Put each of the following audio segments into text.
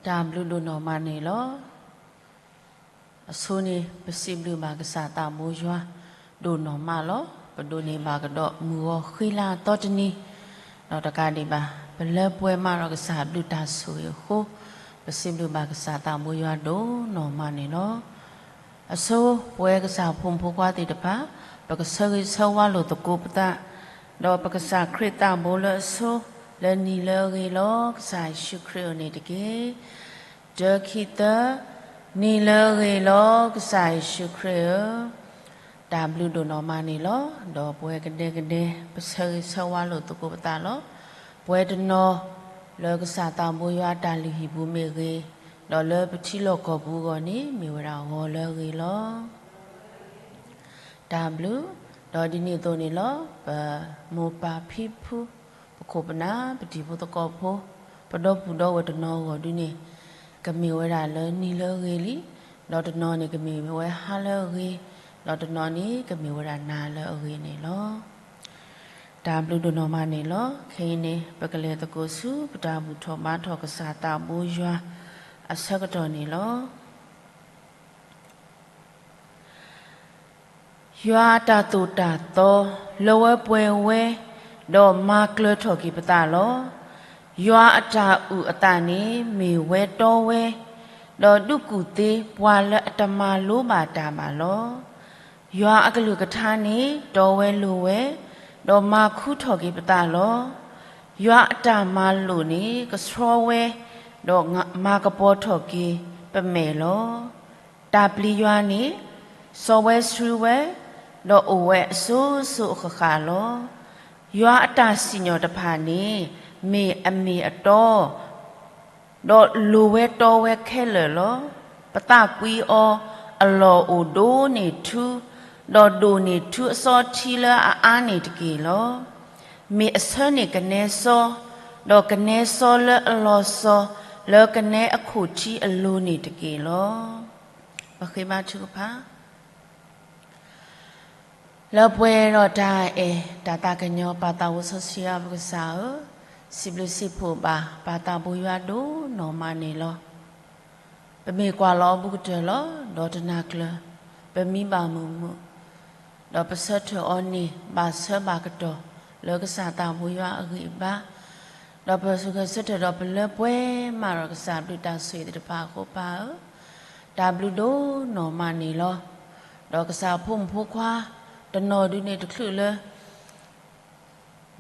တၢ်ဘျုးဒိၣ်နီၢ်မးန့ၣ်လီၤ. အဆိန့ၣ် ပစံးဘျုးဘၣ်ကစၢ်သးဘိယွၤ ဒိၣ်နီၢ်မးလီၤ. ပဒိးန့ၢ်ဘၣ်ကဒီးမုၢ်ဂီၤဃံလၤအသီတနံၤ, ဒီးတကးဒံးဘၣ် ပလၢပှဲၤမးဒီးကစၢ်ဘျုးတၢ်ဆိၣ်ဂ့ၤအဃိ, ပစံးဘျုးဘၣ်ကစၢ်သးဘိယွၤဒိၣ်နီၢ်မးန့ၣ်လီၤ. အဆိပဝဲကစၢ်ဖိမုၣ်ဖိခွါသ့ၣ်တဖၣ်, ပကဆၢဂ့ၤဆၢဝါလိာ်သကိးပသး, ဒီးပကစၢ်ခရံာ်သးဘိလၢအဆိ, လၢနံၤလၢအဂ့ၤလီၤ ကစၢ်ယ့ၣ်ၡူးခရံာ်အအိၣ်န့ၣ်တက့ၢ်. တၢ ခံ သၢ, နံၤလၢအဂ့ၤလီၤ ကစၢ်ယ့ၣ်ၡူးခရံာ်ဧၢ. တၢ်ဘျုးဒိၣ်နီၢ်မးန့ၣ်လီၤ. ဒီးပဝဲကဒဲကဒဲ ပဆၢဂ့ၤဆၢဝါလိာ်သကိးပသးလီၤ. ပဝဲတနီၤ လၢကစၢ်သးဘိယွၤအတၢ်လုၢ်ဟံၣ်ပူၤမ့ၢ်ဂ့ၤ, ဒီးလၢပထံလီၢ်ကီၢ်ပူၤအဂီၢ်န့ၣ် မ့ၢ်ဝဲဒၣ်ဂီၤလၢအဂ့ၤလီၤ. တၢ်ဘျုး, ဒီးဒ်န့ၣ်အသိးန့ၣ်လီၤ. ပမိၢ်ပၢ်ဖံဖု, ပခိၣ်ပနၢ်, ပတံၤဖိသကိးဖိ, ပဒီပုၢ်ဒီဝဲၢ်တနီၤအဂီၢ်ဒုန့ၣ်, ကမ့ၢ်ဝဲဒၣ်လၢနံၤလၢအဂ့ၤလံ, ဒီးတနီၤန့ၣ်ကမ့ၢ်ဝဲဟါလၢအဂ့ၤ, ဒီးတနီၤန့ၣ်ကမ့ၢ်ဝဲဒၣ်နၤလၢအဂ့ၤန့ၣ်လီၤ. တၢ်ဘျုးဒိၣ်နီၢ်မးန့ၣ်လီၤ. ခဲအံၤန့ၣ် ပကလဲၤသကိးဆူပတၢ်ဘူၣ်ထီၣ်ဘါထီၣ်ကစၢ်သးဘိယွၤအဆၢကတီၢ်န့ၣ်လီၤ. ယွၤအတၢ်သိၣ်တၢ်သီ လၢဝဲပှဲၤဝဲ, ဒီးမၤကျၢၤထီၣ်က့ၤပသးလီၤ. ယွၤအတၢ်အုၣ်အသးန့ၣ် မ့ၢ်ဝဲတီဝဲ, ဒီးဒုးကူၣ်သ့ပှၤလၢအတမၤလိဘၣ်တၢ်ဘၣ်လီၤ. ယွၤအကလုၢ်ကထါန့ၣ် တီဝဲလိၤဝဲ, ဒီးမၤခူထီၣ်က့ၤပသးလီၤ. ယွၤအတၢ်မၤလိာ်န့ၣ် ကဆှီဝဲ, ဒီးမၤကပီၤထီၣ်က့ၤပမဲာ်လီၤ. တၢ်ပျံၤယွၤန့ၣ် စီဝဲဆှံဝဲ, ဒီးအိၣ်ဝဲအစိၤစိၤအဃၣ်ဃၣ်လီၤ. ယွၤအတၢ်စံၣ်ညီၣ်တဖၣ်န့ၣ် မ့ၢ်အမ့ၢ်အတီ, ဒီးလိၤဝဲတီဝဲခဲလၢာ်လီၤ. ပသးကွံအီၤအလီၢ်အိၣ်ဒိၣ်န့ၢ်ထူ, ဒီးဒိၣ်န့ၢ်ထူအစီထံလၢအအါန့ၣ်တက့ၢ်လီၤ. မ့ၢ်အဆၢန့ၢ်ကနဲစီ, ဒီးကနဲစီလၢအလီၤစီ, လၢကနဲအခိၣ်ထံအလိၤန့ၣ်တက့ၢ်လီၤ. ပဃ့ဘါထုကဖၣ် လၢပှဲၤဒီးတၢ်အဲၣ်တၢ်သးကညီၤ ပၢ်သးဘိစီဆှံယွၤပကစၢ်ဧၢ, စံးဘျုးစံးဖှိၣ်ဘၣ်ပၢ်သးဘိယွၤဒိၣ်နီၢ်မးန့ၣ်လီၤ. ပမ့ၢ်ကွၢ်လီၤအီၤဘူးကတၢၢ်လီၤ. ဒီးတနၤကျၢၤ ပမံဘၣ်မုာ်မုာ်, ဒီးပဆၢထၢၣ်အီၤန့ၣ် ဘၣ်ဆၢဘၣ်ကတီၢ် လၢကစၢ်သးဘိယွၤအဂံၢ်အဘါ, ဒီးပဂဲၤဆၢထၢၣ်ဒီးပလၢပှဲၤမးဒီးကစၢ်ဘျုးတၢ်ဆိၣ်ဂ့ၤသ့ၣ်တဖၣ်အဃိ ပၢ်ဧၢ, တၢ်ဘျုးဒိၣ်နီၢ်မးန့ၣ်လီၤ. ဒီးကစၢ်ဖိမုၣ်ဖိခွါ တနီၤဒုန့ၣ်တချုးလၢ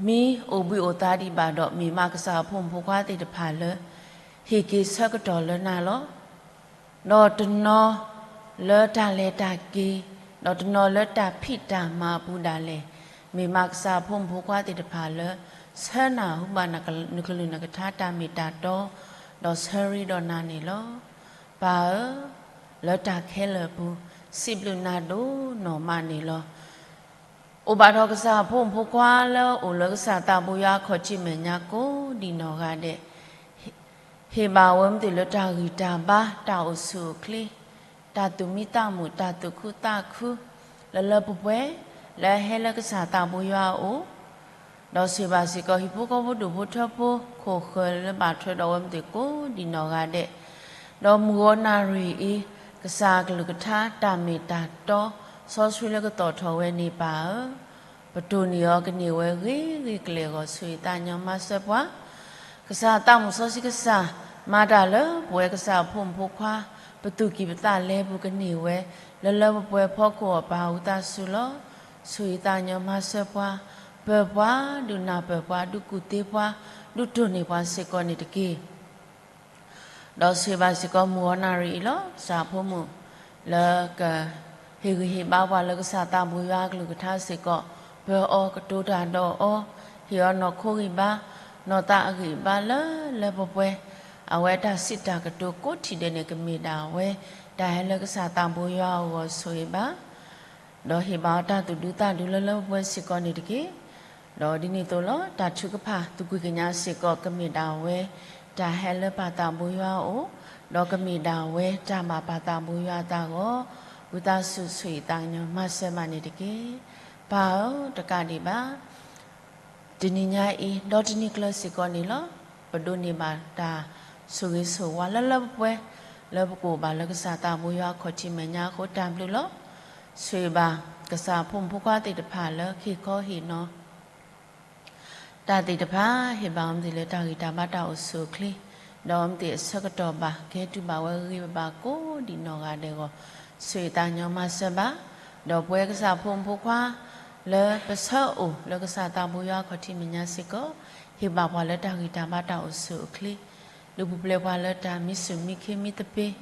မ့ၢ်အိၣ်ဘှံးအိၣ်သါဒံးဘၣ်ဒီး မ့ၢ်မးကစၢ်ဖိမုၣ်ဖိခွါသ့ၣ်တဖၣ်လၢ ဟ့ၣ်က့ၤဆၢကတီၢ်လၢနၤလီၤ. ဒီးတနီၤလၢတၢ်လဲၤတၢ်က့ၤ, ဒီးတနီၤလၢတၢ်ဖံးတၢ်မၤအပူၤဒၣ်လဲာ်, မ့ၢ်မးကစၢ်ဖိမုၣ်ဖိခွါသ့ၣ်တဖၣ်လၢ ဆၢနၢ်ဟူဘၣ်နကလုၢ်နကထါတၢ်မ့ၢ်တၢ်တီ, ဒီးဆၢရ့ဒီးနၤန့ၣ်လီၤ. ပၢ်ဧၢ, လၢတၢ်ခဲလၢာ်အပူၤ စံးဘျုးနၤဒိၣ်နီၢ်မးန့ၣ်လီၤ. အိၣ်ဘၣ်ဒီးကစၢ်ဖိမုၣ်ဖိခွါလၢအအိၣ်လၢကစၢ်သးဘိယွၤအခီၣ်ထံးမဲာ်ညါကိးဒံးနီၢ်ဂၤဒဲး, ဟ့ၣ်ဘၣ်ဝဲမ့ၢ်သုလၢတၢ်ဂံၢ်တၢ်ဘါ တၢ်အိၣ်ဆူၣ်အိၣ်ချ့, တၢ်သူၣ်မံသးမုာ် တၢ်သူၣ်ခုသးခု လၢလၢပှဲၤပှဲၤ လၢအဟဲလၢကစၢ်သးဘိယွၤအအိၣ်, ဒီးဆိၣ်ဂ့ၤဘၣ်စ့ၢ်ကီးဟံၣ်ဖိဃီဖိဒူၣ်ဖိထၢဖိ ခိၣ်ဃၢၤလၢဘၣ်ထွဲဒီးအဝဲမ့ၢ်သုကိးဒံးနီၢ်ဂၤဒဲး, ဒီးမုၢ်ဂီၤနၣ်ရံၣ်အံၤ ကစၢ်အကလုၢ်ကထါတၢ်မ့ၢ်တၢ်တီ စီဆှံလၢကသီၣ်ထီၣ်ဝဲန့ၣ် ပၢ်ဧၢ, ပတိၢ်န့ၢ်အီၤကန့ၢ်ဝဲဂ့ၤဂ့ၤကလဲာ်အဂီၢ် ဆိၣ်ဂ့ၤသးကညီၤမၤစၢၤပှၤ ကစၢ်သးမုၣ်စီဆှံကစၢ် မၤတၢ်လၢပဝဲကစၢ်ဖိမုၣ်ဖိခွါ ပသူၣ်ကံၢ်ပသးလဲပူၤကန့ၢ်ဝဲ လၢလၢပှဲၤပှဲၤဖီခိၣ်အပၢ်ဝံသးစူၤလီၤ. ဆိၣ်ဂ့ၤသးကညီၤမၤစၢၤပှၤ, ပၢၤပှၤ, ဒုးနၢ်ပၢၢ်ပှၤ, ဒုးကူၣ်သ့ပှၤ, ဒုးတိၢ်န့ၢ်ပှၤစ့ၢ်ကီးန့ၣ်တက့ၢ်. ဒီးဆိၣ်ဂ့ၤဘၣ်စ့ၢ်ကီးမုၢ်ဂီၤနၣ်ရံၣ်အံၤလီၤ. ကစၢ်ဖိမုၣ်လၢက ဟ့ၣ်ဂံၢ်ဟ့ၣ်ဘါပှၤလၢကစၢ်သးဘိယွၤအကလုၢ်ကထါစ့ၢ်ကီး, ပၢၤအီၤကတိၤတၢ်ဒီးအီၤ, ဟ့ၣ်အီၤနီၢ်ခိဂံၢ်ဘါ, နီၢ်သးအဂံၢ်အဘါလၢလၢပှဲၤပှဲၤ, အဝဲတၢ်စံးတၢ်ကတိၤကိးထံၣ်ဒဲးန့ၣ် ကမ့ၢ်ဒၣ်ဝဲ တၢ်ဟဲလၢကစၢ်သးဘိယွၤအဂီၢ် ဆိၣ်ဂ့ၤဘၣ် ဒီးဟ့ၣ်ဘၣ်အီၤတၢ်သူၣ်ဒူသးဒူလၢလၢပှဲၤပှဲၤစ့ၢ်ကီးန့ၣ်တက့ၢ်. ဒီးဒ်န့ၣ်အသိးလီၤ. တၢ်ထုကဖၣ်သူၣ်ကွံာ်ကညးစ့ၢ်ကီး ကမ့ၢ်ဒၣ်ဝဲ တၢ်ဟဲလၢပၢ်သးဘိယွၤအအိၣ်, ဒီးကမ့ၢ်ဒၣ်ဝဲတၢ်ဘၣ်ပၢ်သးဘိယွၤအသးအဂီၢ်, ဝံသးစူၤဆိၣ်ဂ့ၤသးကညီၤမၤစၢၤဘၣ်န့ၣ်တက့ၢ်. ပၢ်ဧၢ, တကးဒံးဘၣ် တနံၤညါအံၤ ဒီတနံၤကျၢၤစ့ၢ်ကီးန့ၣ်လီၤ. ပဒိးန့ၢ်ဘၣ်တၢ် ဆိၣ်ဂ့ၤဆိၣ်ဝါလၢလၢပှဲၤပှဲၤ လၢပကအိၣ်ဘၣ်လၢကစၢ်သးဘိယွၤအခီၣ်ထံးမဲာ်ညါအဃိတၢ်ဘျုးလီၤ. ဆိၣ်ဂ့ၤဘၣ်ကစၢ်အဖိမုၣ်ဖိခွါသ့ၣ်တဖၣ်လၢဟ့ၣ်ခီဟ့ၣ်နီၤ တၢ်သ့ၣ်တဖၣ် ဟ့ၣ်ဘၣ်အီၤမ့ၢ်သ့ၣ်လၢတၢ်ဂံၢ်တၢ်ဘါတၢ်အိၣ်ဆူၣ်အိၣ်ချ့, ဒီးအီၤမ့ၢ်သ့ၣ်အဆၢကတီၢ်ဘၣ် ကဟဲတူၢ်ဘၣ်ဝဲဂ့ၤဂ့ၤဘၣ်ဘၣ်ကိးဒံးနီၢ်ဂၤဒဲးအဂီၢ်, ဆိၣ်ဂ့ၤသးကညီၤမၤစၢၤဘၣ်, ဒီးပဝဲကစၢ်ဖိမုၣ်ဖိခွါ လၢပဆၢအိၣ်လၢကစၢ်သးဘိယွၤအခီၣ်ထံးမဲာ်ညါစ့ၢ်ကီး, ဟ့ၣ်ဘၣ်ပှၤလၢတၢ်ဂံၢ်တၢ်ဘါတၢ်အိၣ်ဆူၣ်အိၣ်ချ့, ဒုးပူၤဖျဲးပှၤလၢတၢ်မံဆူၣ်မံခ့မံသပ့ၤ,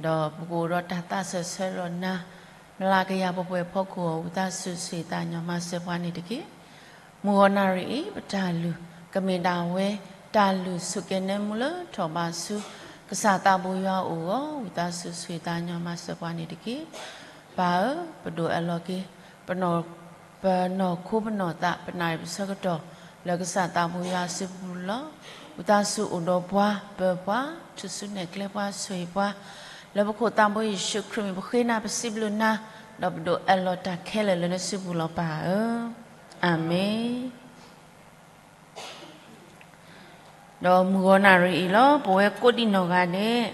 ဒီးပကအိၣ်ဒီးတၢ်သးစၢၢ်ဆၢလီၤနၤ မလၤကယၤပှဲၤပှဲၤဖီခိၣ်အီၤ ဝံသးစူၤဆိၣ်ဂ့ၤသးကညီၤမၤစၢၤပှၤန့ၣ်တက့ၢ်. မုၢ်ဂီၤနၣ်ရံၣ်အံၤ ပတၢ်လုၢ် ကမ့ၢ်ဒၣ်ဝဲ တၢ်လုၢ်ဆိၣ်ကဲၤနၢမူလၢထီၣ်ဘးဆူ ကစၢ်သးဘိယွၤအအိၣ်အဂီၢ် ဝံသးစူၤဆိၣ်ဂ့ၤသးကညီၤမၤစၢၤပှၤန့ၣ်တက့ၢ်. ပၢ်ဧၢ, ပဒိၣ်အၢၣ်လီၤက့ၤ ပနီၢ်ခိပနီၢ်သး ပနၣ်ရံၣ်ပဆၢကတီၢ် လၢကစၢ်သးဘိယွၤအစုပူၤလီၤ. ဝံသးစူၤအိၣ်ဒီးပှၤ ပၢၤပှၤ ထူၣ်စုနဲၣ်ကျဲပှၤ ဆိၣ်ဂ့ၤပှၤ, လၢပခိၣ်သးဘိယ့ၣ်ၡူးခရံာ်မံၤ ပဃ့နၤ ပစံးဘျုးနၤ, ဒီးပဒိၣ်အၢၣ်လီၤတၢ်ခဲလၢာ်လၢနစုပူၤလီၤပၢ်ဧၢ, အၤမ့ၣ်. ဒီးမုၢ်ဂီၤနၣ်ရံၣ်အံၤလီၤ ပဝဲကိးဒံးနီၢ်ဂၤဒဲး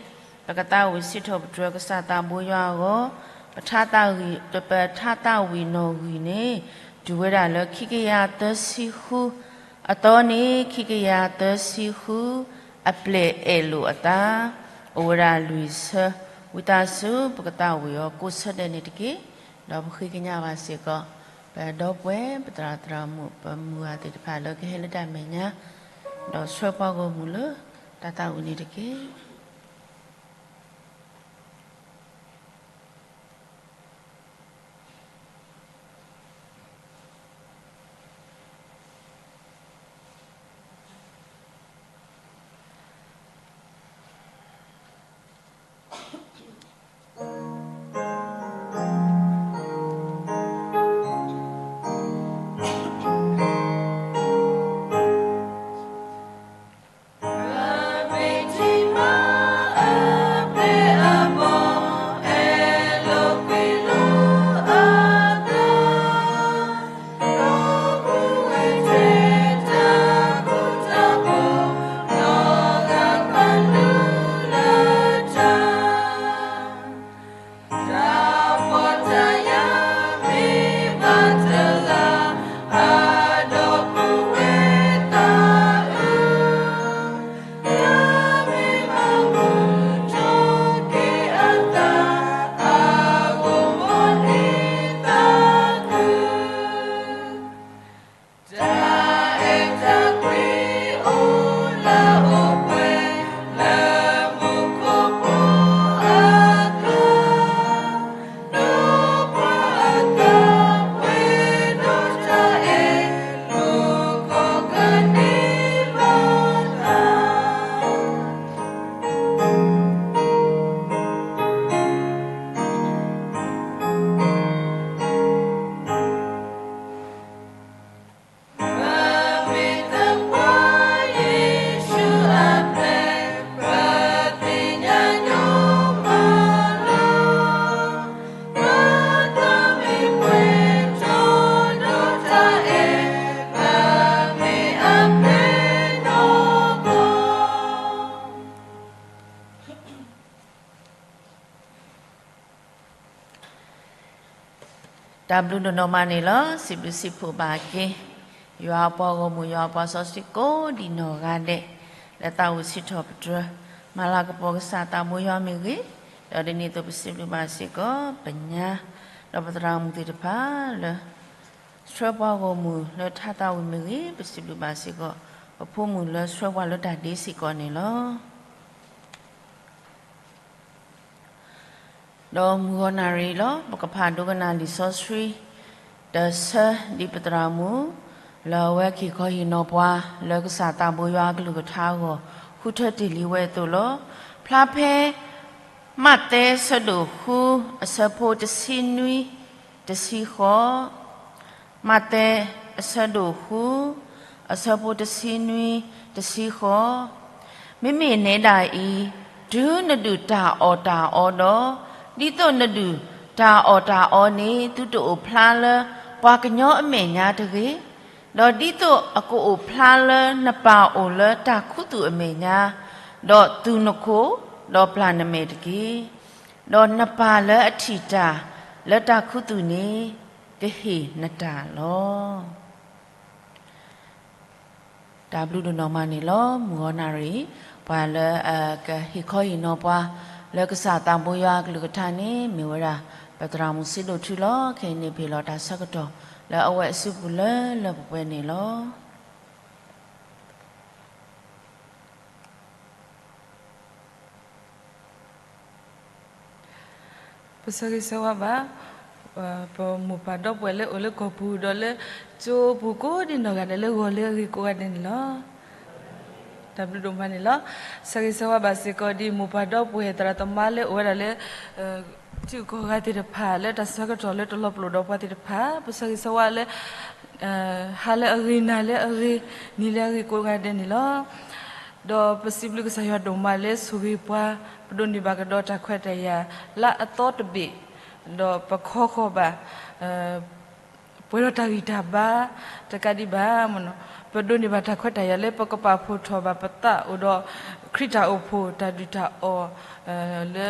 ပကသးဝံၣ်စံးထီၣ်ပတြၢၤကစၢ်သးဘိယွၤအဂီၢ်, ပထါသးဝံၣ် ပထါသးဝံၣ်နီၣ်ဂံၢ်န့ၣ် တုၤဝဲဒၣ်လၢခံကယၤသၢဆံဃု အသီန့ၣ် ခံကယၤသၢဆံဃု အပျဲၢ်အဲၣ်လိာ်အသး အိၣ်ဝဲဒၣ်လွံၢ်ဆၢ, ဝံသးစူၤ ပကသးဝံၣ်အီၤကိးဆၢဒဲးန့ၣ်တက့ၢ်. ဒီးပဃ့ကညးဘၣ်စ့ၢ်ကီး ပဒီပုၢ်ဝဲၢ် ပသရၣ်သရၣ်မုၣ် ပမုၢ်ဂၤသ့ၣ်တဖၣ်လၢကဟဲလၢတၢ်မဲာ်ညါ, ဒီးဆှၢပှၤဂီၢ်မုၢ်လၢတၢ်သးဝံၣ်န့ၣ်တက့ၢ်. တၢ်ဘျုးဒိၣ်နီၢ်မးန့ၣ်လီၤ. စံးဘျုးစံးဖှိၣ်ဘၣ်က့ၤ ယွၤအပှၤဂီၢ်မုၢ် ယွၤအပှၤစီဆှံကိးဒံးနီၢ်ဂၤဒဲး လၢသးဝံၣ်စံးထီၣ်ပတြၢၤ မၤလၤကပီၤကစၢ်သးဘိယွၤမ့ၢ်ဂ့ၤ, ဒီးဒ်န့ၣ်အသိးပစံးဘျုးဘၣ်စ့ၢ်ကီး ပညါ ဒီးပသရၣ်မုၣ်သ့ၣ်တဖၣ်လၢ ဆှၢပှၤဂီၢ်မုၢ်လၢထါသးဝံၣ်မ့ၢ်ဂ့ၤ, ပစံးဘျုးဘၣ်စ့ၢ်ကီး ပဖိမုၣ်လၢဆှၢပှၤလၢတၢ်ဒ့စ့ၢ်ကီးန့ၣ်လီၤ. ဒီးမုၢ်ဂီၤနၣ်ရံၣ်လီၤ ပကဖးဒိကနၣ်လံာ်စီဆှံ တဆၢဒ်ပသရၣ်မုၣ် လၢအဝဲကဟ့ၣ်ခီဟ့ၣ်နီၤပှၤ လၢကစၢ်သးဘိယွၤအကလုၢ်ကထါအဂီၢ် ဃုထၢတ့ၢ်လံဝဲအသိးလီၤ. ဖျါဖဲ မးသဲအဆၢဒိၣ်ဃု အဆၢဖိတဆံနွံ တဆံဃိး, မးသဲ အဆၢဒိၣ်ဃု အဆၢဖိတဆံနွံ တဆံဃိး, မ့မ့ၢ်နဲဒၣ်အံၤ တုၤနဒုၣ်တၢ်အီၣ်တၢ်အီဒီး, ဒ်သိးနဒုၣ်တၢ်အီၣ်တၢ်အီန့ၣ် သုတအိၣ်ဖျါလၢပှၤကညီအမဲာ်ညါတဂ့ၤ, ဒီးဒ်သိးအကအိၣ်ဖျါလၢနပၢ်အိၣ်လၢတၢ်ခူသူၣ်အမဲာ်ညါ, ဒီးသူၣ်နခိၣ်, ဒီးပျၢ်နမဲာ်တက့ၢ်. ဒီးနပၢ်လၢအထံၣ်တၢ်လၢတၢ်ခူသူၣ်န့ၣ် ကဟ့ၣ်နတၢ်လီၤ. တၢ်ဘျုးဒိၣ်နီၢ်မးန့ၣ်လီၤ. မုၢ်ဂီၤနၣ်ရံၣ် ပှၤလၢအကဟ့ၣ်ခီဟ့ၣ်နီၤပှၤ လၢကစၢ်သးဘိယွၤအကလုၢ်ကထါန့ၣ် မ့ၢ်ဝဲဒၣ် ပသရၣ်မုၣ်စံဒိၣ်ထူလီၤ. ခဲအံၤန့ၣ် ပဟ့ၣ်လီၤတၢ်ဆၢကတီၢ် လၢအဝဲအစုပူၤလၢလၢပှဲၤပှဲၤန့ၣ်လီၤ. ပဆၢဂ့ၤဆၢဝါဘၣ် ပမိၢ်ပၢ်ဒီပုၢ်ဝဲၢ်လၢအိၣ်လၢကီၢ်ပူၤ ဒီးလၢကၠိပူၤကိးဒံနီၢ်ဂၤဒဲး လၢဂီၤလၢအဂ့ၤကိးဂၤဒဲးန့ၣ်လီၤ. တၢ်ဘျုးဒိၣ်မးန့ၣ်လီၤ. ဆၢဂ့ၤဆၢဝါဘၣ်စ့ၢ်ကီးဒ်မိၢ်ပၢ်ဒီပုၢ်ဝဲၢ်သရၣ်သမါလၢအိၣ်ဝဲဒၣ်လၢ ထံဂုၤကီၢ်ဂၤသ့ၣ်တဖၣ် လၢတၢ်ဆၢကတီၢ်လၢတလီၤပလိာ်ဒီးပှၤသ့ၣ်တဖၣ် ပဆၢဂ့ၤဆၢဝါလၢ ဟါလၢအဂ့ၤ နၤလၢအဂ့ၤ နံၤလၢအဂ့ၤကိးဂၤဒဲးန့ၣ်လီၤ. ဒီးပစံးဘျုးကစၢ်ယွၤဒိၣ်မးလၢဆိၣ်ဂ့ၤပှၤ ပဒိးန့ၢ်ဘၣ်ကဒီးတၢ်ခွဲးတၢ်ယာ် လၢအသီတဘ့ၣ် ဒီးပခီဃီၤဘၣ် ပှဲၤဒီးတၢ်ဂံၢ်တၢ်ဘါ တကးဒံးဘၣ် ပဒိးန့ၢ်ဘၣ်တၢ်ခွဲးတၢ်ယာ်လၢပကပာ်ဖှိၣ်ထီၣ်ဘၣ်ပသးအိၣ်ဒီး ခရံာ်တၢ်အိၣ်ဖှိၣ်တၢ်ဒုၣ်တၢ်အီၣ် လၢ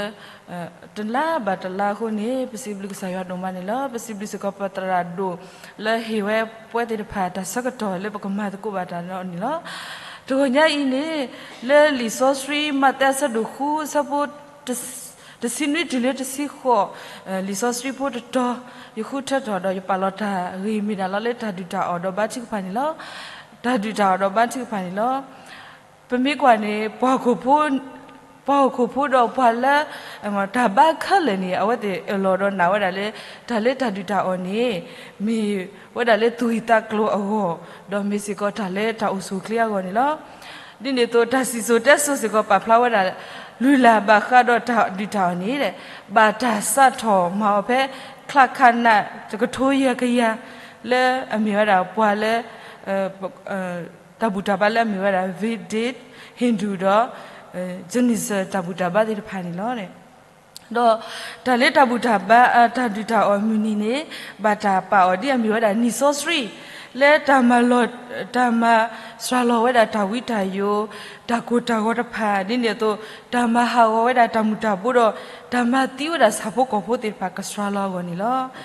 တလါဘၣ်တလါအဃိန့ၣ် ပစံးဘျုးကစၢ်ယွၤဒိၣ်မးန့ၣ်လီၤ. ပစံးဘျုးစ့ၢ်ကီးပသရၣ်ဒိၣ် လၢဟ့ၣ်ဝဲပဝဲသ့ၣ်တဖၣ်တၢ်ဆၢကတီၢ်လၢပကမၤသကိးဘၣ်တၢ်န့ၣ်လီၤ. တဂီၤညါအံၤန့ၣ် လၢလံာ်စီဆှံမးသဲအဆၢဒိၣ်ဃု အဆၢဖိ တဆံနွံတုၤလၢတဆံဃိး လံာ်စီဆှံဖိတတီၤ ယဃုထၢထီၣ်ဒီးယပာ်လီၤတၢ်ဂ့ၢ်မ့ၢ်ဒၣ်လီၤလၢ တၢ်ဒုၣ်တၢ်အီၣ်ဒီးဘါထုကဖၣ်န့ၣ်လီၤ. တၢ်ဒုၣ်တၢ်အီၣ်ဒီးဘါထုကဖၣ်န့ၣ်လီၤ. ပမ့ၢ်ကွၢ်န့ၣ် ပှၤဟီၣ်ခိၣ်ဖိဒီးပှၤလၢ တၢ်ဘါခဲလၢာ်န့ၣ် အဝဲသ့ၣ်အၢၣ်လီၤဒီးနာ်ဝဲဒၣ်လၢ တၢ်လၢတၢ်ဒုၣ်တၢ်အီၣ်န့ၣ် မ့ၢ်ဝဲဒၣ်လၢသူၣ်ဂ့ၢ်သးကျိၤအဂီၢ် ဒီးမ့ၢ်စ့ၢ်ကီးတၢ်လၢတၢ်အိၣ်ဆူၣ်အိၣ်ချ့အဂီၢ်န့ၣ်လီၤ. ဒ်န့ၣ်အသိး တၢ်စံၣ်စိၤတဲစိၤစ့ၢ်ကီးပာ်ဖျါဝဲဒၣ် လုၢ်လၢ်ဘၣ်ဃးဒီးတၢ်ဒုၣ်တၢ်အီၣ်န့ၣ် ဘၣ်တၢ်စးထီၣ်မၤအီၤဖဲ ချၢခးနး တကထိယဲၢ်ကယၤ လၢအမ့ၢ်ဝဲဒၣ်ပှၤလၢ တၢ်ဘူၣ်တၢ်ဘါလၢအမ့ၢ်ဝဲဒၣ် Vedic Hindu ဒီး Jainism တၢ်ဘူၣ်တၢ်ဘါသ့ၣ်တဖၣ်န့ၣ်လီၤ. ဒီးတၢ်လၢတၢ်ဘူၣ်တၢ်ဘါ တၢ်ဒုၣ်တၢ်အီၣ်မုၢ်နံၤန့ၣ် ဘၣ်တၢ်ပာ်အီၤဒ်အမ့ၢ်ဝဲဒၣ်နံၣ်စီဆှံ လၢတၢ်မၤလီၤ တၢ်မၤစှၤလီၤဝဲဒၣ်တၢ်ဝံတၢ်ယိာ် တၢ်ကိၢ်တၢ်ဂီၤတဖၣ် ဒ်န့ၣ်အသိး တၢ်မၤဟးဂီၤဝဲဒၣ်တၢ်မုၢ်တၢ်ဘိဒီး တၢ်မၤသံဝဲဒၣ်ဆၣ်ဖိကီၢ်ဖိသ့ၣ်တဖၣ်ကစှၤလီၤအဂီၢ်န့ၣ်လီၤ.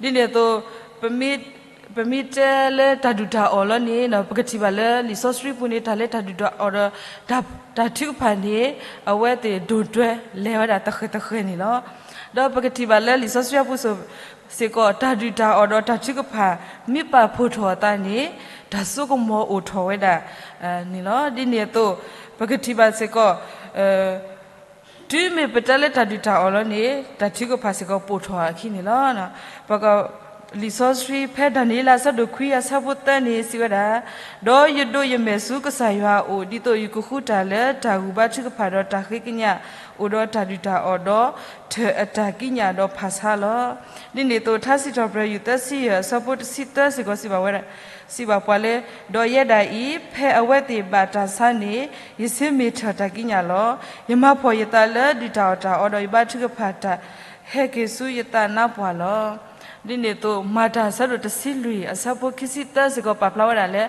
ဒ်န့ၣ်အသိး ပမ့ၢ် ပမ့ၢ်တဲလၢတၢ်ဒုၣ်တၢ်အီၣ်လီၤန့ၣ် ပကထံၣ်ဘၣ်လၢလံာ်စီဆှံပူၤန့ၣ် တၢ်လၢတၢ်ဒုၣ်တၢ်အီၣ်ဒီး တၢ်ထုကဖၣ်န့ၣ် အဝဲသ့ၣ်ဒိၣ်တွဲလဲၤဝဲဒၣ်သဃဲၤသဃဲၤန့ၣ်လီၤ. ဒီးပကထံၣ်ဘၣ်လၢလံာ်စီဆှံအပူၤစ့ၢ်ကီး တၢ်ဒုၣ်တၢ်အီၣ်ဒီးတၢ်ထုကဖၣ် မ့ၢ်ပာ်ဖှိၣ်ထီၣ်အသးန့ၣ် တၢ်စိကမီၤအိၣ်ထီၣ်ဝဲဒၣ်န့ၣ်လီၤ. ဒ်န့ၣ်အသိး ပကထံၣ်ဘၣ်စ့ၢ်ကီး တုၤမ့ၢ်ပတဲလၢတၢ်ဒုၣ်တၢ်အီၣ်လီၤန့ၣ် တၢ်ထုကဖၣ်စ့ၢ်ကီးပိာ်ထီၣ်အခံန့ၣ်လီၤ. ပက လံာ်စီဆှံဖဲ ဒၤနံးယ့လး အဆၢဒိၣ်ခွံအဆၢဖိသၢန့ၣ် စံးဝဲဒၣ်, ဒီးယဒိးယမဲာ်ဆူကစၢ်ယွၤအအိၣ် ဒ်သိးယကဃုတၢ်လၢတၢ်ဂံၢ်ဘါထုကဖၣ်ဒီးတၢ်ဃ့ကညး အိၣ်ဒီးတၢ်ဒုၣ်တၢ်အီၣ်ဒီး ထၢၣ်အတၢ်ကံးညာ်ဒီးဖးဆါလီၤ. ဒ်န့ၣ်အသိး ထါစံးထီၣ်ပတြၢၤ ယုၢ်သၢဆံယဲၢ် အဆၢဖိတဆံသၢစ့ၢ်ကီး စံးဘၣ်ပှၤလၢ ဒီးယဲဒၣ်အံၤ ဖဲအဝဲသ့ၣ်ဘၣ်တၢ်ဆါန့ၣ် ယဆ့မ့ၢ်ထၢၣ်တၢ်ကံးညာ်လီၤ. ယမၤဖှီၣ်ယသးလၢဒုၣ်တၢ်အီၣ်တၢ်အီဒီး ယဘါထုကဖၣ်တၢ်ဟဲက့ၤဆူယသးနါပှၢ်လီၤ. ဒ်န့ၣ်အသိး မၤတၢ်အဆၢဒိၣ်တဆံလွံၢ် အဆၢဖိခံဆံသၢစ့ၢ်ကီး ပာ်ဖျါဝဲဒၣ်လၢ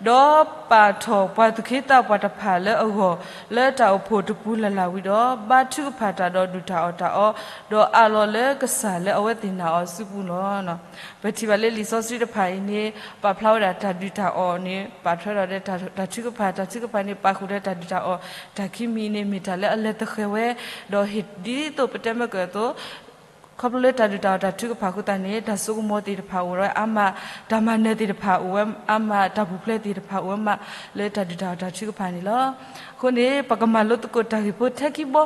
ဒီးပာ်ထီၣ်ပှၤသူၣ်က့သးပှၢ်တဖၣ်လၢအဂီၢ် လၢတၢ်အိၣ်ဖှိၣ်တပူၤလၢ်လၢ်ဝံၤဒီး ဘါထုကဖၣ်တၢ်ဒီးဒုၣ်တၢ်အီၣ်တၢ်အီ ဒီးအးလီၤလၢကစၢ်လၢအဝဲသ့ၣ်နာ်အီၤစုပူၤလီၤ. ပထံၣ်ဘၣ်လၢလံာ်စီဆှံတဖၣ်အံၤန့ၣ် ပာ်ဖျါဝဲဒၣ်တၢ်ဒုၣ်တၢ်အီၣ်န့ၣ် ပာ်ထွဲဒီးတၢ်ထုကဖၣ်, တၢ်ထုကဖၣ်န့ၣ် ပာ်ဃုာ်ဒီးတၢ်ဒုၣ်တၢ်အီၣ်, တၢ်ခံမံၤန့ၣ် မ့ၢ်တၢ်လၢအလဲၤသဃဲၤဝဲ, ဒီးဒ်သိးပတဲမ့ၢ်ကၢၢ်အသိး ခီဖျိလၢတၢ်ဒုၣ်တၢ်အီၣ်တၢ်ထုကဖၣ်အဃိသတးန့ၣ် တၢ်စိကမီၤသ့ၣ်တဖၣ်အိၣ်ဝဲအါမး, တၢ်မၤနၢၤသ့ၣ်တဖၣ်အိၣ်ဝဲအါမး, တၢ်ပူၤဖျဲးသ့ၣ်တဖၣ်အိၣ်ဝဲမး လၢတၢ်ဒုၣ်တၢ်အီၣ်တၢ်ထုကဖၣ်န့ၣ်လီၤ. အဃိန့ၣ် ပကမၤလိသကိးတၢ်ဂ့ၢ်ဖိထဲခံဘီ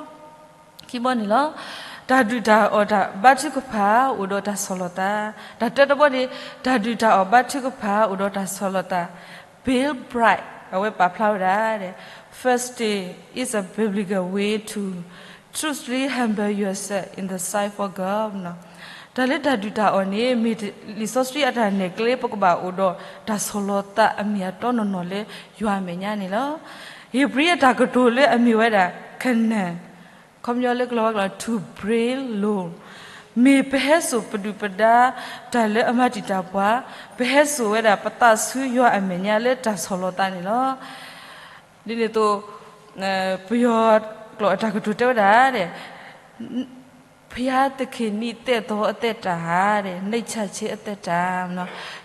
ခံဘီန့ၣ်လီၤ. တၢ်ဒုၣ်တၢ်အီၣ်တၢ်ဘါထုကဖၣ် အိၣ်ဒီးတၢ်ဆီၣ်လီၤသး, တၢ်တၢတဘီန့ၣ် တၢ်ဒုၣ်တၢ်အီၣ်ဘါထုကဖၣ် အိၣ်ဒီးတၢ်ဆီၣ်လီၤသး, Bill Bright အဝဲပာ်ဖျါဝဲဒၣ် Fasting is a biblical way to truly humble yourself in the sight of God. တၢ်လၢတၢ်ဒုၣ်တၢ်အီၣ်န့ၣ် မ့ၢ်လံာ်စီဆှံအတၢ်နဲၣ်ကျဲ ပကဘၣ်အိၣ်ဒီးတၢ်ဆီၣ်လီၤသးအမ့ၢ်အတီနီၢ်နီၢ်လၢယွၤအမဲာ်ညါန့ၣ်လီၤ. ဧ့ၤဘြံၤအတၢ်ကတိၤလၢအမ့ၢ်ဝဲဒၣ် Kanan ခီပညီလၢကလီၤဝဲကလီၤ to bring low မ့ၢ်ပဟဲစိာ်ပဒုၣ်ပဒါတၢ်လၢအမၤတံာ်တာ်ပှၤ, ပဟဲစိာ်ဝဲဒၣ်ပသးဆူယွၤအမဲာ်ညါလၢတၢ်ဆီၣ်လီၤသးန့ၣ်လီၤ. ဒ်န့ၣ်အသိး ပယီၤကျိာ်အတၢ်ကတိၤတဲဝဲဒၣ်, ဘုရားသခင်နှစ်သက်သောအသက်တာ တဲ့, နှိမ့်ချခြင်းအသက်တာ,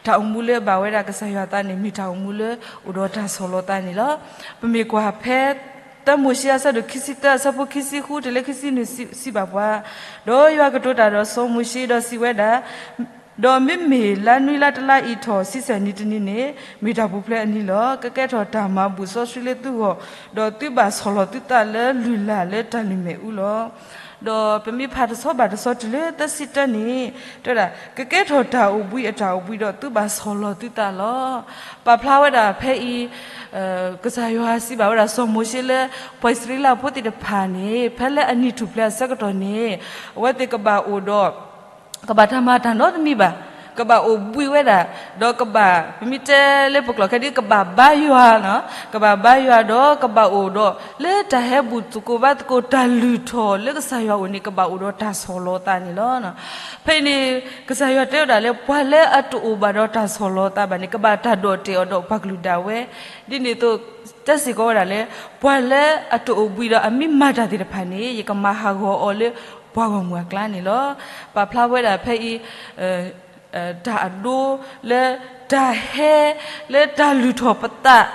တၢ်အိၣ်မူလၢအဘၣ်ဝဲဒၣ်ကစၢ်ယွၤအသးန့ၣ် မ့ၢ်တၢ်အိၣ်မူလၢအိၣ်ဒီးတၢ်ဆီၣ်လီၤသးန့ၣ်လီၤ. ပမ့ၢ်ကွၢ်ဖဲ တၢမိၤၡ့အဆၢဒိၣ်ခံဆံသၢ အဆၢဖိခံဆံဃုတုၤလၢခံဆံနွံ စံးဘၣ်ပှၤ, ဒီးယွၤကတိၤတၢ်ဒီးစီၤမိၤၡ့ဒီးစံးဝဲဒၣ်, ဒီးမ့မ့ၢ်လါနွံလါတလါအံၤထီၣ်ဆံဆဲၣ်နံၤတနံၤန့ၣ် မ့ၢ်တၢ်ပူၤဖျဲးအနံၤလီၤ. ကကဲထီၣ်တၢ်မၤဘူၣ်စီဆှံလၢသုဂီၢ်, ဒီးသုဘၣ်ဆီၣ်လီၤသုသးလၢလုၢ်လၢ်လၢတၢ်လုၢ်မဲာ်အူလီၤ. ဒီးပမ့ၢ်ဖးတဆီဘၣ်တဆီတုၤလၢသၢဆံတၢန့ၣ် တဲဝဲဒၣ်, ကကဲထီၣ်တၢ်အိၣ်ဘှံးအတၢ်အိၣ်ဘှံးဒီး သုဘၣ်ဆီၣ်လီၤသုသးလီၤ. ပာ်ဖျါဝဲဒၣ်ဖဲအံၤ ကစၢ်ယွၤစံးဘၣ်ဝဲဒၣ်စီၤမိၤၡ့လၢ ပှၤအံၣ်စရ့လးဖိသ့ၣ်တဖၣ်န့ၣ် ဖဲလၢအနံၣ်ထူၣ်ဖျဲးအဆၢကတီၢ်န့ၣ် အဝဲသ့ၣ်ကဘၣ်အိၣ်ဒီး ကဘၣ်တၢ်မၤတၢ်နီတမံၤဘၣ်, ကဘၣ်အိၣ်ဘှံးဝဲဒၣ်, ဒီးကဘၣ် ပမ့ၢ်တဲလၢပကျိာ်ခဲဒ် ကဘၣ်ဘါယွၤ, ကဘၣ်ဘါယွၤဒီးကဘၣ်အိၣ်ဒီး လၢတၢ်ဟဲဘူၣ်သကိးဘါသကိးတၢ်လုၢ်ထီၣ်လၢကစၢ်ယွၤအအိၣ်န့ၣ် ကဘၣ်အိၣ်ဒီးတၢ်ဆီၣ်လီၤသးန့ၣ်လီၤ. ဖဲအံၤန့ၣ် ကစၢ်ယွၤတဲဝဲဒၣ်လၢ ပှၤလၢအတအိၣ်ဘၣ်ဒီးတၢ်ဆီၣ်လီၤသးဘၣ်န့ၣ် ကဘၣ်တၢ်ဒိးတဲာ်အီၤဒီးပှၤကလုာ်ဒၣ်ဝဲ, ဒ်န့ၣ်အသိး တဲစ့ၢ်ကီးဝဲဒၣ်လၢ ပှၤလၢအတအိၣ်ဘှံးဒီးအမ့ၢ်မၤတၢ်သ့ၣ်တဖၣ်န့ၣ် ယကမၤဟးဂီၤအီၤလၢပှၤဂီၢ်မုၢ်အကျါန့ၣ်လီၤ. ပာ်ဖျါဝဲဒၣ်ဖဲအံၤ တၢ်အဒိလၢ တၢ်ဟဲ လၢတၢ်လုၢ်ထီၣ်ပသး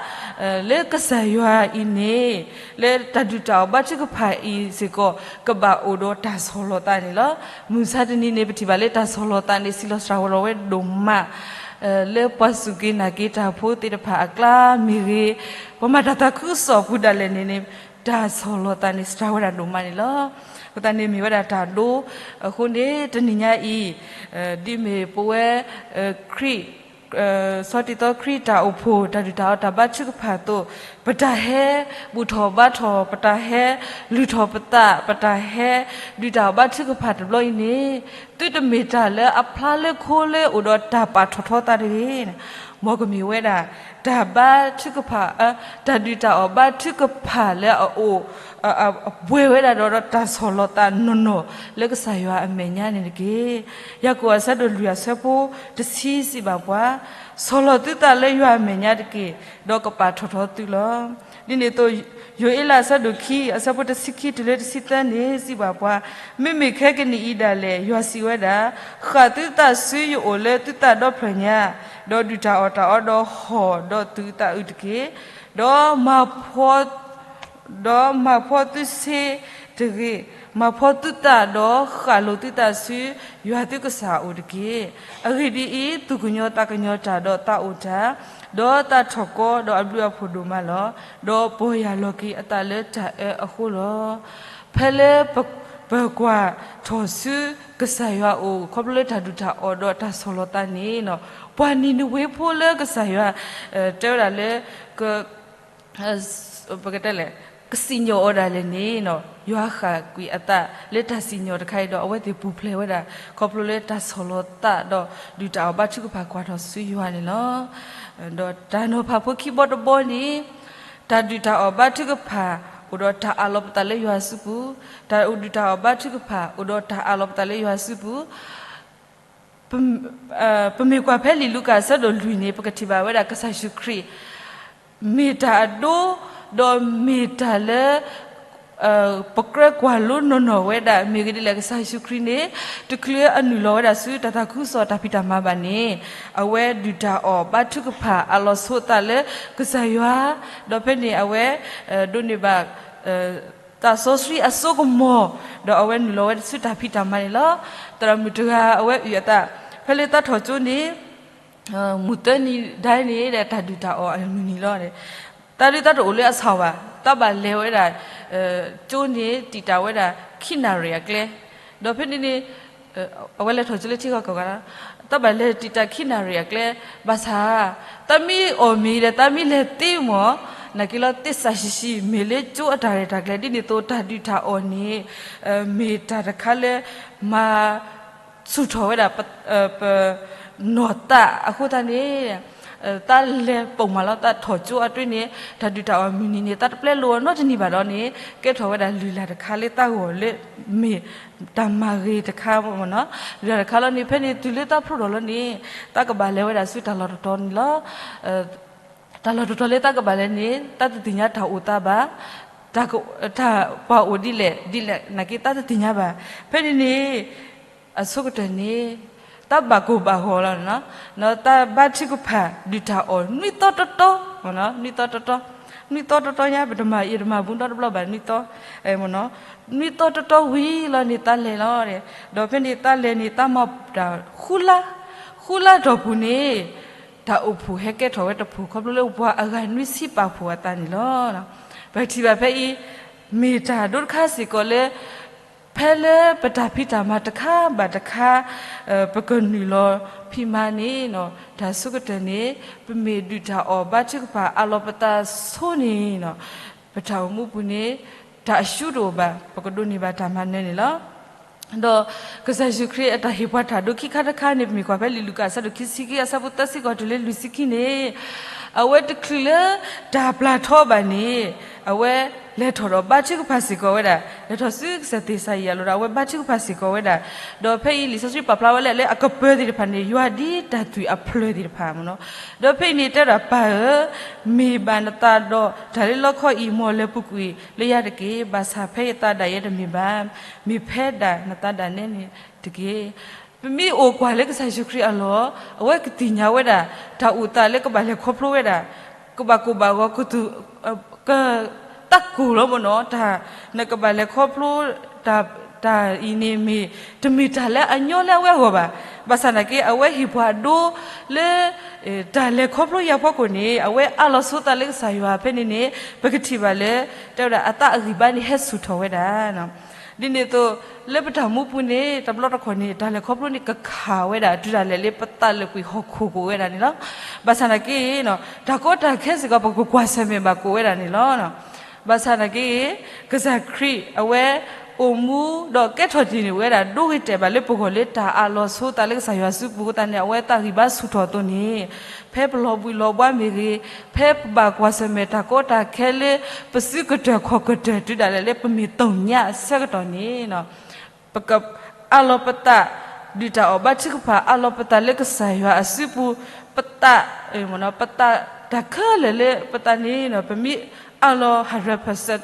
လၢကစၢ်ယွၤအံၤန့ၣ် လၢတၢ်ဒုၣ်တၢ်အီၣ်ဘါထုကဖၣ်အံၤစ့ၢ်ကီး ကဘၣ်အိၣ်ဒီးတၢ်ဆီၣ်လီၤသးန့ၣ်လီၤ. မုၢ်မဆါတနံၤန့ၣ် ပထံၣ်ဘၣ်လၢတၢ်ဆီၣ်လီၤသးန့ၣ် စံးလီၤစှၤဝဲလီၤဝဲဒိၣ်မး လၢပှၤစူၢ်က့ၤနာ်က့ၤတၢ်ဖိသ့ၣ်တဖၣ်အကျါမ့ၢ်ဂ့ၤ, ပှၤမၤတၢ်သးခုကစီၣ်အပူၤဒၣ်လဲာ်န့ၣ်န့ၣ် တၢ်ဆီၣ်လီၤသးန့ၣ် စှၤဝဲဒၣ်ဒိၣ်မးန့ၣ်လီၤ. အဃိသတးန့ၣ်မ့ၢ်ဝဲဒၣ်တၢ်ဒိ အဃိန့ၣ် တနံၤညါအံၤ ဒ်မ့ၢ်ပဝဲ ခရံာ် ဆီတံၢ်သီခရံာ်တၢ်အိၣ်ဖှိၣ် တၢ်ဒုၣ်တၢ်အီၣ်တၢ်ဘါထုကဖၣ်အသိး ပတၢ်ဟဲ ဘူၣ်ထီၣ်ဘါထီၣ် ပတၢ်ဟဲ လုၢ်ထီၣ်ပသး ပတၢ်ဟဲ ဒုၣ်တၢ်အီၣ်ဘါထုကဖၣ်တဘျီအံၤန့ၣ် သုတမ့ၢ်တၢ်လၢအဖျါလၢခိလၢအိၣ်ဒီးတၢ်ပာ်ထီၣ်ထီသးတဂ့ၤ. မ်ကမ့ၢ်ဝဲဒၣ် တၢ်ဘါထုကဖၣ် တၢ်ဒုၣ်တၢ်အီၣ်ဘါထုကဖၣ်လၢအအိၣ် အပှဲၤဝဲဒၣ်ဒီးတၢ်ဆီၣ်လီၤသးနီၢ်နီၢ်လၢကစၢ်ယွၤအမဲာ်ညါန့ၣ်တက့ၢ်. ယၤကိာ်အဆၢဒိၣ်လွံၢ်အဆၢဖိတဆံစံးဘၣ်ပှၤ, ဆီၣ်လီၤသုသးလၢယွၤအမဲာ်ညါတက့ၢ်, ဒီးကပာ်ထီၣ်ထီသုလီၤ. ဒ်န့ၣ်အသိး ယိၤအ့လးအဆၢဒိၣ်ခံ အဆၢဖိတဆံခံတုၤလၢတဆံသၢန့ၣ် စံးဘၣ်ပှၤ, မ့မ့ၢ်ခဲကနံၣ်အံၤဒၣ်လဲာ် ယွၤစံးဝဲဒၣ်, ဃၣ်သုသးဆူယအိၣ်လၢသုသးဒီဖျၢၣ်ညါ, ဒီးဒုၣ်တၢ်အီၣ်တၢ်အီဒီးဟီၣ်ဒီးသုးသးအုးတက့ၢ်. ဒီးမၤဖှီၣ် ဒီးမၤဖှီၣ်သုဆ့တဂ့ၤ, မၤဖှီၣ်သုသးဒီးဃၣ်လိာ်သုသးဆူယွၤသုကစၢ်အအိၣ်တက့ၢ်. အဂ့ၢ်ဒ်အံၤ, သူၣ်ကညီၤသးကညီၤတၢ်ဒီးသးအိၣ်တၢ်, ဒီးသးထီၣ်ကီဒီးအဘျုးအဖှိၣ်ဒိၣ်မးလီၤ. ဒီးပီၢ်ယၢ်လီၤက့ၤအသးလၢတၢ်အၢအဃိလီၤ. ဖဲလၢပ ပကွၢ်ထီၣ်ဆူကစၢ်ယွၤအအိၣ် ခီဖျိလၢတၢ်ဒုၣ်တၢ်အီၣ်ဒီးတၢ်ဆီၣ်လီၤသးန့ၣ်, ပှၤနံၤနဝ့ဖိလၢကစၢ်ယွၤ တဲဝဲဒၣ်လၢ ပကတဲလဲၣ် ကစံၣ်ညီၣ်အီၤဒၣ်လဲာ်န့ၣ်, ယွၤဃၣ်ကွံာ်အသးလၢတၢ်စံၣ်ညီၣ်တခါအံၤဒီး အဝဲသ့ၣ်ပူၤဖျဲးဝဲဒၣ် ခီဖျိလၢတၢ်ဆီၣ်လီၤသးဒီးဒုၣ်တၢ်အီၣ်ဘါထုကဖၣ်ကွၢ်ထီၣ်ဆူယွၤန့ၣ်လီၤ. ဒီးတၢ်နီၤဖးဖိခံဘီတဘီန့ၣ်, တၢ်ဒုၣ်တၢ်အီၣ်ဘါထုကဖၣ် အိၣ်ဒီးတၢ်အးလီၤပသးလၢယွၤစုပူၤ, တၢ်ဒုၣ်တၢ်အီၣ်ဘါထုကဖၣ် အိၣ်ဒီးတၢ်အးလီၤပသးလၢယွၤစုပူၤ ပမ့ၢ်ကွၢ်ဖဲလံာ်လူၤကၣ်အဆၢဒိၣ်လွံၢ်န့ၣ် ပကထံၣ်ဘၣ်ဝဲဒၣ်ကစၢ်ယ့ၣ်ၡူးခရံာ် မ့ၢ်တၢ်အဒိ, ဒီးမ့ၢ်တၢ်လၢ ပကြၢးကွၢ်လိနီၢ်နီၢ်ဝဲဒၣ် မ့ၢ်ဂ့ၤဒ်လဲၣ် ကစၢ်ယ့ၣ်ၡူးခရံာ်န့ၣ် တချုးအနုာ်လီၤဝဲဒၣ်ဆူတၢ်သးခုကစီၣ်တၢ်ဖံးတၢ်မၤဘၣ်န့ၣ်, အဝဲဒုၣ်တၢ်အီၣ်ဘါထုကဖၣ်အးလီၤဆိအသးလၢကစၢ်ယွၤ, ဒီးဖဲန့ၣ်အဝဲ ဒိးန့ၢ်ဘၣ် သးစီဆှံအစိကမီၤ, ဒီးအဝဲနုာ်လီၤဝဲဆူတၢ်ဖံးတၢ်မၤန့ၣ်လီၤ. သရၣ်မုၣ်တဂၤအဝဲအုၣ်အသး, ဖဲလၢသးထီၣ်ကၠိန့ၣ် မုၢ်သၢနံၤဒၣ်န့ၣ်ဒီး တၢ်ဒုၣ်တၢ်အီၣ်အမုၢ်နံၤလီၤ. သးဒုးသးတအိၣ်လၢအဆီၣ်ဘၣ်, သးဘၣ်လဲၤဝဲဒၣ် ကၠိန့ၣ် တံာ်တာ်ဝဲဒၣ်ခံနၣ်ရံၣ်အကျဲ, ဒီးဖဲန့ၣ်န့ၣ် အဝဲလဲၤထီၣ်ကၠိလၢထံဂီၤကီၢ်ဂၤလီၤ. သးဘၣ်လဲၤတံာ်တာ်ခံနၣ်ရံၣ်အကျဲ, ဘၣ်ဆၣ် သးမ့ၢ်အီၣ်မ့ၤဒီး သးမ့ၢ်လဲၤသ့မ့ၢ် နာ်က့လီၤ သ့စၢ်ဆံးဆံး မ့ၢ်လၢကၠိအတၢ်ရဲၣ်တၢ်ကျဲၤ ဒ်န့ၣ်အသိး တၢ်ဒုၣ်တၢ်အီၣ်န့ၣ် မ့ၢ်တၢ်တခါလၢ မၤ ဆူၣ်ထီၣ်ဝဲဒၣ် ပနီၢ်သးအဃိသတးန့ၣ် သးလဲၤပိာ်မးလီၤ သးထီၣ်ကၠိအတွ့န့ၣ် တၢ်ဒုၣ်တၢ်အီၣ်မုၢ်နံၤန့ၣ် သးတပျဲလိာ်အီၤနီတနံၤဘၣ်ဒီးန့ၣ် ကဲထီၣ်ဝဲဒၣ်လုၢ်လၢ်တခါလၢသးဂီၢ်လၢ မ့ၢ်တၢ်မၤဂ့ၤတခါမ့ၢ်နီၤ လုၢ်လၢ်တခါလီၤန့ၣ် ဖဲန့ၣ်တုၤလၢသးဖျိထီၣ်လီၤန့ၣ် သးကဘၣ်လဲၤဝဲဒၣ်ဆူတၢ်လီၢ်တတီၤန့ၣ်လီၤ. တၢ်လီၢ်တတီၤလၢသးကဘၣ်လဲၤန့ၣ် သးတသ့ၣ်ညါတၢ်အိၣ်သးဘၣ်. တၢ်က, တၢ်ပှၤအိၣ်ဒ်လဲၣ်ဒ်လဲၣ်နာ်က့ တၢ်တသ့ၣ်ညါဘၣ်. ဖဲန့ၣ်န့ၣ် အဆိကတၢၢ်န့ၣ် တၢ်ဘၣ်ကိၢ်ဘၣ်ဂီၤလီၤ, ဒီးတၢ်ဘါထုကဖၣ်ဒုၣ်တၢ်အီၣ် နွံသီတီတီ, နွံသီတီတီ, နွံသီတီတီညါ ပတမၤအံၤတမၤဘူးဒီတဘျီဘၣ်, နွံသီ, နွံသီတီတီဝံၤလီၤန့ၣ် တၢ်လဲၤလီၤ. ဒီးဖဲန့ၣ်တၢ်လဲၤန့ၣ် တၢ်မၤတၢ်ဃုလါ, ဃုလါတီၢ်ပူၤန့ၣ် တၢ်အိၣ်ဖှိၣ်ဟဲကဲထီၣ်ဝဲတဖု ခီဖျိလၢပှၤအဂၤနွံဆံပာ်ဖှိၣ်အသးန့ၣ်လီၤ. ပထံၣ်ဘၣ်ဖဲအံၤ မ့ၢ်တၢ်ဒိတခါစ့ၢ်ကီးလၢ ဖဲလၢပတၢ်ဖံးတၢ်မၤတခါဘၣ်တခါ ပကနုာ်လီၤဖံးမၤန့ၣ် တၢ်ဆိကတၢၢ်န့ၣ် ပမ့ၢ်ဒုၣ်တၢ်အီၣ်ဘါထုကဖၣ်အးလီၤပသးဆိန့ၣ် ပတၢ်အိၣ်မူပူၤန့ၣ် တၢ်အရှုံးတအိၣ်ဘၣ်, ပကဒိးန့ၢ်ဘၣ်တၢ်မၤနၢၤန့ၣ်လီၤ. ဒီးကစၢ်ယ့ၣ်ၡူးခရံာ်အတၢ်ဟ့ၣ်ပှၤတၢ်ဒိခံခါတခါန့ၣ် ပမ့ၢ်ကွၢ်ဖဲလံာ်လူၤကၣ်အဆၢဒိၣ်ခံဆံခံ အဆၢဖိသၢဆံဃိးတုၤလၢလွံၢ်ဆံခံန့ၣ် အဝဲတချုးလၢတၢ်ပျၢ်ထီဘၣ်န့ၣ် အဝဲလဲၤထီၣ်ဒီးဘါထုကဖၣ်စ့ၢ်ကီးဝဲဒၣ်, လဲၤထီၣ်ဆူကစၢ်သ့းစၤယံးအလိၤဒီး အဝဲဘါထုကဖၣ်စ့ၢ်ကီးဝဲဒၣ်. ဒီးဖဲအံၤလံာ်စီဆှံပာ်ဖျါဝဲလၢ လၢအကပၢၤသ့ၣ်တဖၣ်န့ၣ် ယွၤဒ်တၢ်သွံၣ်အဖျၢၣ်သ့ၣ်တဖၣ်မ့ၢ်နီၤ. ဒီးဖဲအံၤန့ၣ်တဲဒၣ် ပၢ်ဧၢ, မ့ၢ်ဘၣ်နသးဒီးတၢ်လၢလီခီအံၤ မ်လဲၤပူၤကွံာ်လၢယၤတက့ၢ်. ဘၣ်ဆၣ်ဖဲယသးဒၣ်ယဲတမ့ၢ်ဘၣ်, မ့ၢ်ဖဲဒၣ်နသးဒၣ်နဲန့ၣ်တက့ၢ်. ပမ့ၢ်အိၣ်ကွၢ်လၢကစၢ်ယ့ၣ်ၡူးခရံာ်အလီၢ် အဝဲကသ့ၣ်ညါဝဲဒၣ် တၢ်အိၣ်သးလၢကဘၣ်လဲၤခီဖျိဝဲဒၣ်, ကဘၣ်ကိၢ်ဘၣ်ဂီၤ ကသူၣ်, က, တၢ်ကိၢ်လီၤမ့ၢ်နီၤ, တၢ်, နကဘၣ်လဲၤခီဖျိ တၢ်အံၤန့ၣ်မ့ၢ်, တမ့ၢ်တၢ်လၢအညီလၢအဝဲအဂီၢ်ဘၣ်. ဘၣ်ဆၣ်နာ်က့ အဝဲဟ့ၣ်ပှၤဒိလၢ တၢ်လဲၤခီဖျိယၤဖီခိၣ်န့ၣ် အဝဲအးလီၤဆိသးလၢကစၢ်ယွၤဖဲန့ၣ်န့ၣ် ပကထံၣ်ဘၣ်လၢ တဲဝဲဒၣ်အသးအဂံၢ်ဘါန့ၣ်ဟဲဆူၣ်ထီၣ်ဝဲဒၣ်. ဒ်န့ၣ်အသိး လၢပတၢ်မူပူၤန့ၣ် တဘျီတခီၣ်န့ၣ် တၢ်လဲၤခီဖျိန့ၣ် ကခးဝဲဒၣ် တုၤဒၣ်လဲာ်လၢပသးလၢာ်ကွံာ်ဟီၣ်ခိၣ်ကအိၣ်ဝဲဒၣ်န့ၣ်လီၤ. ဘၣ်ဆၣ်နာ်က့ တၢ်ကီတၢ်ခဲစ့ၢ်ကီး ပကကွၢ်ဆၢၣ်မဲာ်ဘၣ်ကအိၣ်ဝဲဒၣ်န့ၣ်လီၤ. ဘၣ်ဆၣ်နာ်က့ ကစၢ်ခရံာ်အဝဲ အိၣ်မူဒီးကဲထီၣ်တ့ၢ်န့ၢ်ဝဲဒၣ် ဒိဂ့ၤတဲာ်ဘၣ်လၢပဂီၢ်လၢတၢ်အးလီၤဆိသးလၢကစၢ်ယွၤစုပူၤအဃိသတးန့ၣ် အဝဲသးဂံၢ်ဘါဆူၣ်ထီၣ်အသိးန့ၣ် ဖဲပလီၤဘှံးလီၤဘှါမ့ၢ်ဂ့ၤ, ဖဲပဘၣ်ကွၢ်ဆၢၣ်မဲာ်တၢ်ကီတၢ်ခဲလၢ ပစုကတၢၢ်ခီၣ်ကတၢၢ်တုၤဒၣ်လဲာ်လၢပမ့ၢ်သ့ၣ်ညါအဆၢကတီၢ်န့ၣ် ပကအးလီၤပသး ဒုၣ်တၢ်အီၣ်ဘါထုကဖၣ် အးလီၤပသးလၢကစၢ်ယွၤအစုပူၤ, ပသး, ပသးတၢ်ခဲလၢာ်လၢပသးန့ၣ် ပမ့ၢ်အးလီၤ hundred percent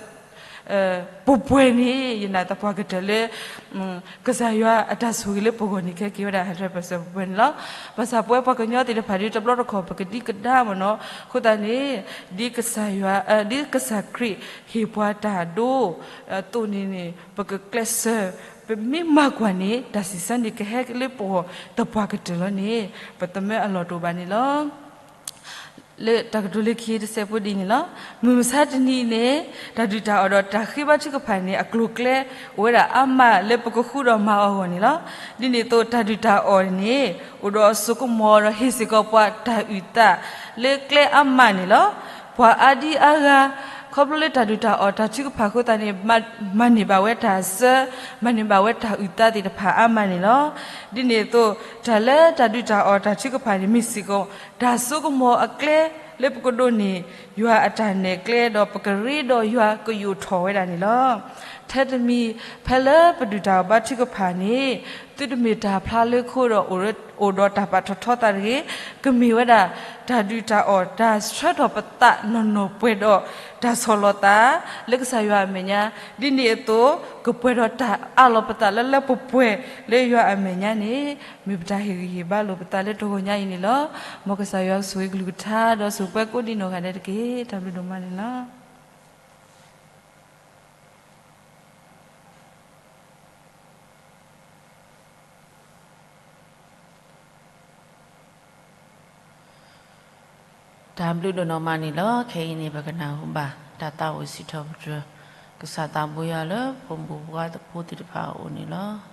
ပှဲၤပှဲၤန့ၣ် ယနာ်သပှၢ်ကတၢၢ်လၢ ကစၢ်ယွၤအတၢ်ဆိၣ်ဂ့ၤလၢပဂီၢ်န့ၣ် ကဟဲက့ၤဝဲဒၣ် hundred percent ပှဲၤပှဲၤန့ၣ်လီၤ. ဘၣ်ဆၣ်ပဝဲပှၤကညီသ့ၣ်တဖၣ်ဒီး တဘျီတခီၣ် ပကဒံကဒါမ့ၢ်နီၤ. အဃိသတးန့ၣ် ဒ်ကစၢ်ယွၤ, ဒ်ကစၢ်ခရံာ်ဟ့ၣ်ပှၤတၢ်ဒိ အသိးန့ၣ်န့ၣ် ပကကျဲးစၢး, ပမ့ၢ်မၤကွၢ်န့ၣ် တၢ်စံးဆၢန့ၣ် ကဟဲလၢပဂီၢ်သပှၢ်ကတၢၢ်လီၤန့ၣ် ပသမၢအလီၢ်တအိၣ်ဘၣ်န့ၣ်လီၤ. လၢတၢ်ကတိၤလၢခံတစဲးဖိဒ်န့ၣ်လီၤ. မုၢ်မဆါတနံၤအံၤန့ၣ် တၢ်ဒုၣ်တၢ်အီၣ်ဒီးတၢ်ဃ့ဘါထုကဖၣ်န့ၣ် အကျိၤအကျဲအိၣ်ဝဲဒၣ်အါမးလၢပကဃုဒီးမၤအီၤအဂီၢ်န့ၣ်လီၤ. ဒ်န့ၣ်အသိး တၢ်ဒုၣ်တၢ်အီၣ်န့ၣ် အိၣ်ဒီးအစိကမီၤဒီးဟ့ၣ်စ့ၢ်ကီးပှၤတၢ်အုၣ်သးလၢကျဲအါမးန့ၣ်လီၤ. ပှၤအါဒံအါဂၤ ခီဖျိလၢတၢ်ဒုၣ်တၢ်အီၣ်တၢ်ထုကဖၣ်အဃိသတးန့ၣ် မၤန့ၢ်ဘၣ်ဝဲတၢ်ဆၢ, မၤန့ၢ်ဘၣ်ဝဲတၢ်အုၣ်သးသ့ၣ်တဖၣ်အါမးန့ၣ်လီၤ. ဒ်န့ၣ်အသိး တၢ်လၢတၢ်ဒုၣ်တၢ်အီၣ်တၢ်ထုကဖၣ်န့ၣ် မ့ၢ်စ့ၢ်ကီး တၢ်စိကမီၤအကျဲလၢပကဒိးန့ၢ်ယွၤအတၢ်နဲၣ်ကျဲ ဒီးပကရ့ဒီးယွၤကယိာ်ထီၣ်ဝဲဒၣ်န့ၣ်လီၤ. ထဲတမံၤ ဖဲလၢပဒုၣ်တၢ်အီၣ်ဘါထုကဖၣ်န့ၣ် သုတမ့ၢ်တၢ်ဖျါလၢခိဒီး အိၣ်ဒီးတၢ်ပာ်ထီၣ်ထီသးတဂ့ၤ, ကမ့ၢ်ဝဲဒၣ် တၢ်ဒုၣ်တၢ်အီၣ် တၢ်ဆှၢထီၣ်ပသးနီၢ်နီၢ်ပှဲၤဒီးတၢ်ဆီၣ်လီၤသး လၢကစၢ်ယွၤအမဲာ်ညါ, ဒ်န့ၣ်အသိး ကပှဲၤဒီးတၢ်အးလီၤပသးလၢလၢပှဲၤပှဲၤလၢယွၤအမဲာ်ညါန့ၣ် မ့ၢ်ပတၢ်ဟ့ၣ်ဂံၢ်ဟ့ၣ်ဘါလိာ်ပသးလၢတဂီၤညါအံၤန့ၣ်လီၤ. မ်ကစၢ်ယွၤကဆိၣ်ဂ့ၤကလုၢ်ကထါ ဒီးဆိၣ်ပှဲၤကိးဒံနီၢ်ဂၤဒဲးတက့ၢ်. တၢ်ဘျုးဒိၣ်မးန့ၣ်လီၤ. တၢ်ဘျုးဒိၣ်နီၢ်မးန့ၣ်လီၤ. ခဲအံၤန့ၣ် ပကနၢ်ဟူဘၣ် တၢ်သးအိၣ်စံးထီၣ်ပတြၢၤ ကစၢ်သးဘိယွၤလၢ ဖိမုၣ်ဖိခွါသဖိသ့ၣ်တဖၣ်အအိၣ်န့ၣ်လီၤ.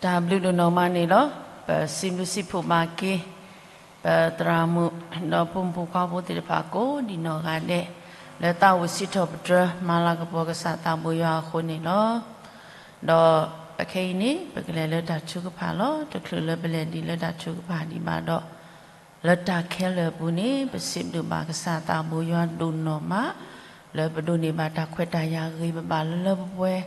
တၢ်ဘျုးဒိၣ်နီၢ်မးန့ၣ်လီၤ. ပစံးဘျုးစံးဖှိၣ်ဘၣ်က့ၤ ပသရၣ်မုၣ် ဒီးဖိမုၣ်ဖိခွါဖိသ့ၣ်တဖၣ်ကိးဒံးနီၢ်ဂၤဒဲး လၢသးအိၣ်စံးထီၣ်ပတြၢၤ မၤလၤကပီၤကစၢ်သးဘိယွၤအဃိန့ၣ်လီၤ. ဒီးခဲအံၤန့ၣ် ပကလဲၤလၢတၢ်ထုကဖၣ်လီၤ. တချုးလၢပလဲၤဒံးလၢတၢ်ထုကဖၣ်ဒံးဘၣ်ဒီး လၢတၢ်ခဲလၢာ်အပူၤန့ၣ် ပစံးဘျုးဘၣ်ကစၢ်သးဘိယွၤဒိၣ်နီၢ်မး လၢပဒိးန့ၢ်ဘၣ်တၢ်ခွဲးတၢ်ယာ်ဂ့ၤဘၣ်ဘၣ်လၢလၢပှဲၤပှဲၤ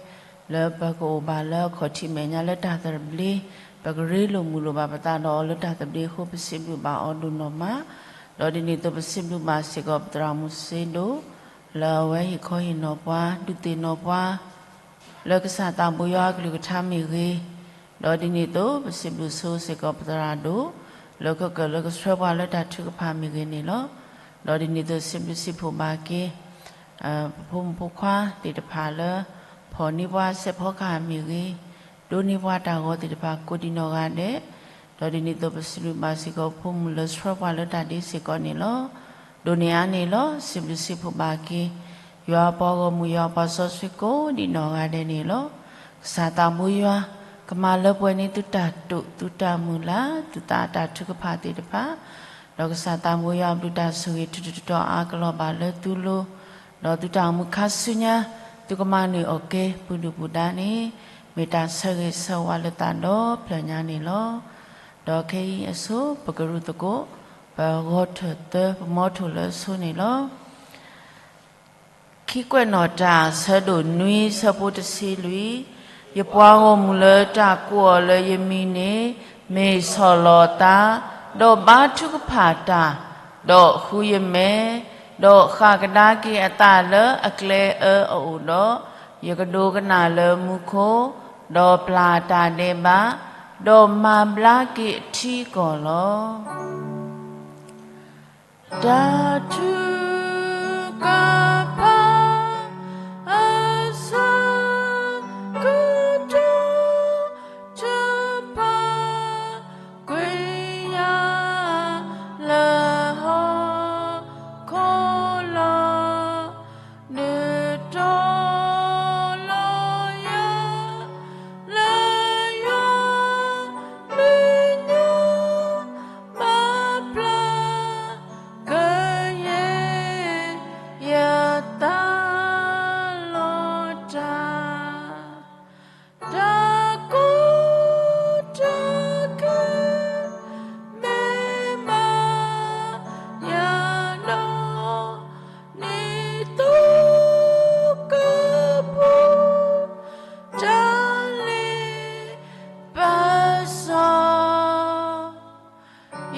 လၢပကအိၣ်ဘၣ်လၢအခီၣ်ထံးမဲာ်ညါလၢတၢ်သဘျ့, ပကရ့လိာ်မုာ်လိာ်ဘၣ်ပသးဒီးအီၤလၢတၢ်သဘျ့အဃိ ပစံးဘျုးဘၣ်အီၤဒိၣ်နီၢ်မး. ဒီးဒ်န့ၣ်အသိးပစံးဘျုးဘၣ်စ့ၢ်ကီးပသရၣ်မုၣ်စ့ဒိၣ် လၢအဝဲဟ့ၣ်ခီဟ့ၣ်နီၤပှၤ ဒုးသ့ၣ်နီၣ်ပှၤ လၢကစၢ်သးဘိယွၤအကလုၢ်ကထါမ့ၢ်ဂ့ၤ, ဒီးဒ်န့ၣ်အသိးပစံးဘျုးဆိစ့ၢ်ကီးပသရၣ်ဒိၣ် လၢကကၢၣ်လၢကဆှၢပှၤလၢတၢ်ထုကဖၣ်မ့ၢ်ဂ့ၤန့ၣ်လီၤ. ဒီးဒ်န့ၣ်အသိးစံးဘျုးစံးဖှိၣ်ဘၣ်က့ၤ ပဖိမုၣ်ဖိခွါသ့ၣ်တဖၣ်လၢ ဖီၣ်န့ၢ်ပှၤစဲးဖီကဟၣ်မ့ၢ်ဂ့ၤ, ဒိးန့ၢ်ပှၤတၢ်ဂီၤသ့ၣ်တဖၣ်ကိးဒံးနီၢ်ဂၤဒဲး, ဒီးဒ်န့ၣ်အသိးပစံးဘျုးဘၣ်စ့ၢ်ကီးဖိမုၣ်လၢဆှၢပှၤလၢတၢ်ဒ့စ့ၢ်ကီးန့ၣ်လီၤ. ဒိးန့ၢ်အါန့ၣ်လီၤ စံးဘျုးစံးဖှိၣ်ဘၣ်က့ၤ ယွၤအပှၤဂီၢ်မုၢ်ယွၤအပှၤစီဆှံကိးဒံးနီၢ်ဂၤဒဲးန့ၣ်လီၤ. ကစၢ်သးဘိယွၤ ကမၤလၢပှဲၤန့ၢ်သုတၢ်တိာ် သုတၢ်မုၢ်လၢ် သုသးအတၢ်ထုကဖၣ်သ့ၣ်တဖၣ်, ဒီးကစၢ်သးဘိယွၤအဘျုးတၢ်ဆိၣ်ဂ့ၤ ထူးထူးတီၤတီၤအါကလီၤဘၣ်လၢသုလိၤ, ဒီးသုတၢ်အိၣ်မူခါဆူညါ သုကမၤနၢၤအီၤက့ၤ ပှၤဒုၣ်ပှၤဒါန့ၣ် မ့ၢ်တၢ်ဆၢဂ့ၤဆၢဝါလၢသးဒီဖျၢၣ်ညါန့ၣ်လီၤ. ဒီးခဲအံၤအဆိ ပကရူၢ်သကိး ပဂီၤထၢၣ်သၢ ပမီထိၣ်လၢအဆိန့ၣ်လီၤ. ခံကွဲးနီၣ်တၢ် ဆၢဒိၣ်နွံ ဆၢဖိတဆံလွံၢ်, ယပှၤဂီၢ်မုၢ်လၢတၢ်ကိးအီၤလၢယမံၤန့ၣ် မ့ၢ်ဆီၣ်လီၤသး, ဒီးဘါထုကဖၣ်တၢ်, ဒီးဃုယမဲာ်, ဒီးဃၣ်ကဒါက့ၤအသးလၢအကျဲအၢအအိၣ်ဒီး, ယကဒိကနၣ်လၢမူခိၣ်, ဒီးပျၢ်တၢ်ဒဲးဘး, ဒီးမၤဘျါက့ၤအထံအကီၢ်လီၤ. တၢ်ထုကဖၣ်အဆၢကတီၢ် တဖၣ်ကွံာ်ယၤလၢဟီၣ်ခိၣ်လီၤ. ဒုးတီၤလီၤယၤ လၢယွၤမံၤညီ ဘၣ်ပျၢ်ကယဲၢ်ယသးလီၤတၢ် တၢ်ကိၢ်တၢ်ဂီၤ မ့ၢ်မၤယၤဒီး နံၤသိကပူၤ တၢ်လ့ပစီ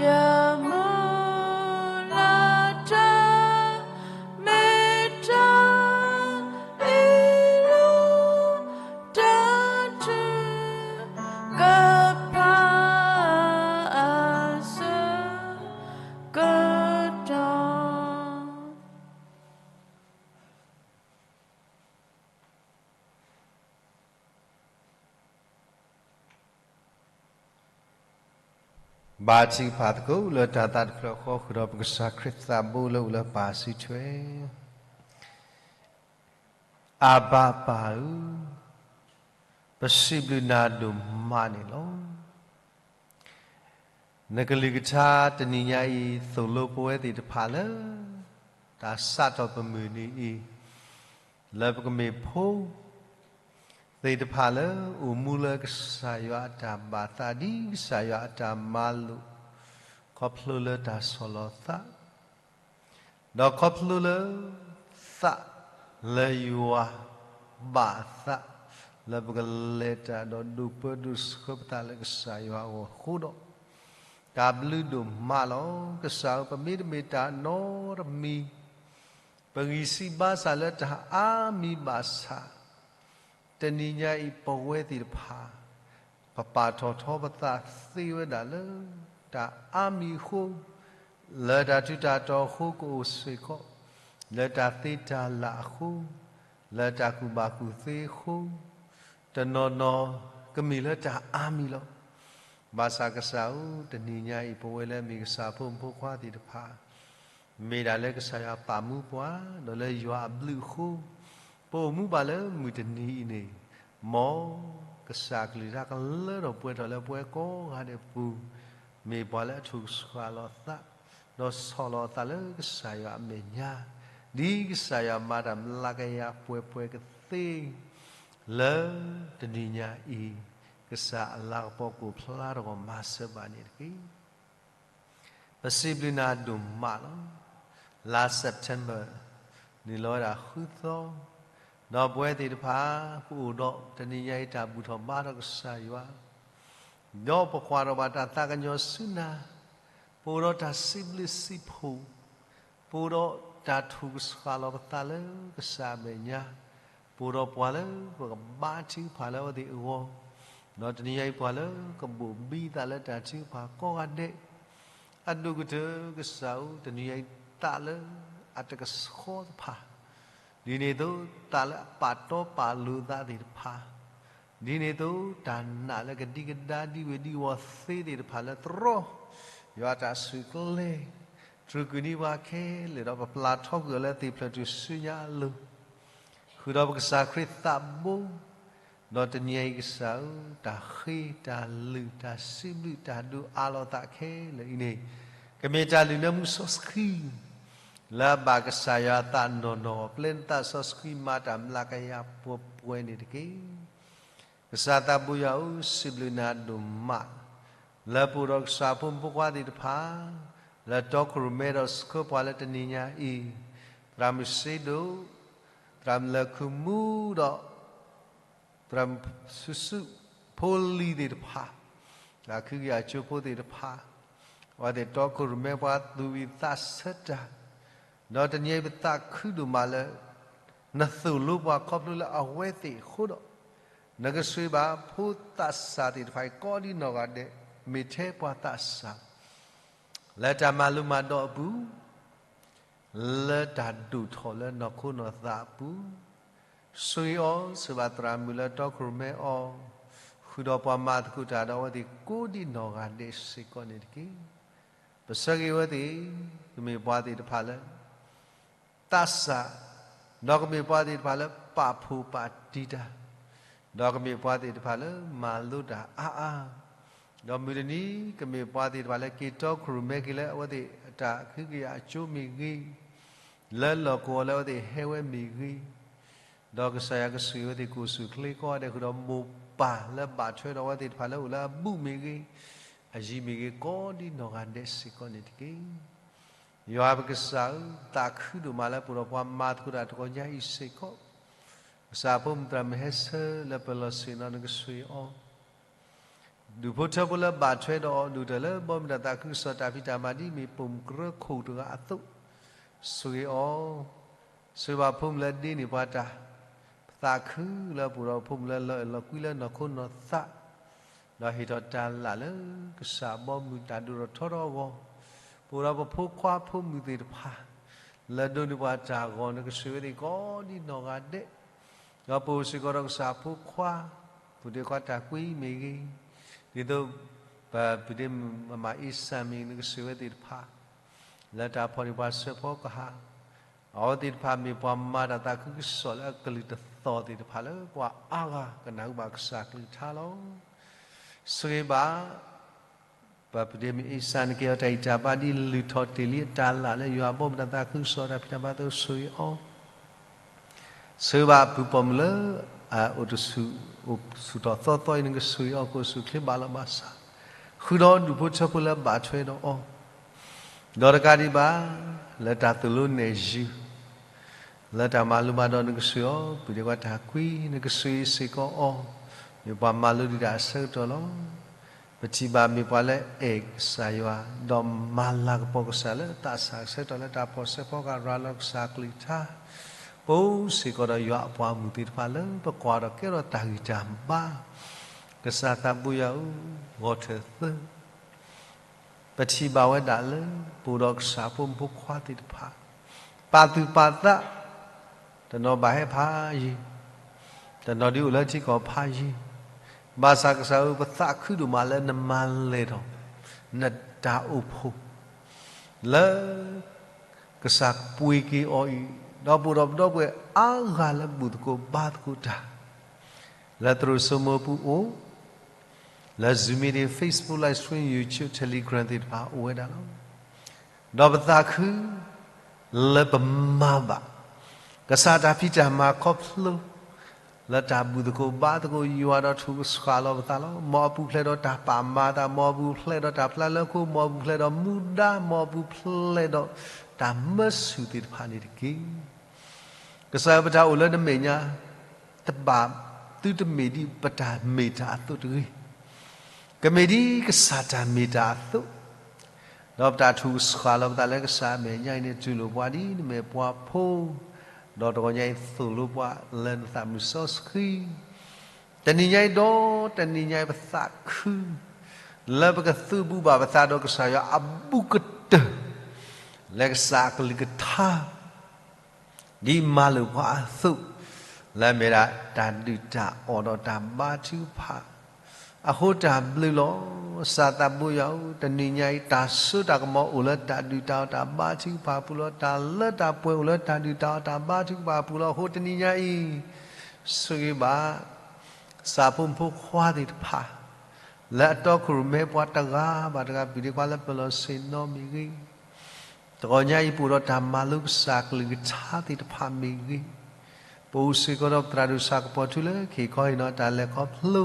ယမုၢ်လၢ်တၢ် မ့ၢ်တၢ်အ့ၣ်လိာ် တၢ်ထုကဖၣ်အဆၢကတီၢ် ဘါထုကဖၣ်သကိး လၢတၢ်သးတဖျၢၣ်ဃီဃုာ်ဒီး ပကစၢ်ခရံာ်သးဘိလၢအိၣ်လၢပၢ်စုထွဲ အၤဘၤပၢ်ဧၢ, ပစံးဘျုးနၤဒိၣ်မးန့ၣ်လီၤ. နကလုၢ်ကထါတနံၤညါအံၤ သိၣ်လိပဝဲသ့ၣ်တဖၣ်လၢ တၢ်စးထီၣ်ပမုၢ်နံၤအံၤ လၢပကမ့ၢ်ဖိသ့ၣ်တဖၣ်လၢ အိၣ်မူလၢကစၢ်ယွၤအတၢ်ဘၣ်သး ဒ်ကစၢ်ယွၤအတၢ်မၤလိာ် ခီဖျိလၢတၢ်ဆီၣ်လီၤသး ဒီးခီဖျိလၢ သးလၢယွၤဘၣ်သး လၢပကလဲၤတၢ်ဒီးဒိးပၢဒိးဆှၢပသးလၢကစၢ်ယွၤအဂီၢ်အဃိဒီး, တၢ်ဘျုးဒိၣ်မးလီၤ. ကစၢ်ဧၢ, ပမ့တမ့ၢ်တၢ်နီတမံၤ ပဂံၢ်စၢ်ဘါစၢ်လၢတၢ်အါမံၤဘၣ်ဆၣ်, တနံၤညါအံၤပဝဲသ့ၣ်တဖၣ် ပပာ်ထီၣ်ထီပသးသ့ဝဲဒၣ်လၢ တၢ်အါမံၤအဃိ, လၢတၢ်ထူးတၢ်တီၤအဃိကအိၣ်စ့ၢ်ကီး, လၢတၢ်သ့တၢ်လၢ်အဃိ, လၢတၢ်ကူၣ်ဘၣ်ကူၣ်သ့အဃိ, တနီၤနီၤကမ့ၢ်လၢတၢ်အါမံၤလီၤ. ဘၣ်ဆၣ်ကစၢ်ဧၢ, တနံၤညါအံၤ ပဝဲလၢအမ့ၢ်ကစၢ်ဖိမုၣ်ဖိခွါသ့ၣ်တဖၣ် မ့ၢ်ဒၣ်လၢကစၢ်ယွၤပာ်မူပှၤ, ဒီးလၢယွၤအဘျုးအဃိ, ပအိၣ်မူဘၣ်လၢမုၢ်တနံၤအံၤန့ၣ်, မ်ကစၢ်ကလုၢ်ကထါကလၢထီၣ်ပှဲၤထီၣ်လၢပဝဲကိးဂၤဒဲးအပူၤ, မ့ၢ်ပှၤလၢအထုကဆှီလီၤသး, ဒီးဆီၣ်လီၤသးလၢကစၢ်ယွၤအမဲာ်ညါ, ဒ်ကစၢ်ယွၤမၤတၢ်မျးကယၤပှဲၤပှဲၤကသ့ လၢတနံၤညါအံၤ, ကစၢ်အလၤကပီၤကအိၣ်ဖျါထီၣ်ပှၤမၤစၢၤဘၣ်န့ၣ်တက့ၢ်. ပစံးဘျုးနၤဒိၣ်မးလီၤ. လါ September န့ၣ်လီၤဝဲဒၣ်ဃုသီ, ဒီးပဝဲသ့ၣ်တဖၣ် ပအိၣ်ဒီးတနံၤညါအံၤ တၢ်ဘူၣ်ထီၣ်ဘါထီၣ်ကစၢ်ယွၤ, ဒီးပကွၢ်ထီၣ်ဘၣ်တၢ်သးကညီၤဆူနၤ, ပအိၣ်ဒီးတၢ်စံးဘျုးစံးဖှိၣ်, ပအိၣ်ဒီးတၢ်ထိၣ်ကဆှၣ်လီၤပသးလၢကစၢ်အမဲာ်ညါ, ပအိၣ်ဒီးပှၤလၢပကဘါထုကဖၣ်လၢအဝဲသ့ၣ်အဂီၢ်, ဒီးတနံၤညါအံၤပှၤလၢကဘိၣ်ဘံသးလၢတၢ်ထုကဖၣ်ကိးဂၤဒဲး, အဒိၣ်ကတၢၢ်ကစၢ်ဧၢ, တနံၤညါအံၤသးလၢအတကဆှီတဖၣ်, ဒ်န့ၣ်အသိးသးလၢအပာ်တီပာ်လိၤသးသ့ၣ်တဖၣ်, ဒ်န့ၣ်အသိးတၢ်နာ်လၢကဒံကဒါဒံဝုၤဒံဝီၤသ့သ့ၣ်တဖၣ်လၢသရိာ်, ယွၤအတၢ်ဆူၣ်ကျဲ, တြူာ်ကုၢ်နံၤပှၤခဲလၢာ်ဒီးပပျၢ်ထီကွံာ်အီၤလၢသ့ၣ်ဖျၢၣ်ထူၣ်စုညါအလိၤ, ဃုာ်ဒီးပကစၢ်ခရံာ်သးဘိ, ဒီးတနံၤအံၤကစၢ်ဧၢ, တၢ်ဃ့တၢ်လုၢ်တၢ်စံးဘျုးတၢ်ဒိးအးလီၤသးခဲလၢာ်အံၤန့ၣ်, ကမ့ၢ်တၢ်လုၢ်နၢမူစီဆှံ လၢအဘၣ်ကစၢ်ယွၤအသးနီၢ်နီၢ်, ပျဲနသးစီဆှံမၤတၢ်မျးကယၤပှဲၤပှဲၤန့ၣ်တက့ၢ်. ကစၢ်သးဘိယွၤဧၢ, စံးဘျုးနၤဒိၣ်မး, လၢပအိၣ်ဒီးကစၢ်ဖိမုၣ်ဖိခွါသ့ၣ်တဖၣ်, လၢတီခိၣ်ရိၣ်မဲဒီးဆှၢပှၤလၢတနံၤညါအံၤ, သရၣ်မုၣ်စ့ဒိၣ်, သရၣ်မုၣ်လၢၢ်ခုၣ်မူဒီး သရၣ်မုၣ်ဆူၣ်ဆူၣ်, ဖိလံၤသ့ၣ်တဖၣ်, သးခုကယၤကၠိဖိသ့ၣ်တဖၣ်, အဝဲသ့ၣ်တီခိၣ်ရိၣ်မဲပှၤသူၣ်ဝံၤသးဆၢတၢ်, ဒီးတနံၤအံၤပသးခုဒိၣ်မးလၢ နသိၣ်လိပှၤခီဖျိလၢအဝဲသ့ၣ်အဃိဒီး, နကဆိၣ်ဂ့ၤဘၣ်ဖိသးစၢ်သ့ၣ်တဖၣ်အံၤကိးဒံနီၢ်ဂၤဒဲး, မ့ၢ်ထဲပှၤသးစၢ် လၢတၢ်မၤလိမၤဒိးအပူၤ, လၢတၢ်ဒိၣ်ထီၣ်လၢနီၢ်ခိနီၢ်သးအပူၤ, ဆိၣ်ဂ့ၤအီၤ, ဆိၣ်ဂ့ၤဘၣ်သရၣ်မုၣ်လၢတီခိၣ်ရိၣ်မဲအီၤ, ဃုာ်ဒီးပှၤမၤသကိးတၢ်ဒီးအဝဲသ့ၣ်ကိးဒံနီၢ်ဂၤဒဲးစ့ၢ်ကီးန့ၣ်တက့ၢ်. ပဆၢဂ့ၤအဝဲသ့ၣ်, ကမ့ၢ်ပှၤသ့ၣ်တဖၣ်လၢ သးစၢ်, ဒီးကမ့ၢ်ပှၤသ့ၣ်တဖၣ်လၢပာ်ဖှိၣ်ပာ်တံၢ်တၢ်, ဒီးကမ့ၢ်ပှၤသ့ၣ်တဖၣ်လၢမၤလိတၢ်အါအါ, ဒီးမုၢ်တနံၤ ကမ့ၢ်ပှၤသ့ၣ်တဖၣ်လၢက့ၤတီခိၣ်ရိၣ်မဲက့ၤလၢအဝဲသ့ၣ်အတၢ်ခုကယၤအကၠိမ့ၢ်ဂ့ၤ, လၢလီၢ်ကဝီၤလၢအဝဲသ့ၣ်ဟဲဝဲမ့ၢ်ဂ့ၤ, ဒီးကစၢ်ယွၤကဆိၣ်ဂ့ၤအဝဲသ့ၣ်ကိၣ်ဆူၣ်ချ့ကိးဂၤဒဲး ဃုာ်ဒီးမိၢ်ပၢ်လၢဘၣ်ထွဲဒီးအဝဲသ့ၣ်တဖၣ်လၢအိၣ်လၢအဘူးမ့ၢ်ဂ့ၤ, အယံၤမ့ၢ်ဂ့ၤ ကိးဒံနီၢ်ဂၤဒဲးစ့ၢ်ကီးန့ၣ်တက့ၢ်. ယွၤပကစၢ်ဧၢ, သးခုဒိၣ်မးလၢပအိၣ်ဒီးပှၤမၤသကိးတၢ်တဂီၤညါအံၤစ့ၢ်ကီး, ကစၢ်ဖိမုၣ်သရၣ်မုၣ်ဟဲဆၢလၢပလီၢ်ဆ့ၣ်နီၤ နကဆိၣ်ဂ့ၤအီၤ, ဒူၣ်ဖိထၢဖိလၢဘၣ်ထွဲဒီးအီၤ ဒိၣ်တၢၢ်လၢဘီမုၢ်တၢ်သးခုကစီၣ်တၢ်ဖံးတၢ်မၤဒ်မ့ၢ်ပိာ်မုၣ်ကရၢခိၣ်တဂၤအသိး, ဆိၣ်ဂ့ၤအီၤ, ဆိၣ်ဂ့ၤဘၣ်ဖိမုၣ်လၢဒ့န့ၢ်ပှၤတၢ်, ပသးခုလၢပအိၣ်ဒီးဖိမုၣ်လၢလီၤအဲၣ်လီၤကွံလၢနီၢ်ခိနီၢ်သး ဒီးဟ့ၣ်ထီၣ်တၢ်လၢ်လၢကစၢ်ဘီမုၢ်တၢ်ဒိၣ်ထီၣ်ထီထီၣ်အဂီၢ်, ပအိၣ်ဒီးပဖိခွါဖိမုၣ်သ့ၣ်တဖၣ် လၢဒိးန့ၢ်ပှၤတၢ်အဂီၢ် နကဆိၣ်ဂ့ၤဝဲသ့ၣ်ကိးဒံနီၢ်ဂၤဒဲး, ဒီးပအိၣ်စ့ၢ်ကီးဒီးကစၢ်ဖိခွါ, ပုၢ်ဒ့ခွါတၢ်ကွံမ့ၢ်ဂ့ၤ, ဒ်သိး ပပုၢ်ဒ့မုၣ်မမၤအ့စၢ်မ့ၢ်ဂ့ၤ နကဆိၣ်ဂ့ၤဝဲသ့ၣ်တဖၣ် လၢတၢ်ဖီၣ်န့ၢ်ပှၤစၢဖီကဟၣ်, အဝဲသ့ၣ်တဖၣ်မ့ၢ်ပှၤမၤတၢ်သးခုကစီၣ်လၢအကလုၢ်တသီၣ်သ့ၣ်တဖၣ်လၢ ပှၤအါဂၤကနၢ်ဟူဘၣ်ကစၢ်ကလုၢ်ကထါလီၤ. ဆိၣ်ဂ့ၤဘၣ် ပပုၢ်ဒ့မုၣ်အ့စၢ် နကဲအီၤတၢ်ဂံၢ်တၢ်ဘါဒ်လုၢ်ထီၣ်တ့ၢ်လံအတၢ်လၢ်လၢယွၤဘီမုၢ်တၢ်သးခုကစီၣ်တၢ်ဖံးတၢ်မၤအသိး ဆိၣ်ဂ့ၤအီၤ, ဆိၣ်ဂ့ၤဘၣ်အပုၢ်ပိာ်မုၣ်လၢ အအိၣ်တဆူၣ်အိၣ်ဆူၣ်ထီၣ်သီသီအံၤ နကဆိၣ်ဂ့ၤအီၤ ကအိၣ်ဆူၣ်ချ့ဘၣ်လီၤဘၣ်စး, ဃုာ်ဒီးဒူၣ်ဖိထၢဖိလၢဘၣ်ထွဲဒီးအီၤ, ဒီးတကးဒံးဘၣ် လၢတၢ်သိၣ်လိနဲၣ်ယုၤ လၢတၢ်မၤလိမၤဒိး နကဆိၣ်ဂ့ၤအီၤ, ပုၢ်ဒ့ခွါတၢ်ကွံ နကဆိၣ်ဂ့ၤစ့ၢ်ကီးအီၤ, မ့ၢ်ပှၤမၤလိဒံးတၢ်အဆၢကတီၢ်လီၤ. ပထံၣ်ဘၣ်မ့ၢ်ပှၤလၢအဲၣ်ကစၢ်ယွၤ, ဒီးမၤလၤကပီၤကစၢ်လၢသးစၢ်အဆၢကတီၢ်လၢတၢ်ဖီၣ်စၢဖီကဟၣ်ရၤလီၤကစၢ်ကလုၢ်ကထါ, ပအိၣ်စ့ၢ်ကီးဒီးယွၤအပှၤမုၣ်သ့ၣ်တဖၣ်လၢပကွၢ်ဒီးကဲထီၣ်တၢ်ဂံၢ်တၢ်ဘါ, ကစၢ်သးဘိယွၤဧၢ, ဂီၤထၢၣ်သၢ ပထံၣ်ဘၣ်ဝဲဒၣ်လၢ ပအိၣ်ဒီးကစၢ်ဖိမုၣ်ဖိခွါသ့ၣ်တဖၣ်, ပာ်သူၣ်ပာ်သး, တနီၤဘၣ်ဟဲဖးယံၤ, တနီၤဒ်အိၣ်လၢထံကီၢ်ဖးယံၤ, ဘၣ်ဆၣ်ကစၢ်ဧၢ ပသးခုဒိၣ်မးလၢနမၤလဲၢ်ထီၣ် နတၢ်အိၣ်ဖှိၣ် လၢ ကစၢ်ပှ့ၤက့ၤအီၤအံၤ, ဒီးပအိၣ်ဒီးပဒီပုၢ်ဝဲၢ်အါဂၤလၢဘူၣ်သကိးဘါသကိးတၢ်, လၢသရိာ်စိမိၤပူၤအိၣ်, လၢ Zoom meeting, Facebook live stream, YouTube, Telegram သ့ၣ်တဖၣ်အိၣ်ဝဲဒၣ်လီၤ. ဒီးပသးခု လၢပမၤဘၣ် ကစၢ်တၢ်ဖံးတၢ်မၤခီဖျိ လၢတၢ်ဘူၣ်သကိးဘါသကိးယွၤဒီးထိၣ်ကဆှၣ်လီၤပသးလီၤ. မ်အပူၤဖျဲးဒီးတၢ်ပာ်မၤသး, မ်အပူၤဖျဲးဒီးတၢ်ပျၢ်လၢခိ, မ်အပူၤဖျဲးဒီးမူဒါ, မ်အပူၤဖျဲးဒီးတၢ်မၢဆူၣ်သ့ၣ်တဖၣ်န့ၣ်တက့ၢ်. ကစၢ်ဧၢ ပတၢ်အိၣ်လၢနမဲာ်ညါ တဘၣ်သုတမ့ၢ်ဒ်ပတၢ်မ့ၢ်တၢ်အသိးတဂ့ၤ. ကမ့ၢ်ဒ်ကစၢ်တၢ်မ့ၢ်တၢ်အသိး ဒီးပတၢ်ထူၣ်ကဆှၣ်လီၤပသးလၢကစၢ်အမဲာ်ညါအံၤန့ၣ် တူၢ်လိာ်ပှၤဒ်နမဲာ်ပှၤဖိ, ဒီးတဂီၤညါအံၤသိၣ်လိပှၤလၢနသးမုၢ်စီဆှံ, တနံၤညါအံၤဒီးတနံၤညါအံၤပသးခု လၢပကသုးဘူးဘၣ်ပသးဒီးကစၢ်ယွၤအဘူးကတၢၢ် လၢကစၢ်အကလုၢ်ကထါ ဒ်မၤလိာ်ပှၤအသိး, လၢအမ့ၢ်ဒၣ်တၢ်ဒုၣ်တၢ်အီၣ်ဒီးတၢ်ဘါထုကဖၣ်, အဃိတၢ်ဘျုးလီၤ. ကစၢ်သးဘိယွၤဧၢ, တနံၤညါအံၤ တၢ်စိတၢ်ကမီၤအိၣ်လၢတၢ်ဒုၣ်တၢ်အီၣ်တၢ်ဘါထုကဖၣ်အပူၤလီၤ. တၢ်လၢတၢ်ပှဲၤအိၣ်လၢတၢ်ဒုၣ်တၢ်အီၣ်တၢ်ဘါထုကဖၣ်အပူၤလီၤ. အဃိတနံၤညါအံၤ ဆိၣ်ဂ့ၤဘၣ် ကစၢ်ဖိမုၣ်ဖိခွါသ့ၣ်တဖၣ် လၢအတီခိၣ်ရိၣ်မဲပှၤတဂၤဘၣ်တဂၤ ပုၢ်ဒ့ခွါလၢပလီၢ်ဆ့ၣ်နီၤမ့ၢ်ဂ့ၤ, တဂီၤညါအံၤပအိၣ်ဒီးတၢ်မၤလိကစၢ်ကလုၢ်ကထါသ့ၣ်တဖၣ်မ့ၢ်ဂ့ၤ, ပအိၣ်စ့ၢ်ကီးဒီးပသရၣ်ဒိၣ်စၢ်ကပီၤထူလၢ ခ့ၣ်ခီဟ့ၣ်နီၤတၢ်လဲၤခီဖျိ,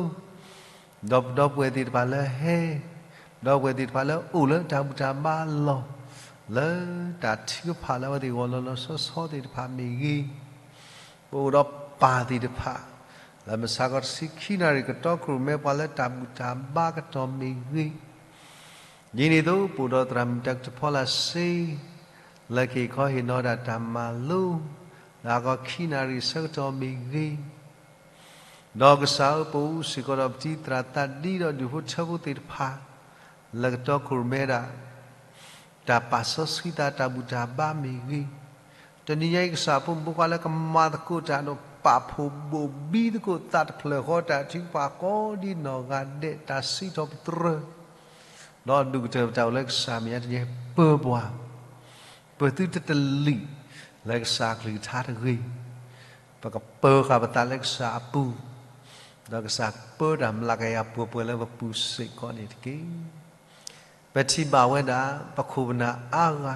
ဒီးပဒီပုၢ်ဝဲၢ်သ့ၣ်တဖၣ်လၢဟဲ, ဒီပုၢ်ဝဲၢ်သ့ၣ်တဖၣ်လၢအိၣ်လၢတၢ်ဘူၣ်တၢ်ဘါအလီၢ်, လၢတၢ်ထုကဖၣ်လၢအဝဲသ့ၣ်ဂီၢ်လီၤလီၤဆီဆီသ့ၣ်တဖၣ်မ့ၢ်ဂ့ၤ, ပအိၣ်ဒီးပၢ်သ့ၣ်တဖၣ် လၢမုၢ်ဆါခီတဆံခံနၣ်ရံၣ် ကတီခိၣ်ရိၣ်မဲပှၤလၢတၢ်ဘူၣ်တၢ်ဘါကတီၢ်မ့ၢ်ဂ့ၤ, ဒ်န့ၣ်အသိး ပအိၣ်ဒီးသရၣ်မုၣ်တၢ်ကတဖီလာ်စ့ လၢကဟ့ၣ်ခီဟ့ၣ်နီၤဒၣ်တၢ်မၤလိ လၢဟါခီခံနၣ်ရံၣ်အဆၢကတီၢ်မ့ၢ်ဂ့ၤ, ဒီးကစၢ်ဧၢ ပအိၣ်စ့ၢ်ကီးဒီးပတံၤသရၣ်သးဒံဒီးဒူၣ်ဖိထၢဖိသ့ၣ်တဖၣ် လၢကတီခိၣ်ရိၣ်မဲဒၣ် တၢ်ပာ်စီဆှံသးတၢ်ဘူၣ်တၢ်ဘါမ့ၢ်ဂ့ၤ, တနံၤညါအံၤ ကစၢ်ဖိမုၣ်ဖိခွါလၢကမၤသကိးတၢ်ဒီး ပာ်ဖှိၣ်ဘိၣ်ဘံသကိးသးတဖျၢၣ်ဃီတၢ်ထုကဖၣ်ကိးဒ်နီၢ်ဂၤဒဲး တၢ်စံးထီၣ်ပတြၢၤ, ဒီးဒိၣ်ကတၢၢ်ပတၢ်အိၣ်လၢကစၢ်မဲာ်ညါတနံၤညါ ပၢၤပှၤ, ပၢၤသုတတလံာ် လၢကစၢ်အကလုၢ်ကထါတဂ့ၤ, ပကပၢၤဃာ်ပသးလၢကစၢ်အပူၤ, ဒီးကစၢ်ကပၢတၢ်မျးကယၤပှဲၤပှဲၤလၢပပူၤစ့ၢ်ကီးန့ၣ်တက့ၢ်. ပထံၣ်ဘၣ်ဝဲဒၣ် ပခိၣ်ပနၢ်အါဂၤ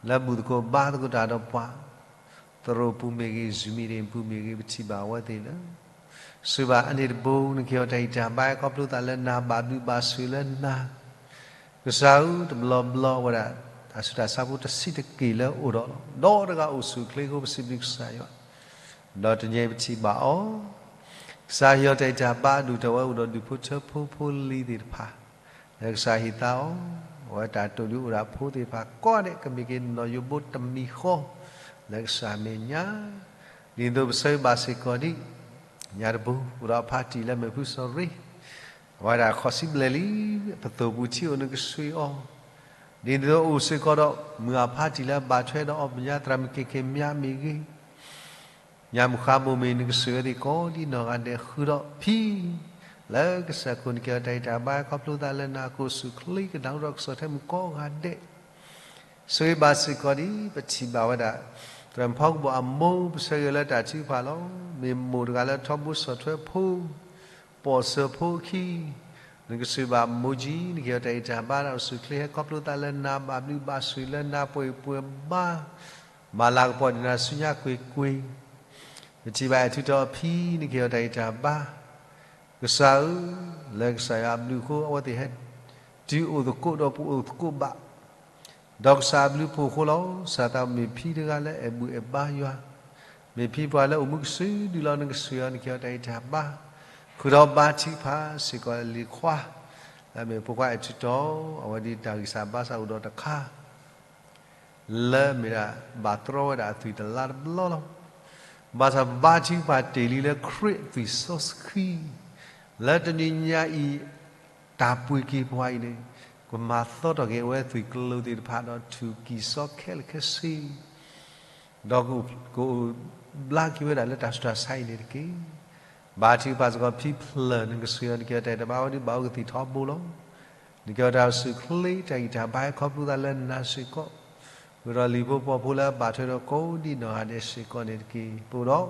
လၢဘူၣ်သကိးဘါသကိးတၢ်ဒီးပှၤ, သရိာ်ပူၤမ့ၢ်ဂ့ၤ, Zoom meetingပူၤမ့ၢ်ဂ့ၤ, ပထံၣ်ဘၣ်အဝဲသ့ၣ်လၢ စံးဘၣ်အန့ၣ်တဘိ နကဟ့ၣ်အီၤတၢ်ဂံၢ်တၢ်ဘါ ဟဲခီဖျိသးလၢနၤ ဘၣ်ဘျုးဘၣ်ဆိၣ်လၢနၤ, ကစၢ်ဧၢ တဘျီဘျီဝဲဒၣ် တၢ်ဆူးတၢ်ဆါဖိတဆံးတက့ၢ်လၢအိၣ်ဒီးလီၤ. ဒီးတဂၤအိၣ်ဆူၣ်အိၣ်ချ့အဃိ ပစံးဘျုးကစၢ်ယွၤ, ဒီးတနံၤအံၤပထံၣ်ဘၣ်အီၤ, ကစၢ်ဟ့ၣ်အီၤတၢ်ဂံၢ်တၢ်ဘါ ဒိၣ်တၢ်ဝဲအိၣ်ဒီးဒူၣ်ဖိထၢဖိဖိလံၤသ့ၣ်တဖၣ်, လၢကစၢ်ဟ့ၣ်သါအီၤ, အဝဲတၢ်တိာ်ဒုးအိၣ်ဒၣ်ဖိသ့ၣ်တဖၣ်ကိးဂၤဒဲး ကမ့ၢ်က့ၤနီၢ်ယိးဘိတမံၤဃီ လၢကစၢ်မဲာ်ညါ, ဒ်သိးပဆၢဂ့ၤဘၣ်စ့ၢ်ကီးဒ် ညါတဘိ အိၣ်ဒီးအဖါတံၢ်လၢမ့ၢ်ဖုစီၤရ့, အဝဲဒၣ်ဃိးဆံဘျဲၣ်လံ, ပသိၣ်ပူၤထံအိၣ် နကဆှံအီၤ, ဒ်သိးအိၣ်စ့ၢ်ကီးဒီး မုၢ်အဖါတံၢ်လၢအဘၣ်ထွဲဒီးအီၣ်ပညါ သရၣ်မုၣ်က့ၤက့ၤမၠါမ့ၢ်ဂ့ၤ, ညါမုၢ်ဃါမိၢ်မ့ၢ် နကဆှံဝဲသ့ၣ်ကိးဒ်နီၢ်ဂၤဒဲး ဃုာ်ဒီးဖံ လၢကစၢ်ခိၣ်နက့ၤအီၤတၢ်ဂံၢ်တၢ်ဘါ ဟဲခီဖျိသးလၢနၤ ကအိၣ်ဆူၣ်အိၣ်ချ့ကဒီးကစီၣ်ထဲမုၢ်ကိးဂၤဒဲး ဆိၣ်ဂ့ၤဘၣ်စ့ၢ်ကီးဒ် ပထံၣ်ဘၣ်ဝဲဒၣ် သရၣ်မုၣ်ဖီကဘီၣ်အမိၢ် ပဆၢဂ့ၤလၢတၢ်ထုကဖၣ်လီၤ. မ့ၢ်မိၢ်တဂၤလၢထီဘိဆီၣ်ထွဲဖိ, ပိာ်စၢၤဖိအခံ, နကဆှံဘၣ်မိၢ်ကံ, နက့ၤအီၤတၢ်ဂံၢ်တၢ်ဘါ အိၣ်ဆူၣ်အိၣ်ချ့ ဟဲခီဖျိသးလၢနၤ ဘၣ်ဘျုးဘၣ်ဆိၣ်လၢနၤ ပှဲၤပှဲၤဘါ, မၤလၤကပီၤဒ်နၤဆူညါကွ့ၢ်ကွ့ၢ်, ပထံၣ်ဘၣ်အဲၣ်ထုးထီၣ်အဖံ နက့ၤအီၤတၢ်ဂံၢ်တၢ်ဘါ ကစၢ်ဧၢ, လၢကစၢ်ယွၤအဘျုးအဃိ အဝဲသ့ၣ်ဟဲ တုၤအိၣ်သကိးဒီးပအိၣ်သကိးဘၣ်, ဒီးကစၢ်အဘျုးအဖှိၣ်အဃိလီၤ. ကစၢ်သးမ့ၢ်ဖံတဂၤလၢအဲၣ်ဘူၣ်အဲၣ်ဘါယွၤ, မ့ၢ်ဖံပှၤလၢအိၣ်မူကစုဒုလီၤ. နကဆှံအီၤ နက့ၤအီၤတၢ်ဂံၢ်တၢ်ဘါ, ဃုာ်ဒီးဘါထုကဖၣ်စ့ၢ်ကီးလံၤခွါ, လၢအမ့ၢ်ဖိခွါအဲၣ်ထုးထီၣ် အဝဲဒ်တၢ်ဂံၢ်စၢ်ဘါစၢ်အိၣ်ဒီးတခါ လၢမ့ၢ်ဒၣ် ဘၣ်တြီဝဲဒၣ်အသွံၣ်တလါတဘျီလီၤ. ဘၣ်ဆၣ်ဘါထုကဖၣ်တ့ၢ်လံလၢခရံာ်အသွံၣ်စီဆှံ, လၢတနံၤညါအံၤ တၢ်ပှ့ၤက့ၤပှၤအံၤန့ၣ် ကမၤသီထီၣ်က့ၤအဝဲသွံၣ်ကျိၤသ့ၣ်တဖၣ်ဒီး ထူၣ်ကံၢ်စီခဲလၢာ်ခဲဆ့ ဒီးကအိၣ်ဘျါက့ၤဝဲဒၣ်လၢတၢ်ဆူးတၢ်ဆါအံၤန့ၣ်တက့ၢ်. ဘါထုကဖၣ်စ့ၢ်ကီးဖံဖျၢၣ် နကဆှံအီၤ နက့ၤအီၤတၢ်ဂံၢ်တၢ်ဘါ အဝဲဒၣ်ဘၣ်အိၣ်ကသံၣ်ထီဘိလီၤ. နက့ၤအီၤတၢ်အိၣ်ဆူၣ်အိၣ်ချ့ တၢ်ဂံၢ်တၢ်ဘါဟဲခီဖျိသးလၢနၤစ့ၢ်ကီး, ဃုာ်ဒီးလံၤဖိပှၤဖိလၢအဘၣ်ထွဲဒီးကိးဒ်နီၢ်ဂၤဒဲးစ့ၢ်ကီးန့ၣ်တက့ၢ်. ပအိၣ်ဒီး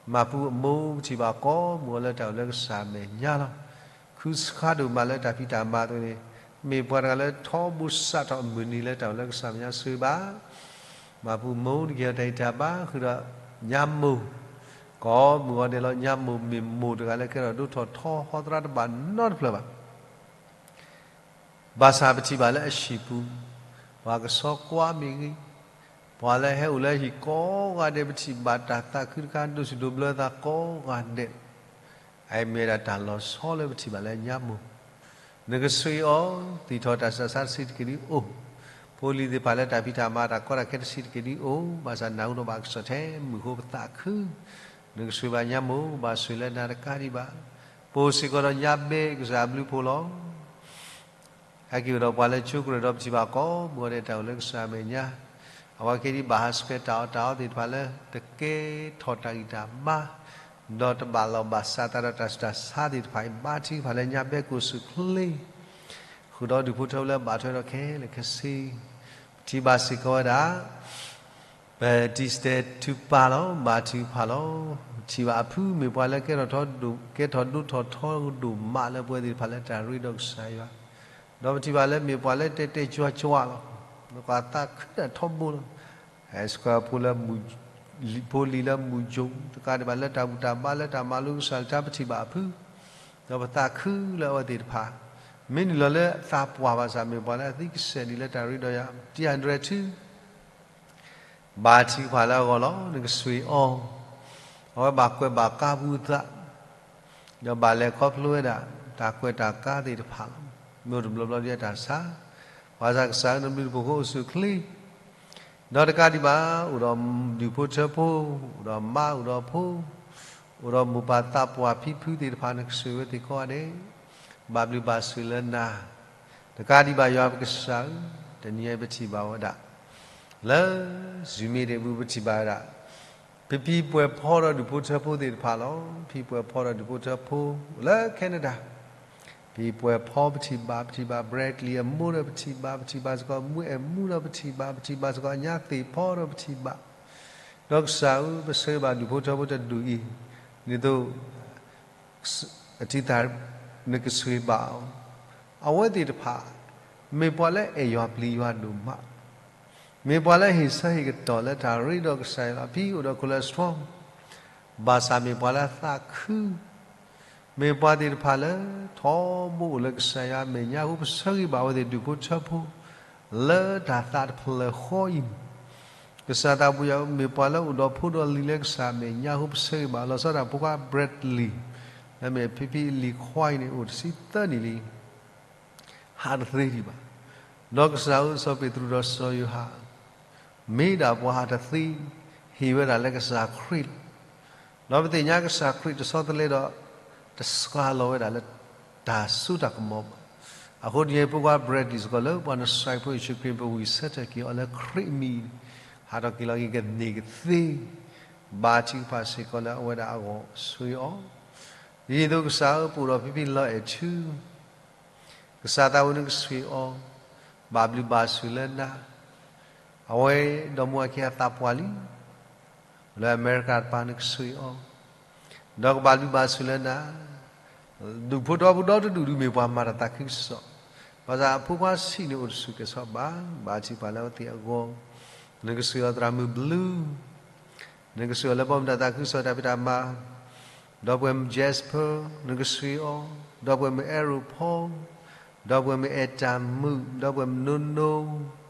မၤပူအမိၢ် ပထံၣ်ဘၣ်ကိးမုၢ်ဂီၤလၢတၢ်အိၣ်လၢကစၢ်မဲာ်ညါလီၤ. ခုစခါဒိၣ်မးလၢတၢ်ဖံးတၢ်မၤအသိးန့ၣ် မ့ၢ်ပှၤတဂၤလၢထီဘိစးထီၣ်အမုၢ်နံၤလၢတၢ်အိၣ်လၢကစၢ်မဲာ်ညါ ဆိၣ်ဂ့ၤဘၣ် မၤပူမိၢ် နက့ၤအီၤတၢ်ဂံၢ်တၢ်ဘါ ဃုာ်ဒီးညါမိၢ်, ကိးမုၢ်ဂီၤဒဲးလီၤ. ညါမိၢ်မ့ၢ်မိၢ်တဂၤလၢကဲထီၣ်ဒိၣ်ထီၣ်ထီဟီသရၣ်တဘၣ်နီတဖျၢၣ်ဘၣ်. ဘၣ်ဆၣ်ပထံၣ်ဘၣ်လၢအဟံၣ်ပူၤ ပှၤကဆှီကွၢ်မ့ၢ်ဂ့ၤ, ပှၤလၢဟဲအိၣ်လၢဟံၣ်ကိးဂၤဒဲး ပထံၣ်ဘၣ်တၢ်သးခုတခါ ဒိၣ်စူၣ်ဒိၣ်ဘျၢသးကိးဂၤဒဲး, အအံၤမ့ၢ်ဝဲဒၣ်တၢ်လီၤဆီလၢပထံၣ်ဘၣ်လၢညါမိၢ် နကဆှ့အီၤ, သ့ၣ်ထီၣ်တၢ်ဆူးတၢ်ဆါတဆံးတက့ၢ်ဒ်အိၣ်, ဖိလံၤသ့ၣ်တဖၣ်လၢတၢ်ဖံးတၢ်မၤတၢ်ကီတၢ်ခဲတဆံးတက့ၢ်ဒ်အိၣ်, ဘၣ်ဆၣ်နၢ်ဟူဒီးဘၣ်ကစီၣ်ထဲမုၢ်ဃိပသးခု, နကဆှ့ဘၣ်ညါမိၢ် ဘၣ်ဆှ့လၢနၤတကးဒံးဘၣ်, ပအိၣ်စ့ၢ်ကီးဒီးညါဘဲကစၢ်အဘျုးဖှိၣ်လီၤ. ဟဲက့ၤအိၣ်ဒီးပှၤလၢကၠိကရၢၢ်ဒီးပထံၣ်ဘၣ်ကိးမုၢ်အီၤဒဲး တၢ်အိၣ်လၢကစၢ်အမဲာ်ညါ, အဝဲက့ၤဒ်ဘၣ်ဟးဆှဲးတၢ်အီၣ်တၢ်အီသ့ၣ်တဖၣ်လၢ တကဲထီၣ်တၢ်ဂံၢ်တၢ်ဘါ, ဒီးတဘၣ်လီၢ်ဘၣ်စးသးဒီးတၢ်ဆူးတၢ်ဆါသ့ၣ်တဖၣ်အံၤ ဘါထုကဖၣ်လၢညါဘဲကအိၣ်ဆူၣ်ချ့ ဃုာ်ဒီးဒူၣ်ဖိထၢဖိလၢဘၣ်ထွဲဒီးခဲလၢာ်ခဲဆ့, ပထံၣ်ဘၣ်စ့ၢ်ကီးဝဲဒၣ် ပတံၤစတဲၤထုပၢ်လီၤ, ဘါထုကဖၣ်လီၤ. ထံၣ်ဘၣ်အဖုမ့ၢ်ပှၤလၢကဲထီၣ်ထီဒိၣ်, ကဲထီၣ်ဒိၣ်ထီၣ်ထီဒိၣ်မးလၢပဝဲသ့ၣ်တဖၣ်လၢတၢ်ရ့ဒီးကစၢ်ယွၤ, ဒီးပထံၣ်ဘၣ်လၢမ့ၢ်ပှၤလၢတဲာ်တဲာ်ကွၢ်ကွၢ်လီၤ. နကွၢ်သးခုဒၣ်ထီဘိလီၤ. ဟဲစ့ၢ်ကီးဖိလၢ ဖိလံၤလၢမူယိၣ်တကးဒံးဘၣ် လၢတၢ်ဘူၣ်တၢ်ဘါလၢတၢ်မၤလိကစၢ်လၢတၢ်ပထံၣ်ဘၣ်အဖု, ဒီးပသးခုလၢအဝဲသ့ၣ်တဖၣ်, မ့ၢ်နုာ်လီၤလၢအသးပှၢ်ဘၣ်ဆၣ် မ့ၢ်ပှၤလၢအသံကစဲာ်ဒ်လၢတၢ်ရ့ဒီးယွၤ တံၤဟးဒြဲၤထု ဘါထုကဖၣ်လၢအဂီၢ်လီၤ. နကဆှ့အီၤ, အဝဲဘၣ်ကွဲးဘၣ်ကါပူၤသး, ဒီးဘၣ်လဲၤခီဖျိဝဲဒၣ် တၢ်ကွဲးတၢ်ကါသ့ၣ်တဖၣ်လီၤ. မ့ၢ်အိၣ်တဘျီဘျီဒ်တၢ်ဆါ, ဘၣ်ဆၣ်ကစၢ်ဧၢ နဘျုးနဖှိၣ်ဃိအိၣ်ဆူၣ်အိၣ်ချ့, ဒီးတကးဒံးဘၣ် အိၣ်ဒီးဒူၣ်ဖိထၢဖိ, အိၣ်ဒီးမါအိၣ်ဒီးဖိ, အိၣ်ဒီးမိၢ်ပၢ်သးပှၢ်ဖံဖုသ့ၣ်တဖၣ် နကဆှ့ဝဲသ့ၣ်ကိးဂၤဒဲး, ဘၣ်ဘျုးဘၣ်ဆိၣ်လၢနၤ တကးဒံးဘၣ်ယွၤပကစၢ်ဧၢ, တနံၤအံၤပထံၣ်ဘၣ်ဝဲဒၣ် လၢ Zoom မ့ၢ်တ့ၢ်ပူၤ ပထံၣ်ဘၣ်ဝဲဒၣ် ပဖံပှဲၤဖီဒီးဒူၣ်ဖိထၢဖိသ့ၣ်တဖၣ်လီၤ. ဖံပှဲၤဖီဒီးဒူၣ်ဖိထၢဖိ လၢ Canada, ဖံပှဲၤဖီပထံၣ်ဘၣ်, ပထံၣ်ဘၣ် Bradley အမိၢ်ဒီးပထံၣ်ဘၣ်, ပထံၣ်ဘၣ်စ့ၢ်ကီးမူအဲၣ်မူဒီးပထံၣ်ဘၣ်, ပထံၣ်ဘၣ်စ့ၢ်ကီးညါသ့ၣ်ဖီဒီးပထံၣ်ဘၣ်, ဒီးကစၢ်ဧၢ ပဆၢဂ့ၤဘၣ်ဒူၣ်ဖိထၢဖိတဒူၣ်အံၤ, ဒ်သိး အထံသး နကဆှ့ဘၣ်အီၤ, အဝဲသ့ၣ်တဖၣ် မ့ၢ်ပှၤလၢအဲၣ်ယွၤပျံၤယွၤဒိၣ်မး, မ့ၢ်ပှၤလၢဟ့ၣ်ဆၢဟ့ၣ်ကတီၢ်လၢတၢ်ရ့ဒီးကစၢ်ယွၤလီၤ. ဖံအိၣ်ဒီး cholesterol, ဘၣ်ဆၣ်မ့ၢ်ပှၤလၢသးခု မ့ၢ်ပှၤသ့ၣ်တဖၣ်လၢ ထီဘိအိၣ်လၢကစၢ်ယွၤအမဲာ်ညါအဃိ ပဆၢဂ့ၤဘၣ်အဝဲသ့ၣ်ဒူၣ်ဖိထၢဖိ လၢတၢ်သးတဖျၢၣ်ဃီအံၤန့ၣ်, ကစၢ်သးပူၤယွၤမ့ၢ်ပှၤလၢအိၣ်ဒီးဖိဒီးလံၤလၢကစၢ်အမဲာ်ညါအဃိ ပဆၢဂ့ၤဘၣ်လီၤဆီဒၣ်တၢ်ဖိခွါ Bradley လၢမ့ၢ်ဖံဖံအလံၤခွါအံၤန့ၣ် အိၣ်တဆံသၢနံၣ်လံ ဟးတသ့ဒံးဘၣ်. ဒီးကစၢ်ဧၢ စီၤပ့းတရူးဒီးစီၤယိၤဟၣ် မ့ၢ်ဒၣ်ပှၤဟးတသ့ ဟ့ၣ်ဝဲဒၣ်လၢကစၢ်ခရံာ်လီၤ. ဒီးပသ့ၣ်ညါကစၢ်ခရံာ်တဆီတလဲဒီး တစှၤလီၤဝဲဒၣ်လၢတၢ်စိတၢ်ကမီၤဘၣ်. အဃိတနံၤအံၤ ဖိခွါ Bradley စ့ၢ်ကီးလၢပှၤနစဲးဖိယ့ၣ်ၡူးခရံာ် ပဝံၢ်ဆၢထၢၣ်က့ၤအီၤလၢခရံာ်အမံၤ, ဟးထီၣ်က့ၤလီၤက့ၤကန့ၢ်ကသ့, ဘါထုကဖၣ်စ့ၢ်ကီးလၢအဝဲဒၣ်အဂီၢ်ဆှ့အီၤ, ဒ်သိးကစၢ်ဧၢ ပအိၣ်ဒီးဖံဖံလီၤအဲၣ်ထူ ကစၢ်သးဝဲနကဆှ့အီၤ, ဘၣ်ဘျုးဘၣ်ဆိၣ်လၢနၤ, အဝဲဒီးမိၢ်အခံအသးပှၢ်လံ, လၢအမဲရကၤတပၤနကဆှ့အီၤ, ဒီးကဘၣ်ဘျုးဘၣ်ဆိၣ်လၢနၤ, ဒူၣ်ဖိထၢဖိဒီတဒူၣ်ဒုးမ့ၢ်ပှၤမၤတၢ်သးခုကစီၣ်, ဘၣ်ဆၣ်အဖိခွါဆံးန့ၣ်အိၣ်တဆူၣ်ကဲၤဆီဘၣ်, ဘါထုကဖၣ်လၢအဝဲသ့ၣ်အဂီၢ်, နကဆှ့အီၤသရၣ်မုၣ်ဘျူး နကဆှ့အီၤလၢဘီမုၢ်တၢ်သးခုကစီၣ်တၢ်ဖံးတၢ်မၤ, ဒီပုၢ်ဝဲၢ်မုၣ် Jasper နကဆှ့အီၤ, ဒီပုၢ်ဝဲၢ်မုၣ် Arrow Paul, ဒီပုၢ်ဝဲၢ်မုၣ်အဲၣ်တၢ်မုၣ်, ဒီပုၢ်ဝဲၢ်မုၣ်နိနိ,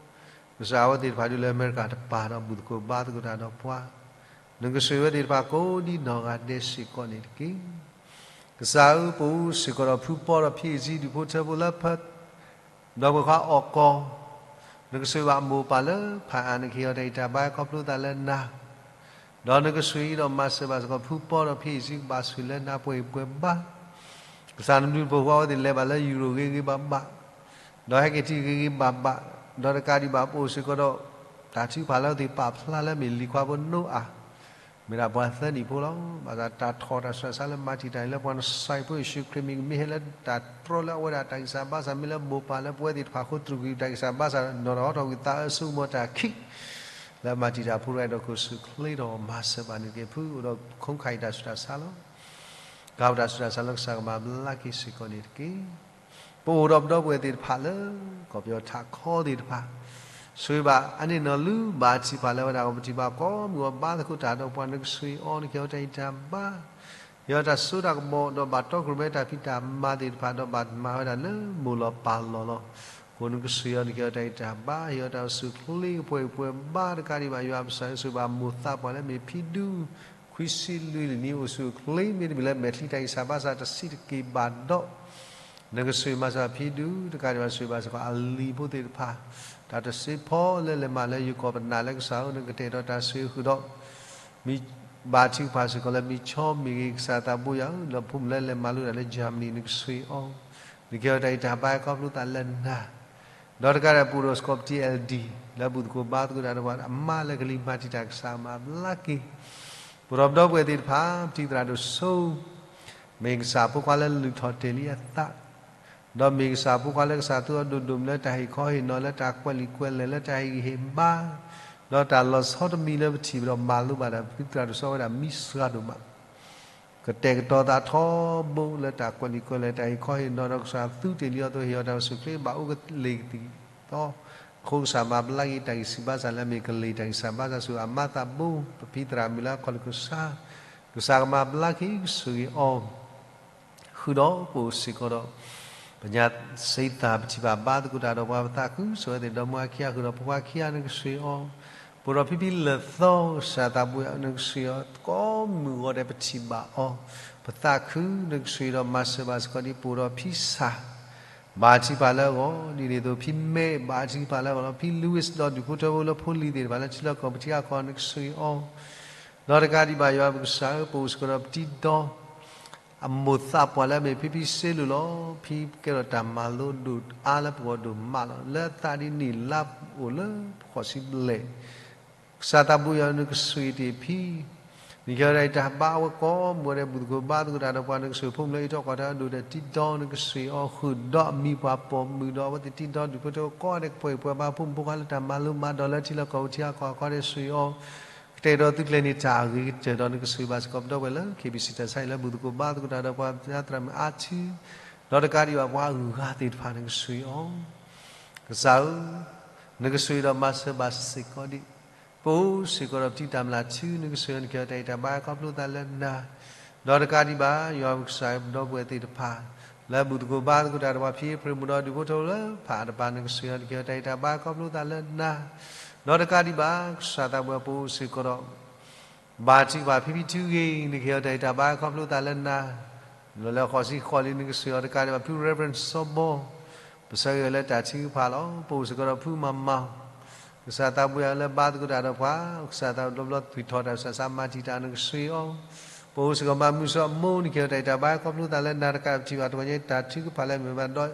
ကစၢ်အဝဲသ့ၣ်တဖၣ်ဒုးလၢအမဲရကၤတပၤဒီးဘူၣ်သကိးဘါသကိးတၢ်ဒီးပှၤ, နကဆှ့ဝဲသ့ၣ်တဖၣ်ကိးဒ်နီၢ်ဂၤဒဲးစ့ၢ်ကီးန့ၣ်တက့ၢ်. ကစၢ်ဧၢ ပအိၣ်စ့ၢ်ကီးဒီးဖုပီဒီးဖံအံၤစံးဒူၣ်ဖိထၢဖိလၢဖၢ ဒီပုၢ်ဝဲၢ်ခွါအီၣ်ကီၢ်, နကဆှ့ဘၣ်မိၢ်ပၢ်လၢဖးအါ နကဟ့ၣ်အီၤတၢ်ဂံၢ်တၢ်ဘါခီဖျိသးလၢနၤ, ဒီးနကဆှ့အီၤဒီးမၤစၢၤဘၣ်စ့ၢ်ကီးဖုပီဒီးဖံအံၤစံး ကဘၣ်ဆိၣ်လၢနၤပှဲၤအံၤပှဲၤဘါ, ကစၢ်နဘျုးနဖှိၣ်ဃီအဝဲသ့ၣ်လဲၤဘၣ်လၢယူရိၣ်ဂ့ၤဂ့ၤဘၣ်ဘၣ်, ဒီးဟဲက့ၤထံဂ့ၤဂ့ၤဘၣ်ဘၣ်, ဒီးတကးဒံးဘၣ်ပအိၣ်စ့ၢ်ကီးဒီး တၢ်ထုကဖၣ်လၢအဝဲသ့ၣ်ပာ်ဖျါလၢမ့ၢ်လံၤခွါဖိနိအၤ မ့ၢ်ဒၣ်ပှၤသၢနံၣ်ဖိလီၤ. ဘၣ်ဆၣ်တၢ်ထီၣ်တၢ်ဆူးတၢ်ဆါလၢမၤတံာ်တာ်အံၤလၢပှၤနစဲးဖိယ့ၣ်ၡူးခရံာ်မံၤ ကမ့ၢ်ဟဲလၢတၢ်တြီလၢအဝဲဒၣ်တၢ်ဂံၢ်စၢ်ဘါစၢ် မ့ၢ်လၢမိၢ်ပၢ်လၢပဝဲသ့ၣ်တဖၣ်အဃိ တြူာ်ကွံာ်တၢ်ဂံၢ်စၢ်ဘါစၢ် နီၢ်တဂၤဟီထီၣ်ကွံာ်သးအၢဆိကမိၣ်တၢ်ခံး လၢမၤတံာ်တာ်ဖိတဂၤအံၤဒီး ကအိၣ်ဆူၣ်အိၣ်ချ့ဒီးမၤစၢၤဘၣ်န့ၣ်တက့ၢ်. ဖုအိၣ်ဒီးခိၣ်ခါအံၤတၢ်ဆူးတၢ်ဆါလီၤ. ကါပတၢ်ဆူးတၢ်ဆါလၢကစၢ်ကမၤဘျါက့ၤစ့ၢ်ကီးန့ၣ်တက့ၢ်. ပအိၣ်ဒီးပဒီပုၢ်ဝဲၢ်သ့ၣ်တဖၣ်လၢ ကီၢ်ပယီၤထးခီသ့ၣ်တဖၣ် ဆှ့ဘၣ်အန့ၢ်နီၢ်လူဘၣ်ထံးဖးလၢဝဲဒၣ် ကပထံၣ်ဘၣ်ကိးမုၢ်အီၤဘါသကိးတၢ်ဒီးပှၤ နကဆှ့အီၤ နကဟ့ၣ်အီၤတၢ်ဂံၢ်တၢ်ဘါ, ဟ့ၣ်အီၤတၢ်စိတၢ်ကမီၤ ဒီးဘၣ်တီကြၢးဝဲတၢ်ဖံးတၢ်မၤသ့ၣ်တဖၣ် ဒီးဘၣ်မၤဝဲဒၣ်လၢမိၢ်လီၤပၢ်လီၤလီၤ. အဃိနကဆှ့အီၤ နကဟ့ၣ်အီၤတၢ်ဂံၢ်တၢ်ဘါ ဟ့ၣ်အီၤတၢ်အိၣ်ဆူၣ်အိၣ်ချ့ကပှဲၤကပှဲၤဘါတကးဒံးဘၣ် ယွၤပစၢ်ယ့ၣ်ၡူးဘၣ်မိၢ်သးပှၢ်လၢမ့ၢ်ဖံဒူ ခွံဆံလွံၢ်နံၣ် အိၣ်ဆူၣ်အိၣ်ချ့ မ့တမ့ၢ်လၢမဲာ်ချံတၢ်ဂံၢ်စၢ်ဘါစၢ်တဆံးတက့ၢ်ဘၣ်ဒီး နကဆိၣ်ဂ့ၤမၤစၢၤဖံဒူ တကးဒံးဘၣ်ဆိၣ်ဂ့ၤဘၣ်စ့ၢ်ကီးအလံၤဖိသ့ၣ်တဖၣ်, တၢ်တစ့ဖီလၢလဲၤမးလၢယကီၢ်ပနၢ်လၢကစၢ်ဧၢ နကတဲာ်ကတီၤတၢ်ဆိၣ်ဂ့ၤဃုာ်ဒီး မ့ၢ်ဘါထုကဖၣ်စ့ၢ်ကီးလၢမ့ၢ်ဆီမ့ၢ်ဂ့ၤ ကစၢ်သးဘိယွၤဧၢ, ဒီးဖိမုၣ်လၢလဲၤမၤလိတၢ်လၢ Germany နကဆိၣ်ဂ့ၤအီၤ, နကဟ့ၣ်အီၤတၢ်ဂံၢ်တၢ်ဘါခီဖျိသးလၢနၤ, ဒီးတကးဒံးပအိၣ်ဒီးစ့ၢ်ကီးပတံၤ အဲလ်ဒံၣ် လၢဘူၣ်သကိးဘါသကိးတၢ်ဒီးပှၤအမါလၢကလံၤမၤတံာ်တာ် ကစၢ်မၤဘျါက့ၤ ပအိၣ်ဒီးပဒီပုၢ်ဝဲၢ်သ့ၣ်တဖၣ် ပတံၤသရၣ်ဒိၣ်စိ မ့ၢ်ကစၢ်ဖိခွါလၢလုၢ်ထီၣ်တ့ၢ်လံအသး, ဒီးမ့ၢ်ကစၢ်ဖိခွါလၢကစၢ်သူအီၤဒိၣ်ဒိၣ်မးလၢတၢ်ဟ့ၣ်ခီဟ့ၣ်နီၤ လၢတၢ်ကွဲးလံာ်ကွဲးလဲၢ် လၢတၢ်ဟ့ၣ်ဂံၢ်ဟ့ၣ်ဘါ, ဒီးတၢ်လီၤဆီတမံၤလၢပထံၣ်ဒီးမၤလိဘၣ်တၢ် ပတံၤသရၣ်ဒိၣ်စိဝဲဒၣ်မံစှၤဒိၣ်မး ကတဲာ်ကတီၤသးထီဘိလၢတၢ်ကွဲးလံာ်ကွဲးလဲၢ် တၢ်ဟ့ၣ်ခီဟ့ၣ်နီၤဒီးကစၢ်သူတ့ၢ်လံအီၤအသိး ဟ့ၣ်အီၤတၢ်အိၣ်ဆူၣ်အိၣ်ချ့ ဘၣ်အိၣ်ကလ့ၤကသံၣ်သီ, အဃိကစၢ်မၤဘျါက့ၤတၢ်ဂံၢ်စၢ်ဘါစၢ်လၢအမ့ၢ်ကလ့ၤတၢ်ဂံၢ်စၢ်ဘါစၢ်ဆူအမါသးဘိ ပဖံသရၣ်မုၣ်လၢအခီၣ်လ့ၣ်ကစၢ်, ကစၢ်ကမၤဘျါက့ၤကဆိၣ်ဂ့ၤအီၤ ဃုာ်ဒီးပအိၣ်စ့ၢ်ကီးဒီး ပညါစ့သး ပထံၣ်ဘၣ်ဘါသကိးတၢ်ဒီးပှၤ ပသးခုစၢၤဝဲသ့ၣ် ဒီမါဝၤခံဂၤ ဃုာ်ဒီးဖိခွါခံဂၤ နကဆိၣ်ဂ့ၤအီၤ, ပအိၣ်ဒီးဖံဖံလၢာ်သီ ကစၢ်သးဘိယွၤ နကဆိၣ်ဂ့ၤအီၤ ကိးမုၢ်ဂီၤဒဲး ပထံၣ်ဘၣ်အီၤ ပသးခု နကဆိၣ်ဂ့ၤဒီးမၤစၢၤဘၣ်စ့ၢ်ကီးဒံး ပအိၣ်ဒီးဖံစၢ် ဘါထုကဖၣ်လၢအဂီၢ် ဒ်န့ၣ်အသိး ဖံမဲး ဘါထုကဖၣ်လၢအဂီၢ်လီၤ ဖံ Louis ဒီးဒူၣ်ဖိထၢဖိလၢဖိလံၤသ့ၣ်တဖၣ်လၢထံလီၢ်ကီၢ်ပူၤထံဂၤကီၢ် နကဆိၣ်ဂ့ၤအီၤ, ဒီးတကးဒံးဘၣ် ယွၤပကစၢ်ဧၢ ပအိၣ်စ့ၢ်ကီးဒီးပတံၤဒီ အမိၢ်သးပှၢ်လၢအမ့ၢ်ဖံဖံစ့လူလီၤ. ဖံကဲထီၣ်တၢ်မၤလိဒိၣ်အါလၢပဂီၢ်ဒိၣ်မးလီၤ. လၢအသးဒ်န့ၣ်လါအိၣ်လၢပဃိးဆံဘျဲၣ်, ကစၢ်သးဘိယွၤ နကဆိၣ်ဂ့ၤတ့ၢ်ဖံ, နကဟ့ၣ်အီၤတၢ်ဂံၢ်တၢ်ဘါ အဝဲကိးမုၢ်ဂီၤဒဲး ဘူၣ်သကိးဘါသကိးတၢ်ဒီးပှၤ နကဆိၣ်ဂ့ၤ ဖိမုၣ်လၢအံးထွဲကွၢ်ထွဲအဒိၣ်ဒီး တံၤဒီ နကဆိၣ်ဂ့ၤအီၤ ဃုာ်ဒီးအမံၤပှၤပိာ်မုၣ်ဒီးအဝဲသ့ၣ်တံၤဒီ ဒူၣ်ဖိထၢဖိကိးဂၤဒဲး ကပှဲၤကပှဲၤဘါ ဖိမုၣ်ဖိခွါလၢတၢ်မၤလိမၤဒိးလၢထံလီၢ်ကီၢ်ပူၤထံဂၤကီၢ်ဂၤကိးဂၤဒဲး ဆိၣ်ဂ့ၤအီၤ ကတဲာ်ကတီၤသုကျဲၤန့ၣ်တၢ်အဂ့ၤကတၢၢ်ဒီး နကဆိၣ်ဂ့ၤဘၣ်စ့ၢ်ကီးပဒီပုၢ်ဝဲၢ်လၢ KBC တၢ်ဆါဟံၣ်လၢ ဘူၣ်သကိးဘါသကိးတၢ်ဒီးပှၤ ပညါသရၣ်မုၣ်အါထံ, ဒီးတကးဒံးဘၣ်ပှၤအဂုၤအဂၤသ့ၣ်တဖၣ် နကဆိၣ်ဂ့ၤအီၤ, ကစၢ်ဧၢ, နကဆိၣ်ဂ့ၤဒီးမၤစၢၤဘၣ်စ့ၢ်ကီးဒံး, ပအိၣ်စ့ၢ်ကီးဒီးပတံၤတၢ်မျၢ်ထူ နကဆိၣ်ဂ့ၤအီၤ နကဟ့ၣ်အီၤတၢ်ဂံၢ်တၢ်ဘါခီဖျိသးလၢနၤ ဒီးတကးဒံးဘၣ် ယွၤပကစၢ်ပဒီပုၢ်ဝဲၢ်သ့ၣ်တဖၣ် လၢဘူၣ်သကိးဘါသကိးတၢ်ဒီးပှၤ ဖံအ့ဖြ့ၣ်မုၣ်ဒီးဒူၣ်ဖိထၢဖိလၢဖးအတပၤ နကဆိၣ်ဂ့ၤအီၤ နကဟ့ၣ်အီၤတၢ်ဂံၢ်တၢ်ဘါခီဖျိသးလၢနၤ, ဒီးတကးဒံးဘၣ် ကစၢ်သးဘိယွၤ ပအိၣ်စ့ၢ်ကီးဒီး ဘါထုကဖၣ်ဖံဖံထူဂ့ၤ နကဟ့ၣ်အီၤတၢ်ဂံၢ်တၢ်ဘါခီဖျိသးလၢနၤ, လၢလၢဃိးဆံဃိးလံ နကဆိၣ်ဂ့ၤအီၤ တကးဒံးဘၣ်ဖံ Reverend စီၤဘီ ပဆၢဂ့ၤလၢတၢ်ထုကဖၣ်လီၤ. ပအိၣ်စ့ၢ်ကီးဒီးဖုမၤမၤ ကစၢ်သးဘိယွၤလၢဘါသကိးတၢ်ဒီးပှၤ ကစၢ်သးဘိယွၤဘျီဘျီသွံၣ်ထီၣ်တၢ် ကစၢ်သးမၤတံာ်တာ် နကဆိၣ်ဂ့ၤအီၤ, ပအိၣ်စ့ၢ်ကီးမၤမုာ်စီၤအမိၢ် နကဟ့ၣ်အီၤတၢ်ဂံၢ်တၢ်ဘါခီဖျိသးလၢနၤ တကးဒံးဘၣ် တဂီၤညါတၢ်ထုကဖၣ်လၢအမ့ၢ်ဘၣ်ဒီး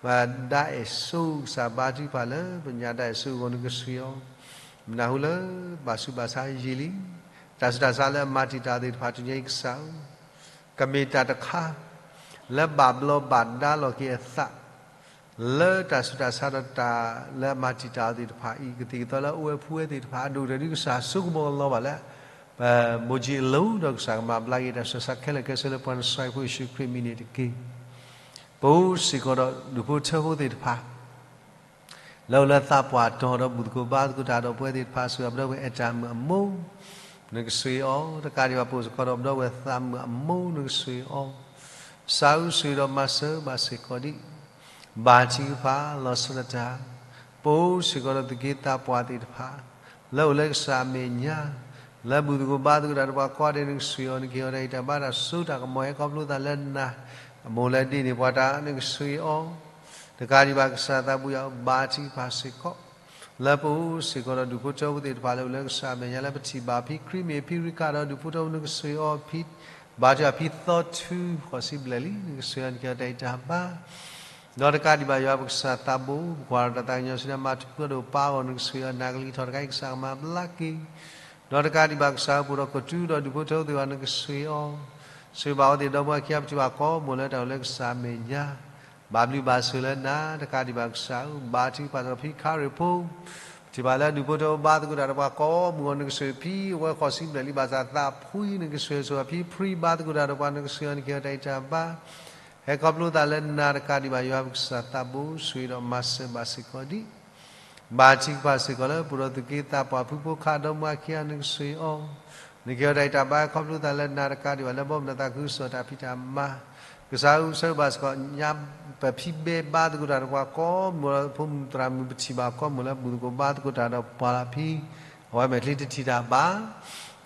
ဘၣ်ဒါအဲၣ်စိ ကစၢ်ဘါထုကဖၣ်လၢပညါဒါအဲၣ်စိအဂီၢ် နကဆိၣ်ဂ့ၤအီၤ, မနုၤဃိလၢ ဘၣ်ဆူးဘၣ်ဆါယံာ်လံ, တၢ်ဆူးတၢ်ဆါလၢအမၤတံာ်တာ်သ့ၣ်တဖၣ် တဂီၤညါအံၤကစၢ်ဧၢ ကမ့ၢ်တၢ်တခါ လၢဘၣ်ဘျီးဘၣ်ဒါလီၤက့ၤအသး လၢတၢ်ဆူးတၢ်ဆါဒီးတၢ်လၢအမၤတံာ်တာ်အီၤသ့ၣ်တဖၣ်အံၤ ကသံၣ်ကသီလၢအအိၣ်ဝဲဖှူဝဲသ့ၣ်တဖၣ် အဒိၣ်ကတၢၢ်ဒ်ကစၢ်ဆိကမိၣ်လီၤဘၣ်လၢ ပမိၢ်ကၠံအလိၤ ဒီးကစၢ်ကမၤဘျါက့ၤတၢ်ဆူးတၢ်ဆါခဲလၢာ်ခဲဆ့လၢပှၤနစှၤဖိယ့ၣ်ၡူးခရံာ်အမံၤန့ၣ်တက့ၢ်. ပအိၣ်စ့ၢ်ကီးဒီးဒူၣ်ဖိထၢဖိသ့ၣ်တဖၣ် လၢအိၣ်လၢသးပှၢ်တီၤဒီးဘူၣ်သကိးဘါသကိးတၢ်ဒီးပဝဲသ့ၣ်တဖၣ် ဆိၣ်ဂ့ၤပဒီပုၢ်ဝဲၢ်အဲၣ်တၢ်မုၣ်အမိၢ် နကဆိၣ်ဂ့ၤအီၤ, တကးဒံးဘၣ်ပအိၣ်စ့ၢ်ကီးဒီးပဒီပုၢ်ဝဲၢ်သးမုၣ်အမိၢ် နကဆိၣ်ဂ့ၤအီၤ, ကစၢ်ဧၢဆိၣ်ဂ့ၤဒီးမၤစၢၤဘၣ်စ့ၢ်ကီးဒံး ဘါထုကဖၣ်လီၤဆီဒၣ်တၢ်, ပအိၣ်စ့ၢ်ကီးဒီးသုးက့သးပှၢ်သ့ၣ်တဖၣ် လၢအိၣ်လၢကစၢ်အမဲာ်ညါ လၢဘူၣ်သကိးဘါသကိးတၢ်ဒီးပှၤကိးဂၤဒဲး နကဆိၣ်ဂ့ၤအီၤ, နကဟ့ၣ်အီၤတၢ်ဂံၢ်တၢ်ဘါတၢ်စိတၢ်ကမီၤဟဲခီဖျိသးလၢနၤ, အမိၢ်လၢဒ်န့ၣ်ပှၤတၢ် နကဆိၣ်ဂ့ၤအီၤ, တကးဒံးဘၣ်ကစၢ်သးဘိယွၤ ဘါထုကဖၣ်စ့ၢ်ကီး လၢပအိၣ်စ့ၢ်ကီးဒီးဒူၣ်ဖိထၢဖိသ့ၣ်တဖၣ်လၢအိၣ်လၢကစၢ်အမဲာ်ညါလၢပထံၣ်ဘၣ်ဖံခရံာ်မ့ၢ်ဖံရံကၣ်ဒီးဒူၣ်ဖိထၢဖိ နကဆိၣ်ဂ့ၤအီၤဖံ ဘါထုကဖၣ်ဖံသီထူ ဃိးဆံဘျဲၣ်လံ နကဆိၣ်ဂ့ၤအီၤ နကဟ့ၣ်အီၤတၢ်ဂံၢ်တၢ်ဘါ ဒီးတကးဒံးဘၣ်ယွၤပကစၢ်သးဘိ ပကွၢ်ဒီးတၢ်သးကညီၤဆူညါ မၤထူၣ်ဖှံဒီးပၢ်အဂီၢ် နကဆိၣ်ဂ့ၤအီၤ နၤကလံၤထီၣ်တခါအံၤ ကစၢ်ကမၤဘျါက့ၤ ဒီးတကးဒံးဘၣ်ကစၢ်ဧၢ ပအိၣ်ဒီးကတူၢ်ဒီးဒူၣ်ဖိထၢဖိသ့ၣ်တဖၣ် နကဆိၣ်ဂ့ၤအီၤ, ဆိၣ်ဂ့ၤဘၣ်အဝဲသ့ၣ်ဒီမါဝၤခံဂၤ ပထံၣ်ဘၣ်ကိးမုၢ်လၢတၢ်အိၣ်လၢကစၢ်အမဲာ်ညါ ဘၣ်ဘျုးဘၣ်ဆိၣ်လၢနၤ တကးဒံးဘၣ်ကစၢ်ဧၢ ဘါထုကဖၣ်ဒီးဖံခါရ့ၣ်ဖိ ပထံၣ်ဘၣ်လၢဒူၣ်ဖိထၢဖိဘါသကိးတၢ်ဒီးပှၤကိးမုၢ်အဂီၢ် နကဆိၣ်ဂ့ၤဖံ အဝဲဃိးဆံဘျဲၣ်လံ ဘၣ်ဆၣ်သးဖှံ နကဆိၣ်ဂ့ၤဆိၣ်ဂ့ၤဖံ ဖံဘါသကိးတၢ်ဒီးပှၤ နကဆိၣ်ဂ့ၤအီၤ နကဟ့ၣ်အီၤတၢ်ဂံၢ်တၢ်ဘါ ဟဲခီဖျိသးလၢနၤ တကးဒံးဘၣ်ယွၤပကစၢ်သးဘိ ဆိၣ်ဂ့ၤဒီးမၤစၢၤဘၣ်စ့ၢ်ကီးဒံး ဘါထုကဖၣ်စ့ၢ်ကီးလၢ ပအိၣ်ဒီးသုးက့သးပှၢ်ဖုဖိခါဒီမါဝၤခံဂၤ နကဆိၣ်ဂ့ၤအီၤ, နကဟ့ၣ်အီၤတၢ်ဂံၢ်တၢ်ဘါ ခီဖျိသးလၢနၤ တကးဒံးဘၣ်လၢဘီမုၢ်ဒီးသးခုကစီၣ်တၢ်ဖံးတၢ်မၤ ကစၢ်ဧၢ ဆိၣ်ဂ့ၤဘၣ်စ့ၢ်ကီး ညါပဖံဘဲဘါသကိးတၢ်ဒီးပှၤကိးမုၢ် ဖိမုၣ်သရၣ်မုၣ် ပထံၣ်ဘၣ်ကိးမုၢ်လၢဘူၣ်သကိးဘါသကိးတၢ်ဒီးပှၤလၢဖံ အဝဲမဲာ်ချံတထံၣ်တၢ်ဘၣ်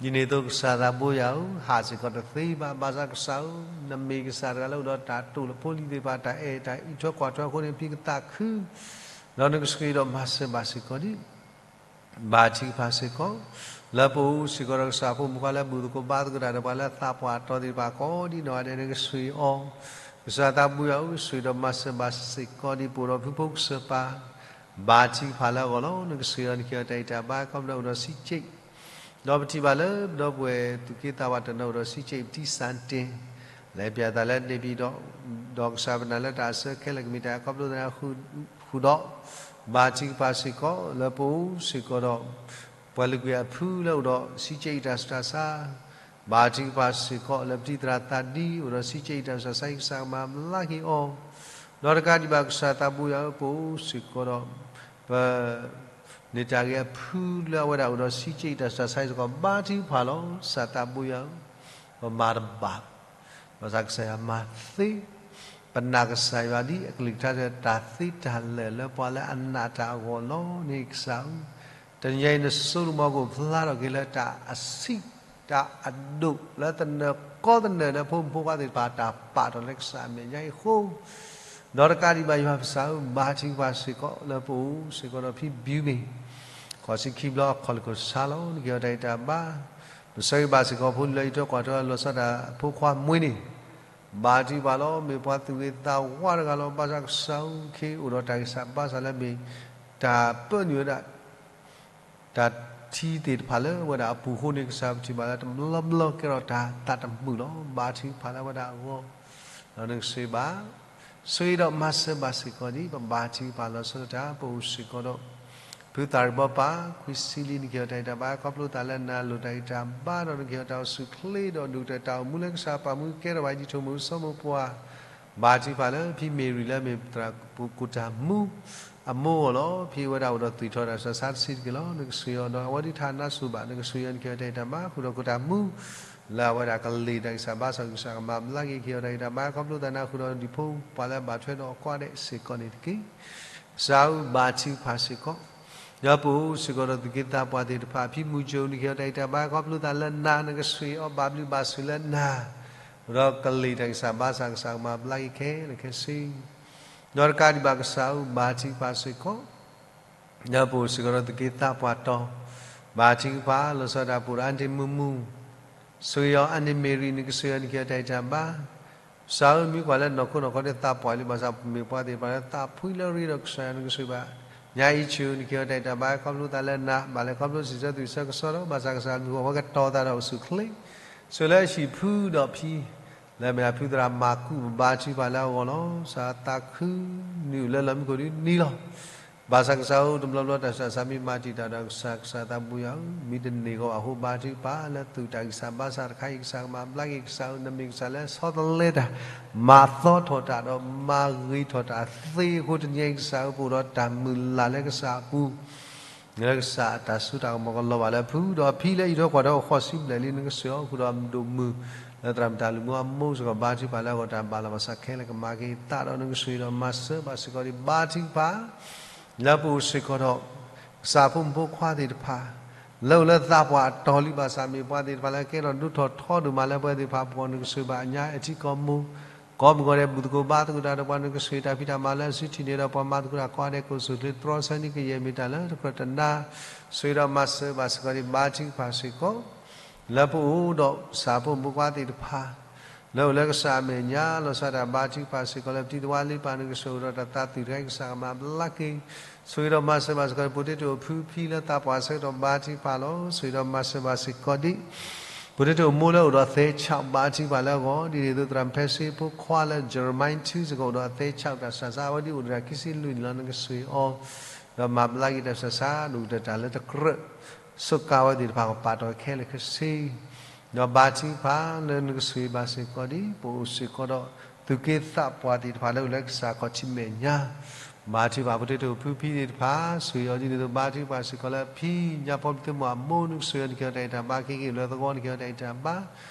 ဒ်န့ၣ်အသိးကစၢ်သးဘိယွၤဧၢ, ဟးစ့ၢ်ကီးတသ့ဘၣ်, ဘၣ်ဆၣ်ကစၢ်ဧၢ, နမ့ၢ်ကစၢ်တဂၤလၢအိၣ်ဒီးတၢ်တိာ်လၢဖိလံၤသ့ၣ်တဖၣ် တၢ်အဲၣ်တၢ်အံးထွဲကွၢ်ထွဲအဃိန့ၣ် ဖံကသးခု, ဒီးနကဆှၢဒီးမၤစၢၤဘၣ်စ့ၢ်ကီးဒံး ဘါထုကဖၣ်စ့ၢ်ကီး, လၢပအိၣ်စ့ၢ်ကီးဒီးကစၢ်ဖိမုၣ်ဖိခွါလၢဘူၣ်သကိးဘါသကိးတၢ်ဒီးပှၤလၢသးပှၢ်တီၤသ့ၣ်တဖၣ်ကိးဒ်နီၢ်ဂၤဒဲး နကဆှၢအီၤ, ကစၢ်သးဘိယွၤဧၢ, ဆှၢဒီးမၤစၢၤဘၣ်စ့ၢ်ကီးဒံး ပအိၣ်ဒီးဖုဖိကစၢ်ပၢ်, ဘါထုကဖၣ်လၢအဂီၢ်လီၤ. နကဆှၢအီၤ နကဟ့ၣ်အီၤတၢ်အံးတၢ်ဘါ ခီဖျိအိၣ်ဒီးစံးက့ၣ် ဒီးပထံၣ်ဘၣ်လၢပဒီပုၢ်ဝဲၢ်သူၣ်က့သးပှၢ်တနီၤအိၣ်ဒီးစံးက့ၣ် ပတံစၢ်တ့ၢ်, လဲၤပၠးသးလၢန့ၣ်ပံၤဒီး, ဒီးကစၢ်ပနာ်လၢတၢ်အစၢခဲလၢာ်ကမ့ၢ်တၢ်ခီဖျိသနၢ်ဃုာ်ဒီး, ဘါထုကဖၣ်စ့ၢ်ကီး လၢပအိၣ်စ့ၢ်ကီးဒီး ပှၤလုၢ်ကွံာ်အဖုလၢအိၣ်ဒီးစံးက့ၣ်အံၤတၢ်ဆူးတၢ်ဆါ, ဘါထုကဖၣ်စ့ၢ်ကီး လၢပတံၤသရၣ်သးဒ်အိၣ်ဒီးစံးက့ၣ်အံၤတၢ်ဆူးတၢ်ဆါ ကစၢ်ကမၤဘျါက့ၤအီၤ, ဒီးတကးဒံးဘၣ်ကစၢ်သးဘိယွၤဧၢ, ပအိၣ်စ့ၢ်ကီးဒီး ပ န့ၢ်တၢ်ဂ့ၤအဖုလၢအဝဲဒၣ်အိၣ်ဒီးစံးက့ၣ်အံၤတၢ်ဆူးတၢ်ဆါစ့ၢ်ကီး ဘါထုကဖၣ်လီၤ. ကစၢ်သးဘိယွၤဧၢ, ပမၤတဘၣ်, ဘၣ်ဆၣ်ကစၢ်ယွၤမၤသ့, ပနာ်ကစၢ်ယွၤဒ်အကလုၢ်ကထါ တၢ်သ့တၢ်လၢာ်လၢပှၤလၢအနာ်တၢ်အဂီၢ်လီၤန့ၣ်ကစၢ်ဧၢ, တနံၤအံၤနစိကမီၤကအိၣ်ဖျါထီၣ်က့ၤလၢတၢ်အဆံး တၢ်အဒိၣ်လၢသနၢၣ်ကီသနၢၣ်လၢဖိမုၣ်ဖိခွါသ့ၣ်တဖၣ် တၢ်ပာ်ထီၣ်လၢကစၢ်အမဲာ်ညါအံၤအဃိ, ဒီးတကးဒံးဘၣ်ယွၤကစၢ်ဧၢ, ဘါထုကဖၣ်စ့ၢ်ကီး လၢပအိၣ်စ့ၢ်ကီးဒီးဖံဘံမ့ၢ် ဃိးဆံခံဘျီအခီၣ်လၢကီၢ်ဆါလီၤ. နကဟ့ၣ်အီၤတၢ်အံးတၢ်ဘါ, ပဆၢဂ့ၤဘၣ်စ့ၢ်ကီးဖိလၢအံးထွဲကွၢ်ထွဲလီၤဆီဒၣ်တၢ်အဖိခွါမွ့န့ၣ်, ဘါထုကဖၣ်လီၤ. မ့ၢ်ပှၤသူၣ်ဂ့ၤသးဝါတဂၤလီၤ. ဘၣ်ဆၣ်ကစၢ်ဧၢ, ခဲအံၤအိၣ်ဒီးတၢ်ဂံၢ်စၢ်ဘါစၢ်လၢမ့ၢ်တၢ်ပၢနုာ်ဝဲဒၣ် တၢ်ထံသ့ၣ်တဖၣ်လၢအဝဲဒၣ်အပူၤအဃိန့ၣ် ကစၢ်ပထံၣ်ဘၣ်လၢတဘျီဘျီကဲထီၣ်တၢ်သးတမုာ်လီၤ. ဘါထုကဖၣ်လၢအဝဲဒၣ်အဂီၢ်, ဒီးနကဆှၢဘၣ်, ဆှၢဒီးမၤစၢၤဘၣ်စ့ၢ်ကီးဒံး ပဘါထုကဖၣ်လီၤဆီဒၣ်တၢ် ပအိၣ်စ့ၢ်ကီးဒီး ဖုသးရံၣ်ဘီပၢ် ခွံဆံလံ နကဟ့ၣ်အီၤတၢ်အံးတၢ်ဘါ ခီဖျိသးလၢနၤလိၣ်တၢ်ဂံၢ်တၢ်ဘါဒီး နကဟ့ၣ်အီၤတၢ်အိၣ်ဆူၣ်အိၣ်ချ့ဒီးဒိၣ်ကတၢၢ်တၢ်အိၣ်မူလၢကစၢ်ပာ်မူကဲထီၣ်ဘၣ် ယံာ်ထီၣ်မုၢ်စီမိၢ်ပှၢ် ဘါထုကဖၣ်လၢဖံမ့ၢ်ရံၤလၢအမ့ၢ်သရၣ်ကိၣ်တၢ်မူ အမိၢ်အဂီၢ်လီၤ. ဖံအဝဲဒၣ်အိၣ်ဒီးသွံၣ်ထီၣ်တၢ်ဆူးတၢ်ဆါတဆံးတက့ၢ်လီၤ. နကဆှၢအီၤဒီးအဝဲဒၣ်တၢ်နါစိၤဘၣ် နကဆှၢအီၤ နကဟ့ၣ်အီၤတၢ်အံးတၢ်ဘါ ဃုာ်ဒီးကိၣ်တၢ်မူ လၢအဝဲဒၣ်ကလ့ၢ်တၢ်ဂံၢ်စၢ်ဘါစၢ် ကစၢ်ကမၤဘျါက့ၤ ကဟ့ၣ်အီၤတၢ်ဂံၢ်တၢ်ဘါ ခီဖျိသးနၤဃုာ်ဒီးဒံၣ်ဖိပှၤလၢအဘၣ်ထွဲဒီးအကိးဂၤဒဲးစ့ၢ်ကီးန့ၣ်တက့ၢ်. ကစၢ်ဧၢ ဘါထုကဖၣ်စ့ၢ်ကီး ဒီးပအိၣ်စ့ၢ်ကီးဒီးသူၣ်က့သးပှၢ်သ့ၣ်တဖၣ် ဖံမုၢ်ကၠိ နကဟ့ၣ်အီၤတၢ်အံးတၢ်ဘါ ခီဖျိသးလၢနၤ နကဆှၢအီၤဘၣ်ဘျုးဘၣ်ဆိၣ်လၢနၤ ဒီးကလ့ၢ်တၢ်ဂံၢ်စၢ်ဘါစၢ် ကစၢ်ကမၤဘျါက့ၤခဲလၢာ်ခဲဆ့ ဒီးတကးဒံးဘၣ်ကစၢ်ဧၢ ဘါထုကဖၣ်စ့ၢ်ကီး ဒီးပအိၣ်စ့ၢ်ကီးဒီးသူၣ်က့သးပှၢ်တီၤ ဘါထုကဖၣ်လီၤဆီဒၣ်တၢ် ပအိၣ်ဒီးအါန့ၢ်မုာ်မုာ် ဆှၢအီၤ အါန့ၢ်မ့ၢ်ရံၤ နကဆှၢအီၤ နကဟ့ၣ်အီၤတၢ်အံးတၢ်ဘါ ကစၢ်ဧၢ မ့ၢ်ကွၢ်လၢနီၢ်ခိနီၢ်ခီဒ်သးပှၢ်လံ ဘၣ်ဆၣ်မ့ၢ်ပှၤသ့ၣ်တဖၣ်လၢသးဖှံလၢအရ့ဒီးကစၢ်ယွၤ နကဆှၢဘၣ် ညါအံၤဆူ နကဟ့ၣ်အီၤတၢ်အံးတၢ်ဘါ ခီဖျိသးလၢနၤ ဘၣ်လဲၤခီဖျိစံးဆၢသူၣ်ဆၢကစီဒီး ဘၣ်ဆၣ်ကစၢ်မုၢ်ဂီၤဝဲကတီၤသးဒီးအိၣ်ဆူၣ်အိၣ်ချ့ ဆိလၢဟံၣ်ဖုဒီးဖံ လၢအမ့ၢ်ဒၣ်ဖုသရၣ်မၤကူး ပဘါထုကဖၣ်လၢအဂီၢ်လီၤ. ကစၢ်သးခုနုာ်လၢလီၢ်မံခိၣ်ဒ်န့ၣ်လီၤ. ဘၣ်ဆၣ်ကစၢ်ဧၢ တဘျီဘျီတၢ်ဆူးတၢ်ဆါမ့ၢ်မၤတံာ်တာ်ဒီးကစၢ် ကစၢ်သးဘိယွၤဧၢ မ့ၢ်တန့ၢ်ကီးဘၣ်အဃိ ဘါထုကဖၣ်လၢသူၣ်တၢ်ဂံၢ်စၢ်ဘါစၢ်တခါအံၤ ကစၢ်ကမၤဘျါက့ၤ ကစၢ်ဧၢ နမ့ၢ်ကစၢ်လၢဆီတလဲတၢ် မၤသီထီၣ်တၢ်ဒီးမၤဂ့ၤထီၣ်တၢ်သ့အဃိ တနံၤအံၤကစၢ်ဧၢ ပအိၣ်ဒီးတၢ်မုၢ်လၢ်လၢကစၢ်အပူၤ လၢကစၢ်အတၢ်စိတၢ်ကမီၤကလီၤဘၣ်လၢဖု ဒီးဖံလၢအံးထွဲကွၢ်ထွဲအီၤဃိးဆံဘျဲၣ်လံ နကဆှၢအီၤဃုာ်ဒီးဒိၣ်မုၢ် လၢသရၣ်မုၣ်တၢ်လုၢ်မူအမိၢ်စ့ၢ်ကီး ဘါထုကဖၣ်လၢအဂီၢ် တၢ်ဘၣ်လီၤဘၣ်စးခဲလၢာ်ကမၤက့ၤအသးဒီး နကဆှၢဒီးမၤစၢၤဘၣ်စ့ၢ်ကီးဒံး ဘါထုကဖၣ် လၢပအိၣ်စ့ၢ်ကီးဒီး ကစၢ်ဖိမုၣ်ဖိခွါသ့ၣ်တဖၣ် လၢအိၣ်လၢသးပှၢ်အတီၤလံ ဘၣ်ဆၣ်မ့ၢ်ပှၤသ့ၣ်တဖၣ်လၢကဲထီၣ်ဒိၣ်ထီၣ်ထီဒိၣ်မးလၢပှၤသ့ၣ်တဖၣ်အပူၤ နကဆှၢဘၣ်အညါအထံကီၢ်မိၢ် ကိးမုၢ်ဂီၤဒဲး ဘူၣ်သကိးဘါသကိးတၢ်ဒီးပှၤ နကဆှၢတၢ်ဖံးတၢ်မၤလၢအစုထံၣ်န့ၣ်ဒီး ပှၤမၤသကိးတၢ်ကိးဂၤဒဲး ကအိၣ်ဆူၣ်အိၣ်ချ့တြီဆၢန့ၣ် ကယဲၢ်မ့ၢ်တၢ်လၢတကြၢးတနါ ဆှၢဒီးမၤစၢၤဘၣ်စ့ၢ်ကီးဒံး ဘါထုကဖၣ်စ့ၢ်ကီး လၢပအိၣ်ဒီးကစၢ်ဖိမုၣ်ဖိခွါသ့ၣ်တဖၣ် လၢအိၣ်လၢကစၢ်အမဲာ်ညါ လီၤဆီဒၣ်တၢ် ဘါထုကဖၣ်စ့ၢ်ကီး လၢပတံၤသဝါလံပၢ် နကဆှၢအိၣ်ဒီးတၢ်သးသူၣ်တခါအံၤ ကစၢ်ကမၤဘျါက့ၤ ဆှၢဒီးမၤစၢၤဘၣ်စ့ၢ်ကီး ဖိတ့တိၢ်ဖုဖံလၢသးပှၢ်ဆၢကတီၢ် ဘါထုကဖၣ်လီၤ ဆှၢဒီးမၤစၢၤဘၣ်စ့ၢ်ကီးဒံး ဖိတ့တိၢ်မိၢ်လၢအိၣ်ဒီးသဲဆး ဘါထုကဖၣ်လၢအဂီၢ် ဒ်န့ၣ်အသိး သရၣ်မုၣ်ဖဲစ့ဖိခွါလၢ Jeremiah ထူစ့ၢ်ကီး အိၣ်ဒီးအသဲဆးတၢ်ဆူးတၢ်ဆါ အဝဲဒ်အိၣ်ဒီးတၢ်ခံဆံလွံၢ်န့ၣ်လီၤ နကဆှၢအီၤ ဒီးမၤဘျါက့ၤတၢ်ဆူးတၢ်ဆါ ဒိၣ်ကတၢၢ်တၢ်လၢတကြၢး စူးကါဝဲသ့ၣ်တဖၣ် ကပာ်တီၢ်ခဲလၢာ်ခဲဆ့ ဒီးဘါထုကဖၣ်လၢနကဆှၢဘၣ်စ့ၢ်ကီးဒံး ပအိၣ်စ့ၢ်ကီးဒီး သူၣ်က့သးပှၢ်သ့ၣ်တဖၣ်လၢအိၣ်လၢကစၢ်ခီၣ်ထံးမဲာ်ညါ ဘါထုကဖၣ် ဖိတ့တိၢ်ဖုဖံသ့ၣ်တဖၣ် ဆှၢအီၤဒ်န့ၣ်အသိး ဘါထုကဖၣ်စ့ၢ်ကီးလၢဖံ ညါဖီမုၢ်သ့ၣ်မိၢ်အမိၢ် နကဆှၢအီၤ နကဟ့ၣ်အီၤတၢ်အံးတၢ်ဘါ က့ၤက့ၤလၢသဝီ နကဟ့ၣ်အီၤတၢ်အံးတၢ်ဘါ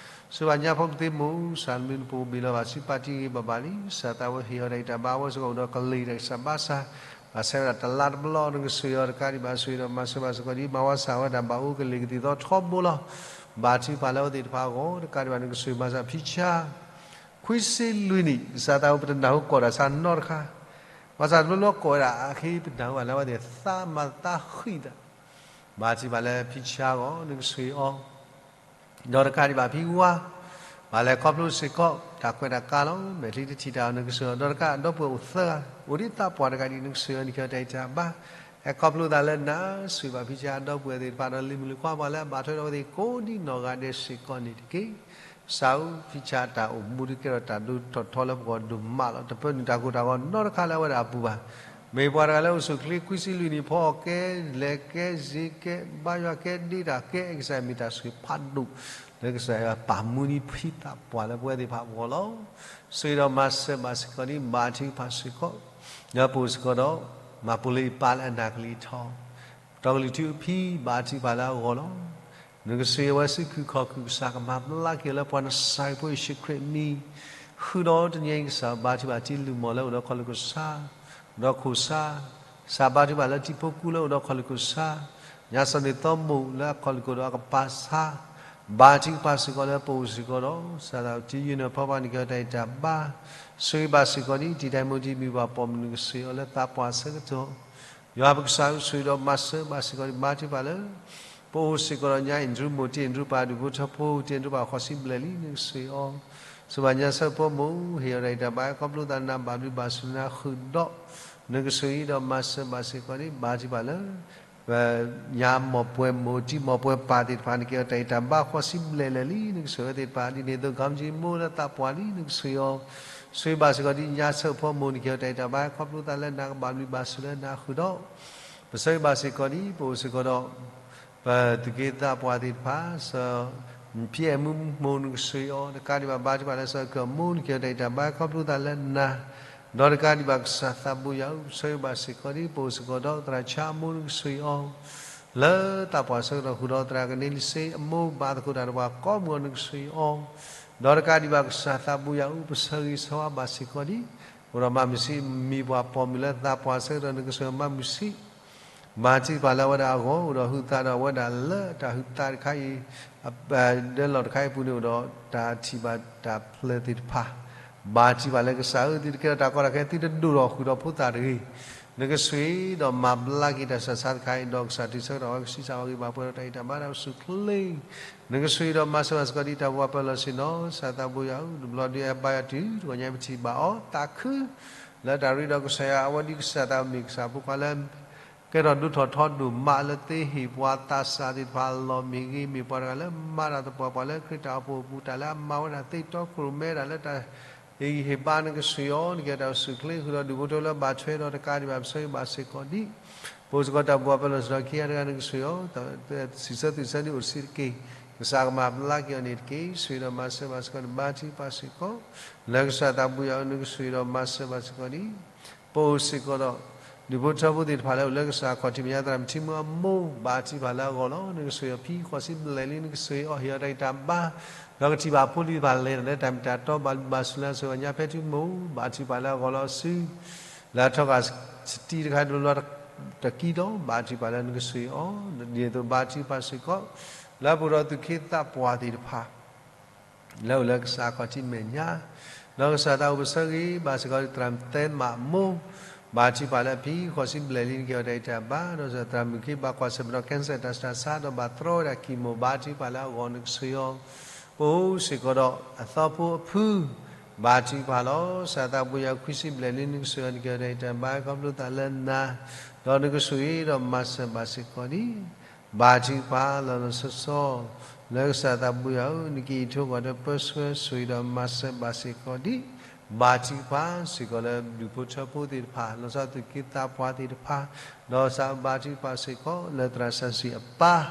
ဆှၢဘၣ်ညါဖီမုၢ်သ့ၣ်မိၢ် စၢ်မနုၤနပအိၣ်ဘ့ၣ်လီၤဘၣ်ဆူပၢ်တံၢ်ဂ့ၤဘၣ်ဘၣ်လံ ကစၢ်သးဝဲဟ့ၣ်အီၤတၢ်အံးတၢ်ဘါ အဝဲစ့ၢ်ကီးအိၣ်ဒီးကလ့ၢ်တၢ်ဂံၢ်စၢ်ဘါစၢ် ဘၣ်ဆၢဝဲဒၣ်တလါတဘျီ နကဆှၢအီၤတကးဒံးဘၣ် ဆှၢဒီးမၤစၢၤဘၣ်စ့ၢ်ကီးဒံး မၤဝဲစၢ်ဝဲဒၣ်ဘၣ်အိၣ်ကလ့ၢ်ကသံၣ်သီထီဘိလီၤ ဘါထုကဖၣ်လၢအဝဲသ့ၣ်တဖၣ်အဂီၢ်, တကးဒံးဘၣ်နကစၢ်ယွၤမၤစၢၤဖံဆါ ခွံဆံလွံၢ်နံၣ်, ကစၢ်သးအိၣ်ပတနၢ်ဟူကိးတၢ်ဆါနီတခါ, ဘၣ်ဆၣ်တဘျီဘျီကိးဝဲဒၣ်အဃိ ပနၢ်ဟူဘၣ်လၢအဝဲသ့ၣ်သးမၤသးဃံသး, ဘါထုကဖၣ်လၢဖံဆါအဂီၢ် နကစၢ်ယွၤအီၤ ဒီးတကးဒံးဘၣ်ဖံဝါ, ဘၣ်လဲၤခီဖျိစ့ၢ်ကီး တၢ်ခွဲးတၢ်ကါလီၤ. မဲာ်ချံတထံၣ်တၢ်အီၤ နကစၢ်ယွၤ, ဒီးတကးဒီပုၢ်ဝဲၢ်အိၣ်သၢဂၤ, အိၣ်ဒ်သးပှၢ်တဂၤဒ်နကစၢ်ယွၤ နကဟ့ၣ်အီၤတၢ်ဂံၢ်တၢ်ဘါ, ဟဲခီဖျိသးလၢနၤ, ဆိၣ်ဂ့ၤဘၣ်ဖံဆါဒီပုၢ်ဝဲၢ်သ့ၣ်တဖၣ် ဒီးလံၤမုၣ်လံၤခွါပှၤလၢအဘၣ်ထွဲဒီးအဝဲသ့ၣ်ကိးဒံနီၢ်ဂၤဒဲးစ့ၢ်ကီးန့ၣ်တက့ၢ်. ကစၢ်ဧၢ, ဖံဆါတၢ်အိၣ်မူဒုးကဲထီၣ်တၢ်ဒိၣ်ထီၣ်ထီလၢပဂီၢ်ဒိၣ်မးလီၤ. တပၢနုာ်တၢ်ကိၢ်တၢ်ဂီၤနီတခါလၢအဝဲဒၣ်အပူၤဘၣ်. မ့ၢ်ပှၤတဂၤလၢအိၣ်ဆူၣ်ချ့ခွံဆံလွံၢ်နံၣ် ဖီအီၣ်ကဲ, လဲၤကဲ, ယ့ၤကဲ, ဘါယွၤကဲ, ဒ့တၢ်ကဲ, ကစၢ်ယွၤမ့ၢ်တၢ်ဆိၣ်ဂ့ၤဖးဒိၣ် လၢကစၢ်ယွၤပာ်မူဒံးဖံသးပှၢ်လၢပဝဲသ့ၣ်တဖၣ်အဂီၢ်လီၤ. ဆိၣ်ဂ့ၤဒီးမၤစၢၤဘၣ်စ့ၢ်ကီးဒံး ဘါထုကဖၣ်စ့ၢ်ကီး, ဒီးပအိၣ်စ့ၢ်ကီးဒီး မၤပူၤလၢယပၢ်လၢအနၢ်ကလံၤထီၣ် တီကလုၢ်ထူအဖံ ဘါထုကဖၣ်လၢအဂီၢ်လီၤ. နကစၢ်ယွၤဝဲဆူခုၣ်ခီၣ်ခုၣ် ကစၢ်ကမၤဘျါက့ၤအီၤလၢပှၤနစၢ်ဖိယ့ၣ်ၡူးခရံာ်အမံၤ, ဃုာ်ဒီးတနံၤအံၤကစၢ်ဘါထုကဖၣ်တံၤလုၢ်မီၢ်လၢအိၣ်ဒီးခီၣ်လိာ်ကစၢ်, ဒီးခိၣ်စၢ်, ကစၢ်ဘါထုကဖၣ်လၢတံၤဖိကူလၢအိၣ်ဒီးခီၣ်လိာ်ကစၢ်, ညါစီၤန့ၣ်သီမိၣ်လၢအခီၣ်လိာ်ကဒီးအကပၤဆါ, ဘါထုကဖၣ်စ့ၢ်ကီးလၢပအိၣ်စ့ၢ်ကီးဒီး ကစၢ်သးအိၣ်တံၤယုၢ်န့ၣ်ဖီဖီန့ၣ်က့ၤအီၤတၢ်ဂံၢ်တၢ်ဘါ, ဆိၣ်ဂ့ၤဘၣ်စ့ၢ်ကီးဒံး တံၤတၢ်မိၢ်တံၤမုၢ်ပှၤပိာ်မုၣ်နကစၢ်ယွၤအီၤလၢသးပှၢ်ဆၢကတီၢ် ယွၤပကစၢ်ဧၢ ဆိၣ်ဂ့ၤဒီးမၤစၢၤဘၣ်စ့ၢ်ကီးဒံး ဘါထုကဖၣ်လၢ ပအိၣ်စ့ၢ်ကီးဒီးညါ အ့ၣ်ဒရူးမိၢ်တ့ၢ်အ့ၣ်ဒရူးပၢ်ဒူၣ်ဖိထၢဖိ တ့ၢ်အ့ၣ်ဒရူးပၢ်ဃိးဆံဘျဲၣ်လံ နကစၢ်ယွၤအီၤ, ဆိၣ်ဂ့ၤဘၣ်ညါဆၢဖိမိၢ် ဟ့ၣ်အီၤတၢ်ဂံၢ်တၢ်ဘါ ခီဖျိသးနၤ ဘၣ်ဘျုးဘၣ်ဆိၣ်နၤဃုာ်ဒီး နကစၢ်ယွၤဒီးမၤစၢၤဘၣ်စ့ၢ်ကီးဒံး ဘါထုကဖၣ်လၢ ပညါမိၢ်ပှၢ်မိၢ်တံၤမိၢ်ပှၢ်ပၢ်သ့ၣ်တဖၣ်န့ၣ်က့ၤအီၤတၢ်ဂံၢ်တၢ်ဘါဃိးဆံဘျဲၣ်လၢာ်လံ နကစၢ်ယွၤသ့ၣ်တဖၣ် ဒ်န့ၣ်အသိး ကမၤကၠံမိၢ်လၢသးပှၢ်လံ နကစၢ်ယွၤအီၤ, ဆိၣ်ဂ့ၤဘၣ်စ့ၢ်ကီးဒံး ညါဆၢဖိမိၢ်န့ၣ်က့ၤအီၤတၢ်ဂံၢ်တၢ်ဘါ ခီဖျိသးလၢနၤ ကဘၣ်ဘျုးဘၣ်ဆိၣ်လၢနၤဃုာ်ဒီး ပဆိၣ်ဂ့ၤဘၣ်စ့ၢ်ကီးဒံး ပအိၣ်စ့ၢ်ကီးဒီး ပသူၣ်က့သးပှၢ်သ့ၣ်တဖၣ် စီၤဖံအဲၣ်မူမိၢ်နကစၢ်ယွၤအီၤ, တကးဒံးဘၣ်ဘါထုကဖၣ်လၢစီၤကၢၢ်မိၢ်န့ၣ်က့ၤအီၤတၢ်ဂံၢ်တၢ်ဘါ ခီဖျိသးလၢနၤ, ဒီးတကးဒံးဘၣ်ကစၢ်သးဘိယွၤဧၢ ပဆိၣ်ဂ့ၤဘၣ်စ့ၢ်ကီးဒံး ပအိၣ်စ့ၢ်ကီးဒီးသရၣ်ဆါအမိၢ်နကစၢ်ယွၤအီၤ လၢသးပှၢ်ဆၢကတီၢ်ဃုာ်ဒီးသရၣ်ကန့လံစ့အမိၢ် ဘၣ်သကိးတၢ်ဒီးပှၤကိးမုၢ်ဂီၤ နကစၢ်ယွၤအီၤ, ဒီးတကးဒံးဘၣ်ကစၢ်သးဘိယွၤဧၢ ပဆိၣ်ဂ့ၤဆိၣ်ဝါဘၣ်စ့ၢ်ကီးဒံး အိၣ်ဒီးမၤမုာ်ဆံး မ့ၢ်ပှၤပိာ်မုၣ်လၢသးပှၢ်ဆၢကတီၢ် နကစၢ်ယွၤမၤမုာ်ဆံး ဘါထုကဖၣ်လၢအဝဲဒၣ်အဂီၢ် အိၣ်ဒီးဟုးသးဒီးအဝဲဒၣ်လၢတၢ်ဟုးသးတခါအံၤ ဒၢလီၢ်တခါအံၤအပူၤန့ၣ် အိၣ်ဒီးတၢ်ထံၣ်ဘၣ်တၢ်ဖျၢၣ်သ့ၣ်တဖၣ်, ဘါထုကဖၣ်လၢကစၢ်ဧၢ သုတကဲထီၣ်တၢ်ကီတၢ်ခဲ သုတဒိၣ်ထီၣ်ဃုာ်ဒီးဖိသၣ်တဂ့ၤ, နကစၢ်ဒီးမၤဘျါက့ၤတၢ်ဆူးတၢ်ဆါတခါအံၤ ဒီးကစၢ်တုၤဆၢကတီၢ်ဝဲကဆံးစၢ်ဝဲဂ့ၤ ဘၣ်ပှဲၤဒီးတၢ်ဂံၢ်တၢ်ဘါတၢ်အိၣ်ဆူၣ်အိၣ်ချ့ နကစၢ်ဒီးမၤစၢၤဘၣ်စ့ၢ်ကီးဒံး တၢ်ဘိးဘၣ်ပၢၢ်လီၢ်ဆ့ၣ်နီၤ ကစၢ်သးဘိယွၤဧၢ တဘျီဒုးအဲၣ်ဘါယွၤတုၤ တဂီၤညါပထံၣ်ဘၣ်အီၤ သးခု လၢတၢ်ရ့ဒီးကစၢ်ယွၤ အဝဲဒ်ကစၢ်သးမ့ၢ်ကစၢ်ဖိခွါလၢ ကဲထီၣ်ဒိၣ်ထီၣ်ထီဒိၣ်မးလၢသ့ဟ့ၣ်ပှၤသးစၢ်သ့ၣ်တဖၣ်အလီၢ်မ့ၢ်ဂ့ၤ မ့ၢ်ပှၤတဂၤလၢမၤတၢ်သပှၢ်ပှၢ်လၢခရံာ်တၢ်အိၣ်ဖှိၣ်အပူၤ တၢ်လၢအမၤဝဲဒၣ်သ့တီခိၣ်ရိၣ်မဲဒၣ်လၢတၢ် ဟ့ၣ်ဂံၢ်ဟ့ၣ်ဘါ နကစၢ်ယွၤအီၤ နကဲတၢ်အိၣ်ဆူၣ်အိၣ်ချ့ ဃုာ်ဒီးဒူၣ်ဖိထၢဖိလၢဘၣ်ထွဲဒီးတကးဒံးဘၣ် ပဆိၣ်ဂ့ၤဘၣ်စ့ၢ်ကီးဒံး ပအိၣ်စ့ၢ်ကီးတၢ်ဘိးဘၣ်ပၢၢ်လီၢ်ဆ့ၣ်နီၤ ခံဂၤတဂၤ နကစၢ်ယွၤအီၤ စံးဆၢသုးဆၢဒ်အိၣ်တဆံးတက့ၢ် ကစၢ်ကမၤဘျါက့ၤအီၤန့ၣ်တက့ၢ် ဆိၣ်ဂ့ၤဒီးမၤစၢၤဘၣ်စ့ၢ်ကီးန့ၣ် ဘါထုကဖၣ်စ့ၢ်ကီး လၢကစၢ်သးဘိယွၤအီၤ နကစၢ်ယွၤဒီးမၤစၢၤဘၣ်စ့ၢ်ကီးဒံး ပအိၣ်စ့ၢ်ကီးဒီး ဒူၣ်ဖိထၢဖိသ့ၣ်တဖၣ်လၢအိၣ်လၢကစၢ်ခီၣ်ထံးမဲာ်ညါသရၣ်မုၣ်ထံမုၢ်အမိၢ် ဘါထုကဖၣ်လၢအဂီၢ်လီၤ. နကစၢ်ယွၤဖံဃိးဆံဘျဲၣ်လံ နကစၢ်ယွၤအီၤ ဟ့ၣ်အီၤတၢ်ဂံၢ်တၢ်ဘါ ဒီးကထံၣ်ဘၣ်ဖိလံၤတဖၣ်လဲၤတၢ်လၢတၢ်မ့ၢ်တၢ်တီ ဘၣ်ဘျုးဘၣ်ဆိၣ်လၢအစိၤအညါ ဖဲထံမူ ဘါထုကဖၣ်လၢအဂီၢ်လီၤ အစု လၢအထီၣ်ကးစတံတခါ တဘျီတကံဒီး ဘါထုကဖၣ်လၢနကစၢ်ယွၤအီၤ ဒ်န့ၣ်အသိးဘါထုကဖၣ်စ့ၢ်ကီး လၢပအိၣ်ဒီးသူၣ်က့သးပှၢ်သ့ၣ်တဖၣ် လၢအိၣ်လၢကစၢ်ခီၣ်ထံးမဲာ်ညါ ဒီးကစၢ်သးအိၣ်ပဆၢဂ့ၤ ဘၣ်စ့ၢ်ကီးသရၣ်မုၣ်သဲမးအမိၢ် ဘါထုကဖၣ်လၢအဖံဃိးဆံဘျဲၣ်လံ နကဲအီၤတၢ်ဂံၢ်တၢ်ဘါ ဒီးသရၣ်မုၣ်ခံဘၣ်ကွၢ်ဆၢၣ်မဲာ်ဒီး cancer တၢ်ဆူးတၢ်ဆါ ဒီးဘၣ်တြီဝဲဒၣ် chemo ဘါထုကဖၣ်လၢအဂီၢ် နကစၢ်ယွၤ ပအိၣ်စ့ၢ်ကီးဒီးအသီဖိအဖု ဘါထုကဖၣ်လီၤ. ကစၢ်သးဘိယွၤခွံဆံဘျဲၣ်လံ နကစၢ်ယွၤ နကဲအီၤတၢ်ဂံၢ်တၢ်ဘါ ခီဖျိသးလၢနၤ ဒီးနကဆိၣ်ဂ့ၤဒီးမၤစၢၤဘၣ်စ့ၢ်ကီးဒံး ဘါထုကဖၣ်လီၤလီၤဆီဆီ လၢကစၢ်သးဘိယွၤဧၢ နကအံးထွဲကွၢ်ထွဲပၢဆှၢ ဆိၣ်ဂ့ၤဒီးမၤစၢၤဘၣ်စ့ၢ်ကီးဒံး ဘါထုကဖၣ်စ့ၢ်ကီးလၢဒူၣ်ဖိထၢဖိသ့ၣ်တဖၣ် လီၤဆီသူၣ်က့သးပှၢ်သ့ၣ်တဖၣ် ဒီးစးဘါထုကဖၣ်စ့ၢ်ကီးလၢသရၣ်စီဆှံအပၢ်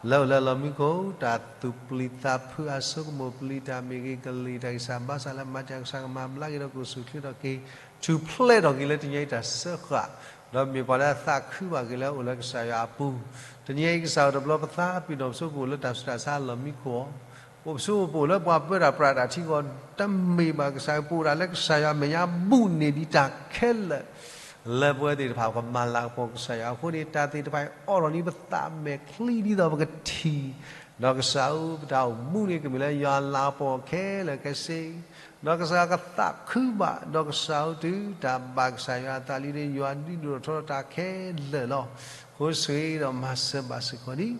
လၢအိၣ်လၢလီၢ်မံခိၣ် တၢ်သူၣ်ပျံၤသးဖုးအစိကမီၤပျံၤတၢ်မ့ၢ်ဂ့ၤ ကလံၤတၢ်ဂံၢ်စၢ်ဘါစၢ်လၢမၤတၢ်ကစၢ်ကမၤဘျါက့ၤဒီးကအိၣ်ဆူၣ်အိၣ်ချ့ထီၣ်က့ၤ ထူၣ်ဖျဲးထီၣ်က့ၤလၢတနံၤအံၤတၢ်စၢဃာ် ဒီးမ့ၢ်ပှၤလၢအသးခုဘၣ်က့ၤလၢအိၣ်လၢကစၢ်ယွၤအပူၤ တနံၤအံၤကစၢ်အိၣ်တဘျီပသးပ့ၤနီၣ်ပဆိပအိၣ်လၢတၢ်ဆူးတၢ်ဆါလီၢ်မံခိၣ်အီၤ အိၣ်ပဆိပအိၣ်လၢပှၤပၢတၢ်ပြးတၢ်ထံကီၢ် တမ့ၢ်ဘၣ်ကစၢ်ယွၤ ပအိၣ်ဒၣ်လၢကစၢ်ယွၤအမဲာ်ညါဘူးန့ၢ်ဒံးတၢ်ခဲလၢာ် လၢပဝဲသ့ၣ်တဖၣ်ပကမၤလၤကပီၤကစၢ်ယွၤအဃိန့ၣ် တၢ်သ့ၣ်တဖၣ်အံၤအိးထီၣ်န့ၢ်ပသးမဲာ်ချံဒ်သိးပကထံၣ် ဒီးကစၢ်ဧၢ ပတၢ်အိၣ်မူန့ၣ် ကမ့ၢ်လၢယွၤလၤကပီၤခဲလၢာ်ခဲဆ့, ဒီးကစၢ်ကသးခုဘၣ်, ဒီးကစၢ်ဧၢ တုၤတၢ်ဘၣ်ကစၢ်ယွၤအသးလံန့ၣ် ယွၤဒုးဒိၣ်ထီၣ်တၢ်ခဲလၢာ်လီၤ. အဃိဆိၣ်ဂ့ၤဒီးမၤစၢၤဘၣ်စ့ၢ်ကီးန့ၣ်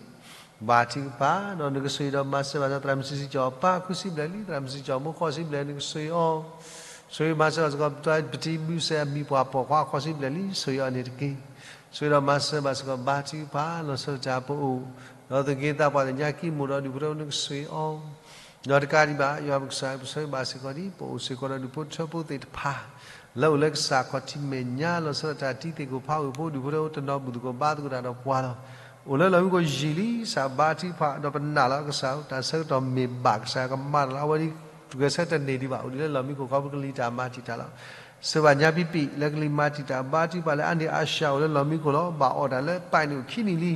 ဘါထုကဖၣ်, ဒီးနကဆိၣ်ဂ့ၤဒီးမၤစၢၤဘၣ်စ့ၢ်ကီး သရၣ်မုၣ်စံးစံးကၠီၤအပၢ်ဃုဆံဘျဲၣ်လံ, သရၣ်မုၣ်စံးစံးကၠီၤမိၢ်ဃိးဆံဘျဲၣ် နကဆိၣ်ဂ့ၤအီၤ ဆိၣ်ဂ့ၤမၤစၢၤဘၣ်စ့ၢ်ကီး ပတံၤမုၢ်စဲအမံၤပှၢ်ပိာ်ခွါဃိးဆံဘျဲၣ်လံ ဆိၣ်ဂ့ၤအီၤန့ၣ်တက့ၢ်. ဆိၣ်ဂ့ၤဒီးမၤစၢၤဘၣ်စ့ၢ်ကီး ဘါထုကဖၣ် လီၤဆီဒၣ်တၢ်ပအိၣ်, ဒီးသူၣ်က့သးပှၢ်သ့ၣ်ညါကံၢ်မိၢ်ဒီးဒူၣ်ဖိထၢဖိ နကဆိၣ်ဂ့ၤအီၤ ဒီးတကးဒံးဘၣ် ယွၤပကစၢ် ပဆိၣ်ဂ့ၤဘၣ်စ့ၢ်ကီးဒ် ပအိၣ်စ့ၢ်ကီးဒီးဒူၣ်ဖိထၢဖိသ့ၣ်တဖၣ် လၢအိၣ်လၢကစၢ်ခီၣ်ထံးမဲာ်ညါ လီၤဆီဒၣ်တၢ်တံၤသ့ၣ်ကိၣ်ဖးဝ့ၢ်ဖိ ဒူၣ်ဖိထၢဖိတနီၤဘူၣ်သကိးဘါသကိးတၢ်ဒီးပှၤလီၤ. အိၣ်လၢလီၢ်မံခိၣ်ယံာ်လံ ကစၢ်ဘါထုကဖၣ် ဒီးပနာ်လီၤကစၢ် တၢ်ဆၢကတီၢ်မ့ၢ်ဘၣ် ကစၢ်ကမၤတၢ်လီၤ အဝဲဒ် တဂဲၤဆၢတန့ၢ်ဒံးဘၣ် အိၣ်ဒ်လၢလီၢ်မံခိၣ်ခီဖျိကလံၤတၢ်မၤတံာ်တာ်လီၤ. စၢၤဘၣ်ညါဖံးပံး လၢကလံၤမၤတံာ်တာ် ဘါထုကဖၣ်လၢအါန့ၢ်အါစှၤအိၣ်လၢလီၢ်မံခိၣ်လီၤ. ဘၣ်အီၣ်တၢ်လၢပာ်န့ၣ်အိၣ်ခံနံၣ်လံ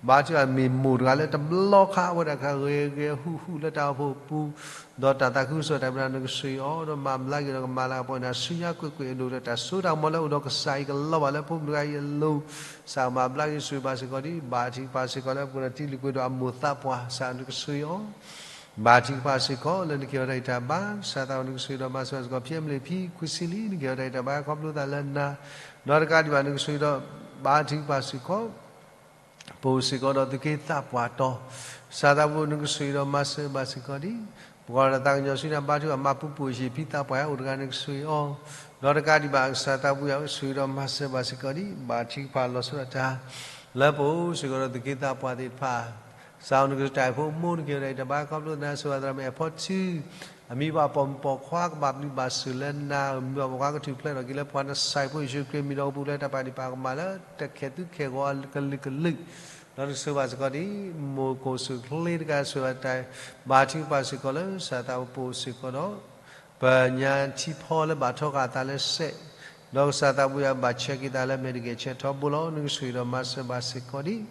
ဘါထုကဖၣ်မ့ၢ်မိၢ်တဂၤလၢတဘျီခါ အဝဲဒၣ်ကဂဲၤဂဲၤဟူးဟူးလၢတၢ်အိၣ်ဖှိၣ်အပူၤ ဒီးတၢ်သးခုကစီၣ်တၢ်မၤနကဆိၣ်ဂ့ၤအီၤ ဒီးမၤဘျါက့ၤဒီးကမၤလၤကပီၤန့ၣ် ဆူညါကွ့ၢ်ကွ့ၢ်အဒိၣ်ဒီး တၢ်စိတၢ်ကမီၤလၢအိၣ်ဒီးကစၢ်အံၤကလီၤဘၣ်လၢဖိမုၣ်တဂၤအံၤအလိၤ ကစၢ်ကမၤဘျါက့ၤဆိၣ်ဂ့ၤဘၣ်စ့ၢ်ကီးဒ် ဘါထုကဖၣ်စ့ၢ်ကီးလၢပှၤဒီးတံၤလံၤပှဲၤဒီးအမိၢ်သးပှၢ် ကစၢ်နကဆိၣ်ဂ့ၤအီၤ ဘါထုကဖၣ်စ့ၢ်ကီး လၢနကဟ့ၣ်အီၤတၢ်ဂံၢ်တၢ်ဘါ ကစၢ်သးဝဲနကဆိၣ်ဂ့ၤဒီးမၤစၢၤဘၣ်စ့ၢ်ကီး ဖံမလ့ၣ်ဖံခွံဆံလံ နကဟ့ၣ်အီၤတၢ်ဂံၢ်တၢ်ဘါခီဖျိသးလၢနၤ ဒီးတကးဒံးဘၣ် နကဆိၣ်ဂ့ၤဒီး ဘါထုကဖၣ်စ့ၢ်ကီး ပအိၣ်စ့ၢ်ကီးဒီးသုးက့သးပှၢ်တီၤ ကစၢ်သးဘိယွၤ နကဆိၣ်ဂ့ၤဒီးမၤစၢၤဘၣ်စ့ၢ်ကီးဒ် ပှၤဒီးသးကညီၤဆူညါ ဘါထုကဖၣ်မၤပူၤပူၤအယံၤ ဖံသးပှၢ်အအိၣ်တဂၤ နကဆိၣ်ဂ့ၤအီၤ ဒီးတကးဒံးဘၣ် ကစၢ်သးဘိယွၤ ဆိၣ်ဂ့ၤဒီးမၤစၢၤဘၣ်စ့ၢ်ကီးဒ် ဘါထုကဖၣ်လီၤဆီဒၣ်တၢ် လၢပအိၣ်စ့ၢ်ကီးဒီးသုးက့သးပှၢ်သ့ၣ်တဖၣ် ကစၢ်ဧၢ နကစၢ်တၢ်အဲၣ်ဖိမိၢ် နကဟ့ၣ်အီၤတၢ်ဂံၢ်တၢ်ဘါခီဖျိသး စၢၤဘၣ်သရၣ်မုၣ်အဲၣ်ဖီထူ အမံၤပှၢ်ပိာ်မုၣ်ပိာ်ခွါ ကဘၣ်ဘျုးဘၣ်ဆိၣ်လၢနၤ မံၤပှၢ်ပိာ်ခွါကထူၣ်ဖျဲးထီၣ်က့ၤလၢပှၤနဆံးဖိယ့ၣ်ၡူးခရံာ်မံၤဒီးကပူၤဖျဲးတၢ်ပာ်ဒံးပာ်ကမၣ်လၢ တၢ်ခဲသူၣ်ခဲဂီၤအကလုာ်ကလုာ် ဒီးနကဆိၣ်ဂ့ၤဘၣ်စ့ၢ်ကီးဒ် မိၢ်ကိၣ်စူၣ်ချ့တဂၤ ဆိၣ်ဂ့ၤဘၣ်တၢ် ဘါထုကဖၣ်စ့ၢ်ကီးလၢ ကစၢ်သးဘိယွၤ ပအိၣ်စ့ၢ်ကီးဒီး ပညါထံဖီလၢဘၣ်ထီဃာ်အသးလၢစဲး ဒီးကစၢ်သးဘိယွၤ ဘၣ်ဆၢက့ၤသးလၢမဲာ်တဂ့ၤဆၢထီဘိလီၤ နကဆိၣ်ဂ့ၤဒီးမၤစၢၤဘၣ်စ့ၢ်ကီးဒ်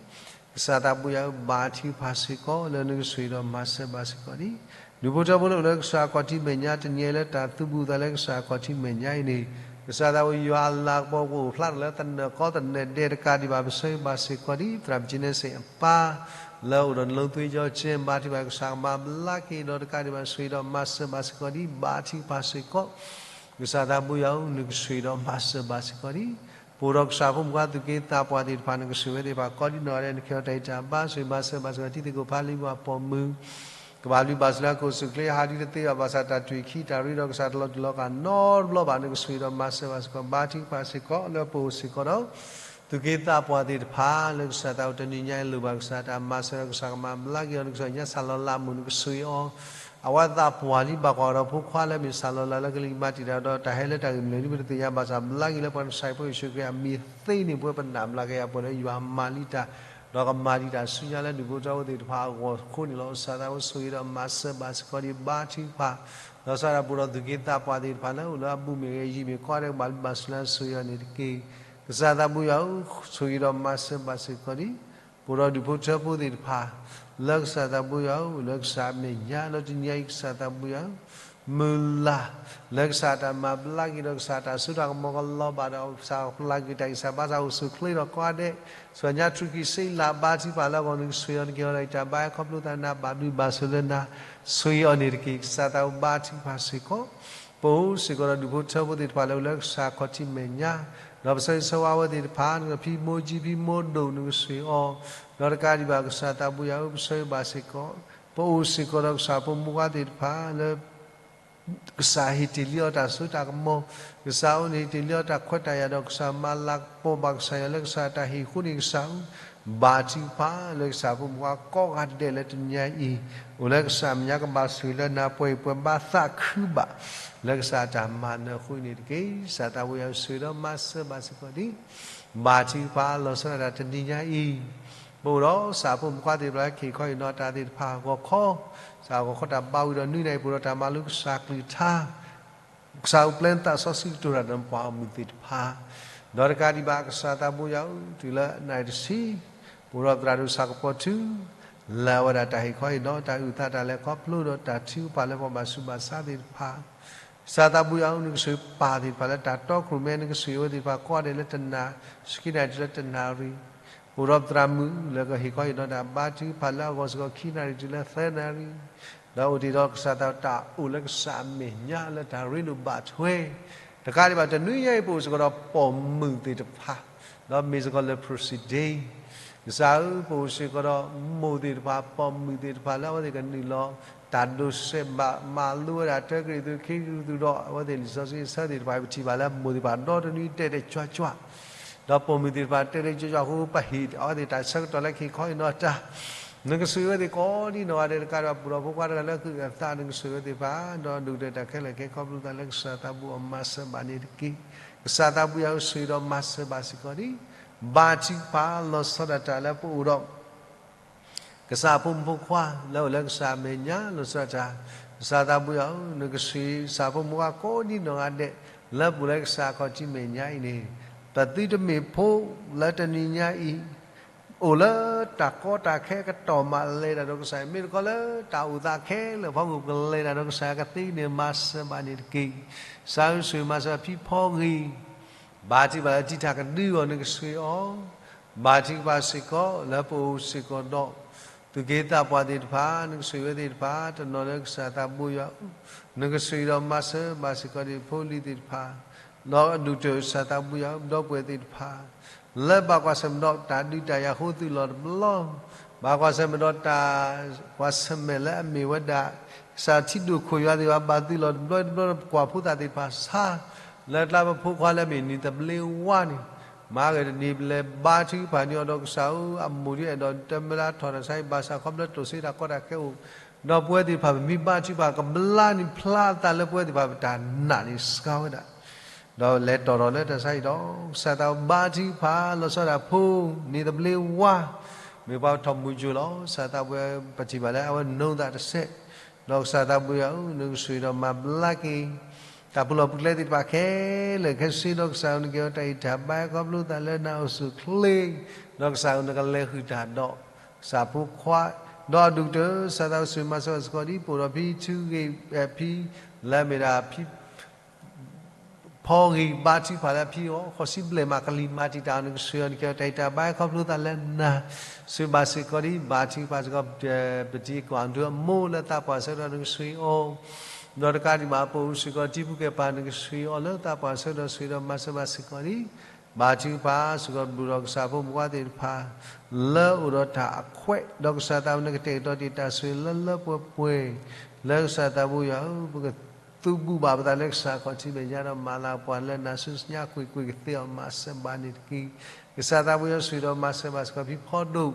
ကစၢ်သးဘိယွၤ ဘါထုကဖၣ်စ့ၢ်ကီး လၢနကဆိၣ်ဂ့ၤဒီးမၤစၢၤဘၣ်စ့ၢ်ကီးဒ် ဒူၣ်ဖိထၢဖိလၢအိၣ်လၢကစၢ်ခီၣ်ထံးမဲာ်ညါ တနံၤအံၤလၢတၢ်သူၣ်ဘူးသးလၢကစၢ်ခီၣ်ထံးမဲာ်ညါအံၤန့ၣ် ကစၢ်သးဘိယွၤ လၤကပီၤကအိၣ်ဖျါထီၣ်လၢသနၢၣ်ကီသနၢၣ်ဒဲး တကးဒံးဘၣ် ပဆိၣ်ဂ့ၤဘၣ်စ့ၢ်ကီးဒ် သရၣ်မုၣ်ကၠ့နဲစ့ၣ်အပၢ် လၢအိၣ်ဒီးနလိသဝ့ကၠီကၠ့ ဘါထုကဖၣ် ကစၢ်ကမၤဘျါက့ၤဒီး တကးဒံးဘၣ် ဆိၣ်ဂ့ၤဒီးမၤစၢၤဘၣ်စ့ၢ်ကီးဒ် ဘါထုကဖၣ်စ့ၢ်ကီး ကစၢ်သးဘိယွၤဧၢ နကဆိၣ်ဂ့ၤဒီးမၤစၢၤဘၣ်စ့ၢ်ကီးဒ် ပအိၣ်ဒီးကစၢ်ဖိမုၣ်ဖိခွါ သုးက့သးပှၢ်သ့ၣ်တဖၣ် နကဆိၣ်ဂ့ၤဝဲသ့ၣ်တဖၣ် ကိးဒံနီၢ်ဂၤဒဲး နကဟ့ၣ်အီၤတၢ်ဂံၢ်တၢ်ဘါ ဆိၣ်ဂ့ၤမၤစၢၤဘၣ်စ့ၢ်ကီး တံၤသကိးဖးလံာ်ပှၢ်ပိာ်မုၣ် ကဘၣ်ဘျုးဘၣ်ဆိၣ်လၢအခိၣ်အစူၢ်အချ့ ဟးဒုးတသ့ဘၣ် ဘၣ်ဆၣ်တၢ်တွံၢ်ခံ တၢ်ရ့ဒီးကစၢ်တလီၤတူာ်လီၤကာ်နီတဘျီဘၣ် နကဆိၣ်ဂ့ၤဒီးမၤစၢၤဘၣ်စ့ၢ်ကီး ဘါထုကဖၣ်စ့ၢ်ကီး လၢပအိၣ်စ့ၢ်ကီးဒီး သုးက့သးပှၢ်သ့ၣ်တဖၣ် လၢကစၢ်သးဘိယွၤ တနံၤညါအံၤလိၣ်ဘၣ်ကစၢ်တၢ်မၤစၢၤဒီး ကစၢ်ကမၤဘျါက့ၤအီၤ နကဆိၣ်ဂ့ၤညါ စၢ်လီၤလးမိၢ် နကဆိၣ်ဂ့ၤအီၤ အဝဲသးပှၢ်လံ ဘၣ်ကွၢ်ဒီးဖိခွါလၢမ့ၢ်စၢ်လီၤလးလၢကလံၤမၤတံာ်တာ်ဒီး တၢ်ဟဲလၢတၢ်ဂ့ၢ်မနုၤဒ် ပတသ့ၣ်ညါဘၣ်ဆၣ် ဘျါက့ၤလၢပှၤနဆံးဖိယ့ၣ်ၡူးခရံာ် အမံၤသ့န့ၣ် ပဝဲပနာ်ဘျါက့ၤအပှဲၤလၢယွၤမၤလံတၢ် ဒီးကမၤဒံးတၢ်ဆူညါလၢဒူၣ်ဖိထၢဖိသ့ၣ်တဖၣ်အဂီၢ်အဃိန့ၣ်လီၤ. ကစၢ်သးဘိယွၤ ဆိၣ်ဂ့ၤဒီးမၤစၢၤဘၣ်စ့ၢ်ကီးဒ် ဘါထုကဖၣ် လီၤဆီဒၣ်တၢ်ပအိၣ်ဒီးသုးက့သးပှၢ်သ့ၣ်တဖၣ်လၢအိၣ်လၢအဘူးမ့ၢ်ဂ့ၤ ယံၤမ့ၢ်ဂ့ၤ ကိးဂၤဒဲး ကဘၣ်ဘျုးဘၣ်ဆိၣ်လၢနဆိၣ်ဂ့ၤအီၤန့ၣ်တက့ၢ်. ကစၢ်သးဘိယွၤဧၢ ဆိၣ်ဂ့ၤဒီးမၤစၢၤဘၣ်စ့ၢ်ကီးဒ် ပအိၣ်ဒီးဒူၣ်ဖိထၢဖိသ့ၣ်တဖၣ် လၢကစၢ်သးဘိယွၤဧၢ အိၣ်လၢကစၢ်အမဲာ်ညါ ဒီးတနံၤညါအံၤ ကစၢ်သးဘိယွၤဧၢ မုၢ်လၢ် လၢကစၢ်တၢ်မၤဘျါက့ၤဒီး ကစၢ်တၢ်စိတၢ်ကမီၤကလီၤဘၣ်ဒီး ကစၢ်ပျၢ်ကွံာ်တၢ်ဂံၢ်စၢ်ဘါစၢ် အိၣ်ဆူၣ်အိၣ်ချ့ဒီးကိးဂၤဒဲး ဆူညါထူၣ်ကံၢ်စ့လၢ် ဘါထုကဖၣ်လၢအဂီၢ် နကဆိၣ်ဂ့ၤအီၤ နကဟ့ၣ်အီၤတၢ်ဂံၢ်တၢ်ဘါ ခီဖျိသးနၤ ဘၣ်ဘျုးဘၣ်ဆိၣ်လၢနၤ ဆိၣ်ဂ့ၤအီၤန့ၣ်တက့ၢ်. ကစၢ်သးဘိယွၤ ဘါထုကဖၣ်စ့ၢ်ကီး ပအိၣ်စ့ၢ်ကီးဒီးဒူၣ်ဖိထၢဖိသ့ၣ်တဖၣ်လၢအိၣ်လၢကစၢ်ခီၣ်ထံးမဲာ်ညါ ဒီးပဆၢဂ့ၤဆၢဝါဝဲသ့ၣ်တဖၣ် နကဖံးမိၢ်ကၠံဖံးမိၢ်ဒိၣ် နကဆိၣ်ဂ့ၤအီၤ ဒီးတကးဒံးဘၣ် ကစၢ်သးဘိယွၤဧၢ ပဆၢဂ့ၤဘၣ်စ့ၢ်ကီး ပအိၣ်စ့ၢ်ကီးဒီးကစၢ်ဖိမုၣ်ဖိခွါသ့ၣ်တဖၣ်လၢ ကစၢ်ဟ့ၣ်တ့ၢ်လံအီၤတၢ်စိတၢ်ကမီၤ, ကစၢ်အအိၣ်န့ၣ်ဟ့ၣ်တ့ၢ်လံအီၤတၢ်ခွဲးတၢ်ယာ်ဒီး ကစၢ်မၤလၤကပီၤဘၣ်ကစၢ်ယွၤလၢကစၢ်တၢ်ဟ့ၣ်အဃိန့ၣ် ကစၢ်ဧၢ, ဘါထုကဖၣ်လၢကစၢ်ဖိမုၣ်ဖိခွါကိးဂၤဒဲးလၢတနံၤညါအံၤ အိၣ်လၢကစၢ်မဲာ်ညါ ကဘၣ်ဆိၣ်ဂ့ၤလၢနၤ ပှဲၤအံၤပှဲၤဘါသးခုဘၣ် လၢကစၢ်တၢ်မၤနၢၤအဃိန့ၣ်တက့ၢ်. ကစၢ်သးဘိယွၤဆိၣ်ဂ့ၤဒီးမၤစၢၤဘၣ်စ့ၢ်ကီးဒ် ဘါထုကဖၣ်လီၤဆီဒၣ်တၢ်တနံၤညါအံၤ ပအိၣ်ဒီးကစၢ်ဖိမုၣ်ဖိခွါသ့ၣ်တဖၣ်လၢ ကဟ့ၣ်ခီဟ့ၣ်နီၤတၢ်သ့ၣ်တဖၣ်အဂီၢ်ခီ, ကစၢ်ဂီၤခီတၢ်ဘါဝံၤဒီးနွံနံၤအံၤ ပအိၣ်ဒီးတၢ်မၤလိကစၢ်ကလုၢ်ကထါ ကစၢ်အိၣ်ဖျဲၣ်နသးစီဆှံကတိၤတၢ်ဒီးပှၤဂီၢ်မုၢ်သ့ၣ်တဖၣ်, ဒီးတကးဒံးဘၣ် ကစၢ်သးဘိယွၤဧၢ တုၤလၢနၣ်ရံၣ်တဆံ ပအိၣ်ဒီးသရၣ်ဒိၣ်ဆၣ်ကပီၤထူ လၢအဝဲဒၣ်တၢ်ဟ့ၣ်ခီဟ့ၣ်နီၤ တၢ်အုၣ်သးတၢ်လဲၤခီဖျိဒီးတၢ်ထုကဖၣ်လၢပှၤဘၣ်ဆူးဘၣ်ဆါသ့ၣ်တဖၣ်, ကစၢ်သးဘိယွၤဧၢ နကဆိၣ်ဂ့ၤပၢ်သ့ၣ်တဖၣ်လၢတၢ်တီခိၣ်ရိၣ်မဲ နကဆိၣ်ဂ့ၤအဝဲသ့ၣ်တဖၣ်ကိးဂၤဒဲးလၢတနၣ် ဆူက့နၣ်ရံၣ်တုၤလၢတနၣ်ရံၣ် အိၣ်ဒီးပသရၣ်မုၣ်လၢကဟ့ၣ်ခီဟ့ၣ်နီၤတၢ်ဘါထုကဖၣ်လၢအဂီၢ်စ့ၢ်ကီး ခံနၣ်ရံၣ်တုၤလၢသၢနၣ်ရံၣ်, ဒီးအိၣ်တ့ၢ်ဒီးကစၢ်သးတၢ်အိၣ်လၢကစၢ်အမဲာ်ညါလၢတၢ်ရ့လိာ်ဘၣ်ထွဲ, တကးဒံးဘၣ်တနွံညါအံၤ ပအိၣ်စ့ၢ်ကီးဒီးပိာ်မုၣ်သ့ၣ်တဖၣ်, ဒီးမ့ၢ်စ့ၢ်ကီးလၢ president, ကစၢ်ဧၢ ပအိၣ်စ့ၢ်ကီးဒီးမိၢ်သ့ၣ်တဖၣ် ပိာ်မုၣ်သ့ၣ်တဖၣ်လၢအဝဲသ့ၣ်က နုာ်လီၤ တၢ်ဒိးစဲးဘၣ်မၤလိဝဲဒၣ်တၢ်ကရံၣ်သူး ခံကရံၣ်သူးဒီး အဝဲသ့ၣ်လံာ်စီဆှံအဆၢသ့ၣ်တဖၣ် ပထံၣ်ဘၣ်လၢမိၢ်သ့ၣ်တဖၣ်ဒီတနွံတဲာ်တဲာ်ကွၢ်ကွၢ်, ဒီးပိာ်မုၣ်သ့ၣ်တဖၣ်တဲာ်တဲာ်ကွၢ်ကွၢ်အဃိ ပဟ့ၣ်အဝဲသ့ၣ်တၢ်ဆၢကတီၢ်လၢကဟ့ၣ်ခီဟ့ၣ်နီၤတၢ်, နကဆိၣ်ဂ့ၤအဝဲသ့ၣ်ကိးဒံနီၢ်ဂၤဒဲး တကးဒံးဘၣ် ပူၤဒီးဖိခွါတဂၤလၢအဃုအသး နကဆိၣ်ဂ့ၤအဝဲသ့ၣ်တဖၣ် ဒီးဒိၣ်ကတၢၢ်တၢ်ခဲလၢာ်ခဲဆ့ ခီဖျိသးလၢကစၢ်သးဘိအီၤမၤစၢၤဘၣ်န့ၣ်တက့ၢ်. ကစၢ်သးဘိယွၤဧၢ ဆိၣ်ဂ့ၤဒီးမၤစၢၤဘၣ်စ့ၢ်ကီးန့ၣ်, ဘါထုကဖၣ်လီၤဆီဒၣ်တၢ်လၢပအိၣ်ဒီး ကစၢ်ဖိမုၣ်ဖိခွါလၢအိၣ်လၢကစၢ်အမဲာ်ညါ လီၤဆီဒၣ်တၢ်, ကစၢ်သးဘိယွၤဧၢ နကဆိၣ်ဂ့ၤကစၢ်ဖိမုၣ်ဖိခွါကိးဒံနီၢ်ဂၤဒဲး လၢပအိၣ်လၢကစၢ်အခီၣ်ထံးမဲာ်ညါအံၤန့ၣ်, ပသုတမ့ၢ်ဖိလၢတနံၤညါအံၤ အိၣ်လၢတၢ်ကီတၢ်ခဲအကတီၢ်မး လဲၤတၢ်ဒီးကစၢ်အံၤ မ့ၢ်တခီလၢတၢ်အိၣ်သးခဲလၢာ်အဖီခိၣ် ကလဲၤတၢ်ဒီးကစၢ်အကသ့န့ၣ် မၤစၢၤဘၣ်န့ၣ်တက့ၢ်. ကစၢ်ဧၢ ဆိၣ်ဂ့ၤမၤစၢၤဖံဖီဂ့ၤ ဘါထုကဖၣ်လၢတံာ်တာ်ကဒုအီၤ နကဆိၣ်ဂ့ၤအီၤ, ဘါထုကဖၣ်စ့ၢ်ကီးလၢပအိၣ်စ့ၢ်ကီးဒီး သူၣ်က့သးပှၢ်သ့ၣ်တဖၣ် နကဆိၣ်ဂ့ၤဝဲသ့ၣ်တဖၣ် တနီၤလၢကစၢ်သးဘိယွၤဧၢ, နကဆိၣ်ဂ့ၤဒီးမၤစၢၤဘၣ်စ့ၢ်ကီးန့ၣ် ဖိလံၤသ့ၣ်တဖၣ်, ဒီးအဒိၣ်ကတၢၢ်ကစၢ်သးဘိယွၤဧၢ ဒီပုၢ်ဝဲၢ်သ့ၣ်တဖၣ် လၢဘၣ်ကွၢ်ဆၢၣ်မဲာ်ဒီးတၢ်ဒုးတၢ်ယၤအဃိသုးလီၤတဘျီ, ဘၣ်ကွၢ်ဆၢၣ်မဲာ်ဒီးတၢ်ကွၢ်ဆၢၣ်မဲာ်လၢအမ့ၢ်ဝဲဒၣ် ကစၢ်ထံဒိၣ်ခိၣ်ယွၤသ့ၣ်တဖၣ် ဘၣ်သုးလီၤတဘျီတဘျီဒီး ပကွၢ်ဖိသၣ်သ့ၣ်တဖၣ်ဆါ လၢကျါပဖိခွါလၢအမ့ၢ်နံၤသဘျ့ဝါန့ၣ်, မၤဂ့ၤတနံၤပလဲၤဘါထုကဖၣ်န့ၢ်အီၤဒီးကစၢ်ဧၢ အမိၢ်ဒ်အဲၣ်ဒိးတမၢလၢထီၣ်တၢ်ဆါအံၤ ဘၣ်ဆၣ်ခီဖျိတိၢ်ဆ့တၢ်ကီတၢ်ခဲအိၣ် ဒီးပဝဲသ့ၣ်တဖၣ်ပမ့ၢ်ဘါထုကဖၣ် ကဘျါန့ၢ်ဖျါအသးလၢပဝဲသ့ၣ်တဖၣ်ပတၢ်နာ်န့ၣ်စှၤဝဲဒၣ် ဒီးလဲၤတီၢ်ထီၣ်လၢတၢ်ဆါအံၤဒီး ကစၢ်သးဘိဘါထုကဖၣ်လီၤဆီဒၣ်တၢ်ဖိ နံၤသဘျ့ဝါ မ့ၢ်ပှၤထီၣ်မူကၠိလီၤ. ကစၢ်သးဘိပထံၣ်ဘၣ်လၢအဝဲနိသးတစဲး, ဒီးကစၢ်သးဘိယွၤဧၢ နကဆိၣ်ဂ့ၤဒီးမၤဘျါက့ၤ တၢ်ပူၤလီၢ်ပူၤကျဲသ့ၣ်တဖၣ်ခဲလၢာ်ခဲဆ့ ဒီးကစၢ်ဧၢ နကဲအီၤတၢ်အံးတၢ်ဘါခီဖျိသးလၢနအိၣ်ဆူၣ်အိၣ်ချ့, ဒီးကစၢ်ဧၢ နကလဲၤဃုာ်တၢ်ဒီး ကစၢ်ဖိခွါ, ဒီးအဒိၣ်ကတၢၢ် ကစၢ်သးဘိဆိၣ်ဂ့ၤမၤစၢၤဘၣ်စ့ၢ်ကီးဒ် ပအိၣ်ဒီးဖံထုဂ့ၤ ဖံ လၢအမ့ၢ်ဒၣ်ဖံ ဖီဂ့ၤဘါထုကဖၣ်လၢအဖံအဂီၢ် ဃိးဆံဘျဲၣ်မး ကလံၤမၤတံာ်တာ်အီၤ နကဆိၣ်ဂ့ၤအီၤ နကဲအီၤတၢ်အံးတၢ်ဘါခီဖျိသးလၢနၤ, ဆိၣ်ဂ့ၤဘၣ်စ့ၢ်ကီးဒ် ဘါထုကဖၣ်စ့ၢ်ကီး ပတံၤကီၢ်ဒုအမိၢ်လၢသးပှၢ်ဆၢကတီၢ် နကဆိၣ်ဂ့ၤအီၤ, ဒီးတကးဒံးဘၣ် ပအိၣ်စ့ၢ်ကီးတံၤဖိကဲပၤ နကဆိၣ်ဂ့ၤအီၤလၢသးပှၢ်ဆၢကတီၢ် ဆိၣ်ဂ့ၤဒီးမၤစၢၤဘၣ်စ့ၢ်ကီးဒ် ဘါထုကဖၣ်စ့ၢ်ကီး ဘူးဒီးကစၢ်ဖိမုၣ်ဖိခွါသ့ၣ်တဖၣ် လၢအိၣ်ဒီးတၢ်အခွဲး ဒီးကစၢ်သးဘိနကတဲာ်ကတီၤတ့ၢ်တၢ်ဆိၣ်ဂ့ၤလၢလၢပှဲၤပှဲၤ, လၢကစၢ်သးဘိယွၤဧၢ ပကသူဘူးဘၣ်ပသးလၢကစၢ်အခီၣ်ထံးမဲာ်ညါဒီး မၤလၤကပီၤလၢနၤဆူညါကွ့ၢ်ကွ့ၢ်ကသ့အီၤ မၤစၢၤဘၣ်န့ၣ်တက့ၢ်. ကစၢ်သးဘိယွၤဆိၣ်ဂ့ၤဒီးမၤစၢၤဘၣ်စ့ၢ်ကီးဖံဖီဒိၣ်,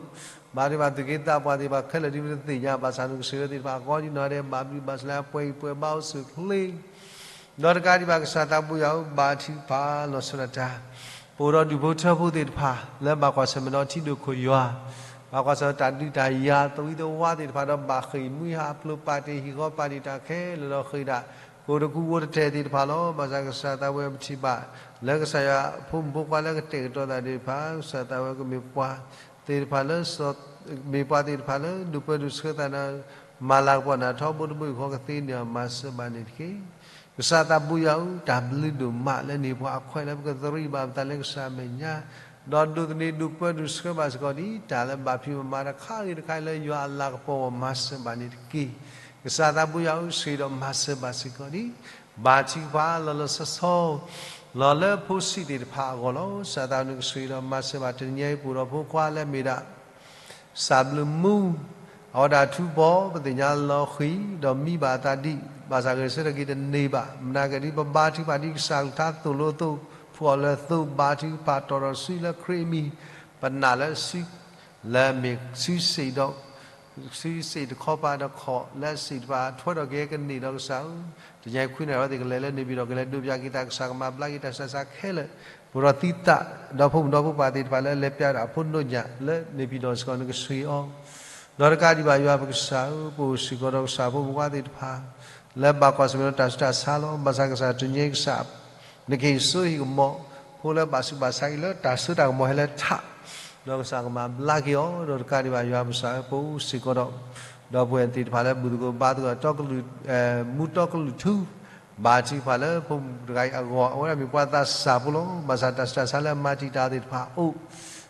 ဘၣ်ဒံးဘၣ်သူၣ်က့သးပှၢ်သ့ၣ်တဖၣ်ခဲလၢာ် ဒ်ပတသ့ၣ်ညါဘၣ်ဆၣ် နကဆိၣ်ဂ့ၤဝဲသ့ၣ်တဖၣ်အဂီၢ်ဒ်နီၢ်ဒဲး ဘၣ်ဘျုးဘၣ်ဆိၣ်လၢအပှဲၤဂံၢ်ပှဲၤဘါအိၣ်ဆူၣ်အိၣ်ချ့ ဒီးတကးဒံးဘၣ်ကစၢ်သးဘိယွၤဧၢ ဘါထုကဖၣ်လီၤဆီဒၣ်တၢ်, ပအိၣ်ဒီးဒူၣ်ဖိထၢဖိသ့ၣ်တဖၣ် လၢဘၣ်ကွၢ်ဆၢၣ်မဲာ်ဒီးထံဒိၣ်ခိၣ်ယွၤ, ဘၣ်ကွၢ်ဆၢၣ်တၢ်ဒုးတၢ်ယၤသဝံသဝါသ့ၣ်တဖၣ် ဒီးဘၣ်ဃ့ၢ်မှံဟးဖျိးပာ်တ့ၢ်ဟံၣ်ဃီပာ်တ့ၢ်တၢ်ခဲလၢာ်ဒီးဃ့ၢ်ဒၣ် ကိးတကူဝိတထဲၣ်သ့ၣ်တဖၣ်လီၤ. ဘၣ်ဆၣ်ကစၢ်သးဘိယွၤပထံၣ်ဘၣ် လၢကစၢ်ယွၤဖိမုၣ်ဖိခွါလၢကတဲာ်ကတီၤသးသ့ၣ်တဖၣ် ကစၢ်သးဘိယွၤကမ့ၢ်ပှၤသ့ၣ်တဖၣ်လၢစီၤ မ့ၢ်ပှၤသ့ၣ်တဖၣ်လၢဒိၣ်ပၢဒိၣ်ဆှၢသးဒီး မၤလၤကပီၤနၤထီဘိတဘိယူၢ်ဃီကသ့န့ၢ်အီၤ မၤစၢၤဘၣ်န့ၣ်တက့ၢ်. ကစၢ်သးဘိယွၤဧၢ တၢ်ဘျုးဒိၣ်မးလၢန့ၢ်ပှၤအခွဲးလၢပကသရံးဘၣ်ပသးလၢကစၢ်အမဲာ်ညါ, ဒီးဒိးသန့ၤဒိၣ်ပၢဒိၣ်ဆှၢဘၣ်စ့ၢ်ကီးဒ်တၢ်လၢဘၣ်ဖံးဘၣ်မၤတခါဂ့ၤတခါအံၤလၢယွၤအလၤကပီၤအဂီၢ် မၤစၢၤဘၣ်န့ၣ်တက့ၢ်. ကစၢ်သးဘိယွၤဧၢ ဆိၣ်ဂ့ၤဒီးမၤစၢၤဘၣ်စ့ၢ်ကီးဒ် ဘါထုကဖၣ်လီၤလီၤဆီဆီ လီၤလၢဖိဆံးသ့ၣ်တဖၣ်အဂီၢ်လီၤ. ကစၢ်သးနကဆိၣ်ဂ့ၤဒီးမၤစၢၤဘၣ် တနံၤအံၤပအိၣ်ဒီးဖိခွါလၢအမ့ၢ်ဒၣ် စၢ်ဘျုးမူ အဝဲဒၣ်ထူဘီ ပသ့ၣ်ညါလီၤဃံၤ ဒီးမံဘၣ်အသးဒံး ဘၣ်ဆၣ်ဂဲၤဆၢထၢၣ်က့ၤတန့ၢ်ဘၣ်. မနၤကဲဒ်ပဘါထုကဖၣ်ဒ်ကစၢ်ကလုၢ်ကထါသိၣ်လိအသိး ဖှီၣ်အီၤလၢအသိး ဘါထုကဖၣ်တီၣ်ထီၣ်စုလၢခရံာ်အမံၤ ပနာ်လၢစု လၢအမ့ၢ်စုစ့ၣ်ဒီး စုစ့ၣ်တခီပၤဒီးခီၣ် လၢအစ့ၣ်တဖၣ်ထွဲထီၣ်က့ၤကန့ၢ်ဒီးကစၢ်ဧၢ, တနံၤအံၤခွံနၣ်ရံၣ်အဝဲသ့ၣ်ကလဲၤလၢန့ၣ်ပၠံၣ်တီၣ် ကလဲၤဒိးပၠးက့ၤတၢ် ကစၢ်ကမၤဘျါက့ၤတၢ်ဆူးတၢ်ဆါခဲလၢာ်, ပအိၣ်ဒီးသံသး ဒီဖိမုၣ်ဒီဖိပၢ်သ့ၣ်တဖၣ်လၢလဲၤပၠးဒၣ်အဖိနိၣ်ညၣ်လၢန့ၣ်ပၠံၣ်တီၣ်စ့ၢ်ကီး နကဆိၣ်ဂ့ၤအီၤ ဒီးတကးဒံးဘၣ်ယွၤပကစၢ်ဧၢ, ပအိၣ်စ့ၢ်ကီးဒီးကစၢ်ဖိမုၣ်ဖိခွါသ့ၣ်တဖၣ် လၢဘၣ်ကွၢ်ဆၢၣ်မဲာ်ဒီးတၢ်ဆူးတၢ်ဆါလီၤ. ဘၣ်ဆၣ်ကစၢ်တနံၤအံၤကစၢ် နကဟ့ၣ်စိဟ့ၣ်ကမီၤ ဖိလၢဘၣ်ဆူးဘၣ်ဆါအံၤလၢတၢ်စိတၢ်ကမီၤဟဲလၢထး, ဒီးကစၢ်ကမၤဘျါက့ၤအီၤ, ဒီးတကးဒံးဘၣ်ယွၤပကစၢ်ဧၢ, ပအိၣ်စ့ၢ်ကီးဒီး ဒီပုၢ်ဝဲၢ်သ့ၣ်တဖၣ်လၢဘူၣ်သကိးဘါသကိးတီကလုာ် မူတီကလုာ်ထူ ဘါထုကဖၣ်လၢဖိမုၣ်တဂၤအံၤအဂီၢ် အဝဲဒၣ်မ့ၢ်ပှၤသးစၢ်ဖိလီၤ. ဘၣ်ဆၣ်တၢ်ဆူးတၢ်ဆါလၢအမၤတံာ်တာ်သ့ၣ်တဖၣ်အိၣ်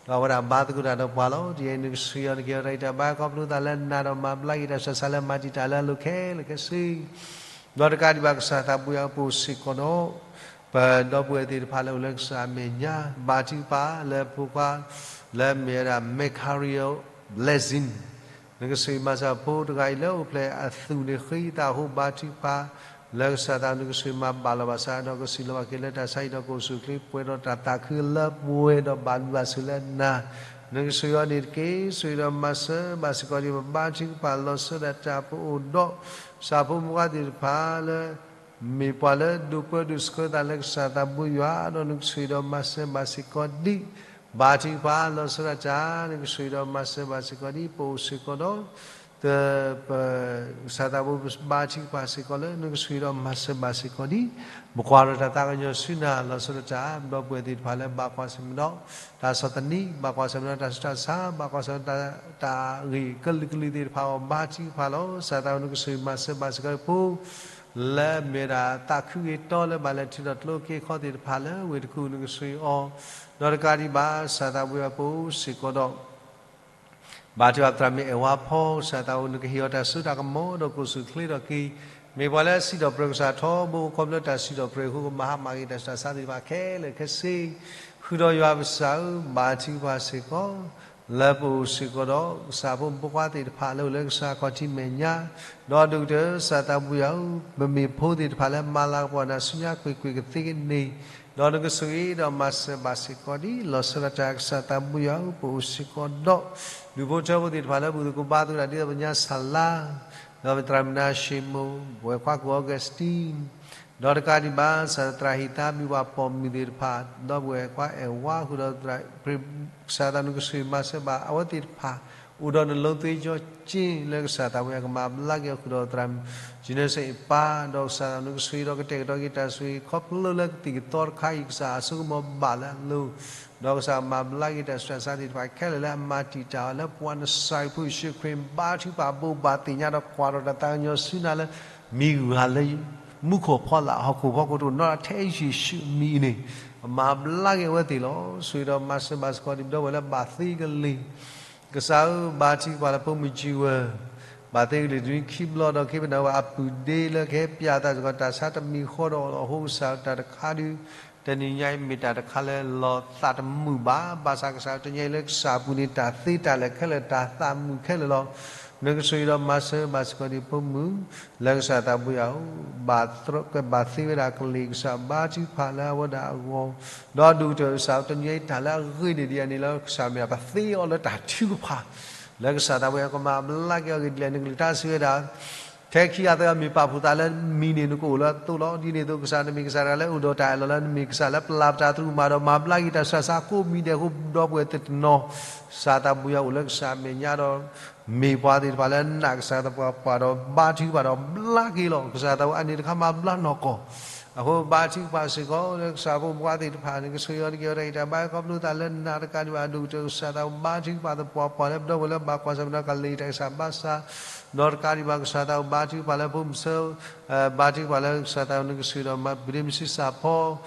ဒီးအဝဲဒၣ်ဘါသကိးတၢ်ဒီးပှၤလီၤ. တယဲအံၤနကဆှၢအီၤနက့ၤအီၤတၢ်ဂံၢ်တၢ်ဘါ ခီဖျိသးလၢနၤဒီးမၤဘျါက့ၤတၢ်ဆူးတၢ်ဆါလၢအမၤတံာ်တာ်လၢအလိၤခဲလၢာ်ခဲဆ့ ဒီးတကးဒံးဘၣ်ကစၢ်သးဘိယွၤဧၢ ပအိၣ်စ့ၢ်ကီးဒီး ပဒီပုၢ်ဝဲၢ်သ့ၣ်တဖၣ်လၢအိၣ်လၢကစၢ်အမဲာ်ညါ ဘါထုကဖၣ်လၢဖိခွါ လၢမ့ၢ်ဝဲဒၣ် Michael Blessing နကဆှၢမၤစၢၤဖိတဂၤအံၤလၢအိၣ်ဖျဲၣ်အသူၣ်န့ၣ်ဃ့သးအဃိ ဘါထုကဖၣ် လၢကစၢ်သးနကဆှၢမၤဘၣ်လီၤဘၣ်စး ဒီးကစံၣ်လီၤဘၣ်က့ၤလၢတၢ်ဆါဟံၣ်ဒီးကအိၣ်ဆူၣ်အိၣ်ချ့ ပှဲၤဒီးတၢ်သးခုလၢပှဲၤဒီးဘၣ်ဒိဘၣ်ထံးလၢနၤ နကဆှၢအီၤန့ၣ်တက့ၢ်. ဆှၢဒီးမၤစၢၤဘၣ်စ့ၢ်ကီးန့ၣ် ပဘါထုကဖၣ်လီၤဆီဒၣ်တၢ် ပအိၣ်ဒီး ကစၢ်ဖိမုၢ်ခွါသ့ၣ်တဖၣ်လၢ မ့ၢ်ပှၤလၢဒိးပၢဒိးဆှၢသးလၢကစၢ်သးဘိယွၤ ဒီးနကဆှၢဒီးမၤစၢၤဘၣ်စ့ၢ်ကီးဒံး ဘါထုကဖၣ်လီၤဆီဒၣ်တၢ် နကဆှၢဒီးမၤစၢၤဘၣ်စ့ၢ်ကီးဒံး ပအိၣ်စ့ၢ်ကီးဒီး ပ ကစၢ်သးဘိ ဘါထုကဖၣ်စ့ၢ်ကီးလၢ နကဆှၢဒီးမၤစၢၤဘၣ်စ့ၢ်ကီးဒံး ပကွၢ်ဒီးတၢ်သးကညီၤဆူနၤလီၤဆီဒၣ်တၢ် ဒီပုၢ်ဝဲၢ်သ့ၣ်တဖၣ်လၢဘၣ်ကွၢ်ဆၢၣ်မဲာ်ဒီး တၢ်ဆီၣ်သနံး ဘၣ်ကွၢ်ဆၢၣ်မဲာ်ဒီးတၢ်ဆူးတၢ်ဆါ ဘၣ်ကွၢ်ဆၢၣ်မဲာ်ဒီးတၢ်ဂ့ၢ်ကလုာ်ကလုာ်သ့ၣ်တဖၣ်အဂီၢ် ဘါထုကဖၣ်လီၤ. ကစၢ်သးဘိ နကဆှၢမၤစၢၤဘၣ်စ့ၢ်ကီးဖိ လၢမ့ၢ်ဝဲဒၣ်သးခုက့ၤတီလၢဘၣ်လဲၤထုးထီၣ်ကျိအခ့အဃီသ့ၣ်တဖၣ်လၢဝ့ၢ်တကူၣ် နကဆှၢအီၤ ဒီးတကးဒံးဘၣ် ကစၢ်သးဘိယွၤ ပအိၣ်စ့ၢ်ကီးဒီး ဘါထုကဖၣ်သရၣ်မုၣ်အဲၣ်ဝါဖီ ကစၢ်သးဘိ နကဟ့ၣ်အီၤတၢ်စိတၢ်ကမီၤဒီးကအိၣ်ဆူၣ်အိၣ်ချ့ထီၣ်က့ၤ မ့ၢ်ပှၤလၢအစံးထီၣ်ပတြၢၤကစၢ်ထီဘိ ခီဖျိတၢ်စံးထီၣ်ပတြၢၤအဃိ ကမၤဟါမၢ်က့ၤတၢ်ဆူးတၢ်ဆါသ့ၣ်တဖၣ်ခဲလၢာ်ခဲဆ့ ဃုာ်ဒီးယွၤပစၢ်ဧၢ ဘါထုကဖၣ်စ့ၢ်ကီး လၢပအိၣ်စ့ၢ်ကီးဒီး ကစၢ်ဖိမုၣ်ဖိခွါသ့ၣ်တဖၣ်လၢအိၣ်လၢကစၢ်ခီၣ်ထံးမဲာ်ညါ ဒီးဒိၣ်ကတၢၢ် ကစၢ်သးဘိယွၤဧၢ ပမ့ၢ်ဖိသ့ၣ်တဖၣ်လၢမၤလၤကပီၤနၤဆူညါကွ့ၢ်ကွ့ၢ်ကသ့ကန့ၣ် ဒီးနကဆိၣ်ဂ့ၤဒီးမၤစၢၤဘၣ်စ့ၢ်ကီးဒံး လီၤဆီဒၣ်တၢ် ကစၢ်သးဘိယွၤဧၢ ပအိၣ်စ့ၢ်ကီးဒီး ဒူၣ်ဖိထၢဖိသ့ၣ်တဖၣ်လၢ ဘူၣ်သကိးဘါသကိးတၢ်ဒ်သိးပညါစၢ်လါ ဒီးပသရၣ်မုၣ်နါၡ့မိၣ် ပဝဲၢ်ခွါကူၣ်အီကူးစတံ ဒီးတကးဒံးဘၣ် ကစၢ်သရၣ်ဟ့ၣ်သါဘံၣ်ဝါပိာ်မုၣ်သ့ၣ်တဖၣ် ဒီပုၢ်ဝဲၢ်ခွါအဲၣ်ဝါဃုာ်ဒီး ကစၢ်သးနကဆိၣ်ဂ့ၤမၤစၢၤဘၣ်အဝဲသ့ၣ်တဖၣ် အိၣ်ဒီးနလိသ့ယီက့ၢ်လၢကစၢ်သးဝဲအကမၤဘျါက့ၤအီၤဃုာ်ဒီးသရၣ်မုၣ် ကၠံနစ့ၣ်အပၢ် ဒီးကစၢ်သးနကဆိၣ်ဂ့ၤဒီးကတဲာ်ကတီၤက့ၤတၢ်ဆိၣ်ဂ့ၤခီဖျိလၢကသံၣ်ကသီတခါအံၤ ကစၢ်အစိကမီၤဘၣ်လၢအလိၤ ဒီးကစၢ်မၤဘျါက့ၤတၢ်ဆူးတၢ်ဆါသ့ၣ်တဖၣ်ခဲလၢာ်လၢအမၤတံာ်တာ်အီၤလၢပှၤနစၢ်အံၤဖိယ့ၣ်ၡူးခရံာ် ဘါထုကဖၣ်ဘိးဘၣ်သ့ၣ်ညါဒီးကွၢ်ထီၣ်တၢ်သးကညီၤဆူနၤလၢ မံၤဂုၤဂၤလၢ မူခိၣ်ဖီလာ်ဟီၣ်ခိၣ်ဖီခိၣ်တအိၣ်နီတဂၤထဲယ့ၣ်ၡူးအမံၤအံၤန့ၣ် ကမၤဘျါက့ၤအဝဲသ့ၣ်လီၤ. ဆိၣ်ဂ့ၤဒီးမၤစၢၤဘၣ်စ့ၢ်ကီးဒံးပဒီပုၢ်ဝဲၢ်လၢဘၣ်သ့ကလံၤ ကစၢ်ဧၢ ဘါထုကဖၣ်လၢဖိမုၣ်ကၠံဝဲ ဘၣ်သ့ကလံၤတနွံခံဘျီဒီး ခ့ပနၢ်ဝဲအပုၢ်ဒ့လၢကဟဲပၠးသးစ့ၢ်ကီး တၢ်ဆါတမံၤဃီဒီးလီၤအဃိ ကစၢ်တၢ်တခါဒုး တနံၤညါအံၤမ့ၢ်တၢ်တခါလၢလီၤသးတမုာ်ဘၣ်. ဘၣ်ဆၣ်ကစၢ်တနံၤညါအံၤလၢကစၢ်အပူၤန့ၣ် တၢ်သ့တၢ်လၢာ်ခဲလၢာ် တၢ်သးမုာ်ခဲလၢာ်လီၤ. နကဆိၣ်ဂ့ၤဒီးမၤစၢၤဘၣ်စ့ၢ်ကီးဒံးဖိမုၣ် လၢကစၢ်သးဘိယွၤဧၢ ဘၣ်သ့ဝဲဒၣ်ကလံၤ ကစၢ်ဘါထုကဖၣ်လၢအဝဲဒၣ်အဂီၢ် ဒီးဒိၣ်ကတၢၢ်ကစၢ်တနံၤညါအံၤ တၢ်လၢအဂ့ၤန့ၣ်ဒ်အံၤန့ၣ်လၢကစၢ်မ့ၢ်ပသ့အီၤလၢတၢ်ထုကဖၣ် လၢကစၢ်သးဘိယွၤကမၤဘျါက့ၤအီၤဂ့ၤဒ်လဲၣ် နကလုၢ်ကထါစံးဝဲဒၣ် ထဲခံဂၤသၢဂၤမ့ၢ်ပာ်ဖှိၣ်သးလၢမံၤန့ၣ် နကအိၣ်လၢအသိးလီၤ. ဒ်န့ၣ်အသိး ကစၢ်နမ့ၢ်ကစၢ်တဂၤလၢအိၣ်ဒီးတၢ်အၢၣ်လီၤလၢနမ့ၢ်ကစၢ်လၢပျၢ်ပတၢ်သရူးမၤဒီး မၤဘျါက့ၤတၢ်ဆူးတၢ်ဆါကိးမံၤဒဲးအဃိ ဒီပုၢ်ဝဲၢ်သ့ၣ်တနီၤ ကစၢ်သးဘိယွၤအိၣ်လၢကစၢ်အမဲာ်ညါဒီး မ့ၢ်ပှၤသ့ၣ်တဖၣ်လၢနာ်ကစၢ်သပှၢ်ပှၢ်ဒီး ဘါထုကဖၣ်ဒီးဘျါက့ၤလီၤ. ကစၢ်သးဘိယွၤအန့ၣ်တခါမၤဘျါနီၢ်ကီၢ် အဃိဘါထုကဖၣ်စ့ၢ်ကီးလၢကစၢ်ဖိမုၣ်ဖိသ့ၣ်တဖၣ်န့ၣ် ကဆိၣ်ဂ့ၤအီၤ နက့ၤအီၤတၢ်ဂံၢ်တၢ်ဘါခီဖျိသးလၢနၤတကးဒံးဘၣ် ဒိၣ်ကတၢၢ်ကစၢ်သးဘိဘါထုကဖၣ်သပှၢ်ပှၢ်လၢပဒီပုၢ်ဝဲၢ်လၢဘၣ်ကွၢ်ဆၢၣ်မဲာ်ဒီးကလံၤတၢ်ကစၢ်ဘါစၢ် ဒီးတကးဒံးဘၣ်ကစၢ်သးဘိဘါထုကဖၣ်လၢဖိမုၣ်ဆၢ ဘါထုကဖၣ်လၢကစၢ်သးဘိ နကဆိၣ်ဂ့ၤဒီးမၤပူၤဒ့မုၢ်ဆံဆၣ်ဖီ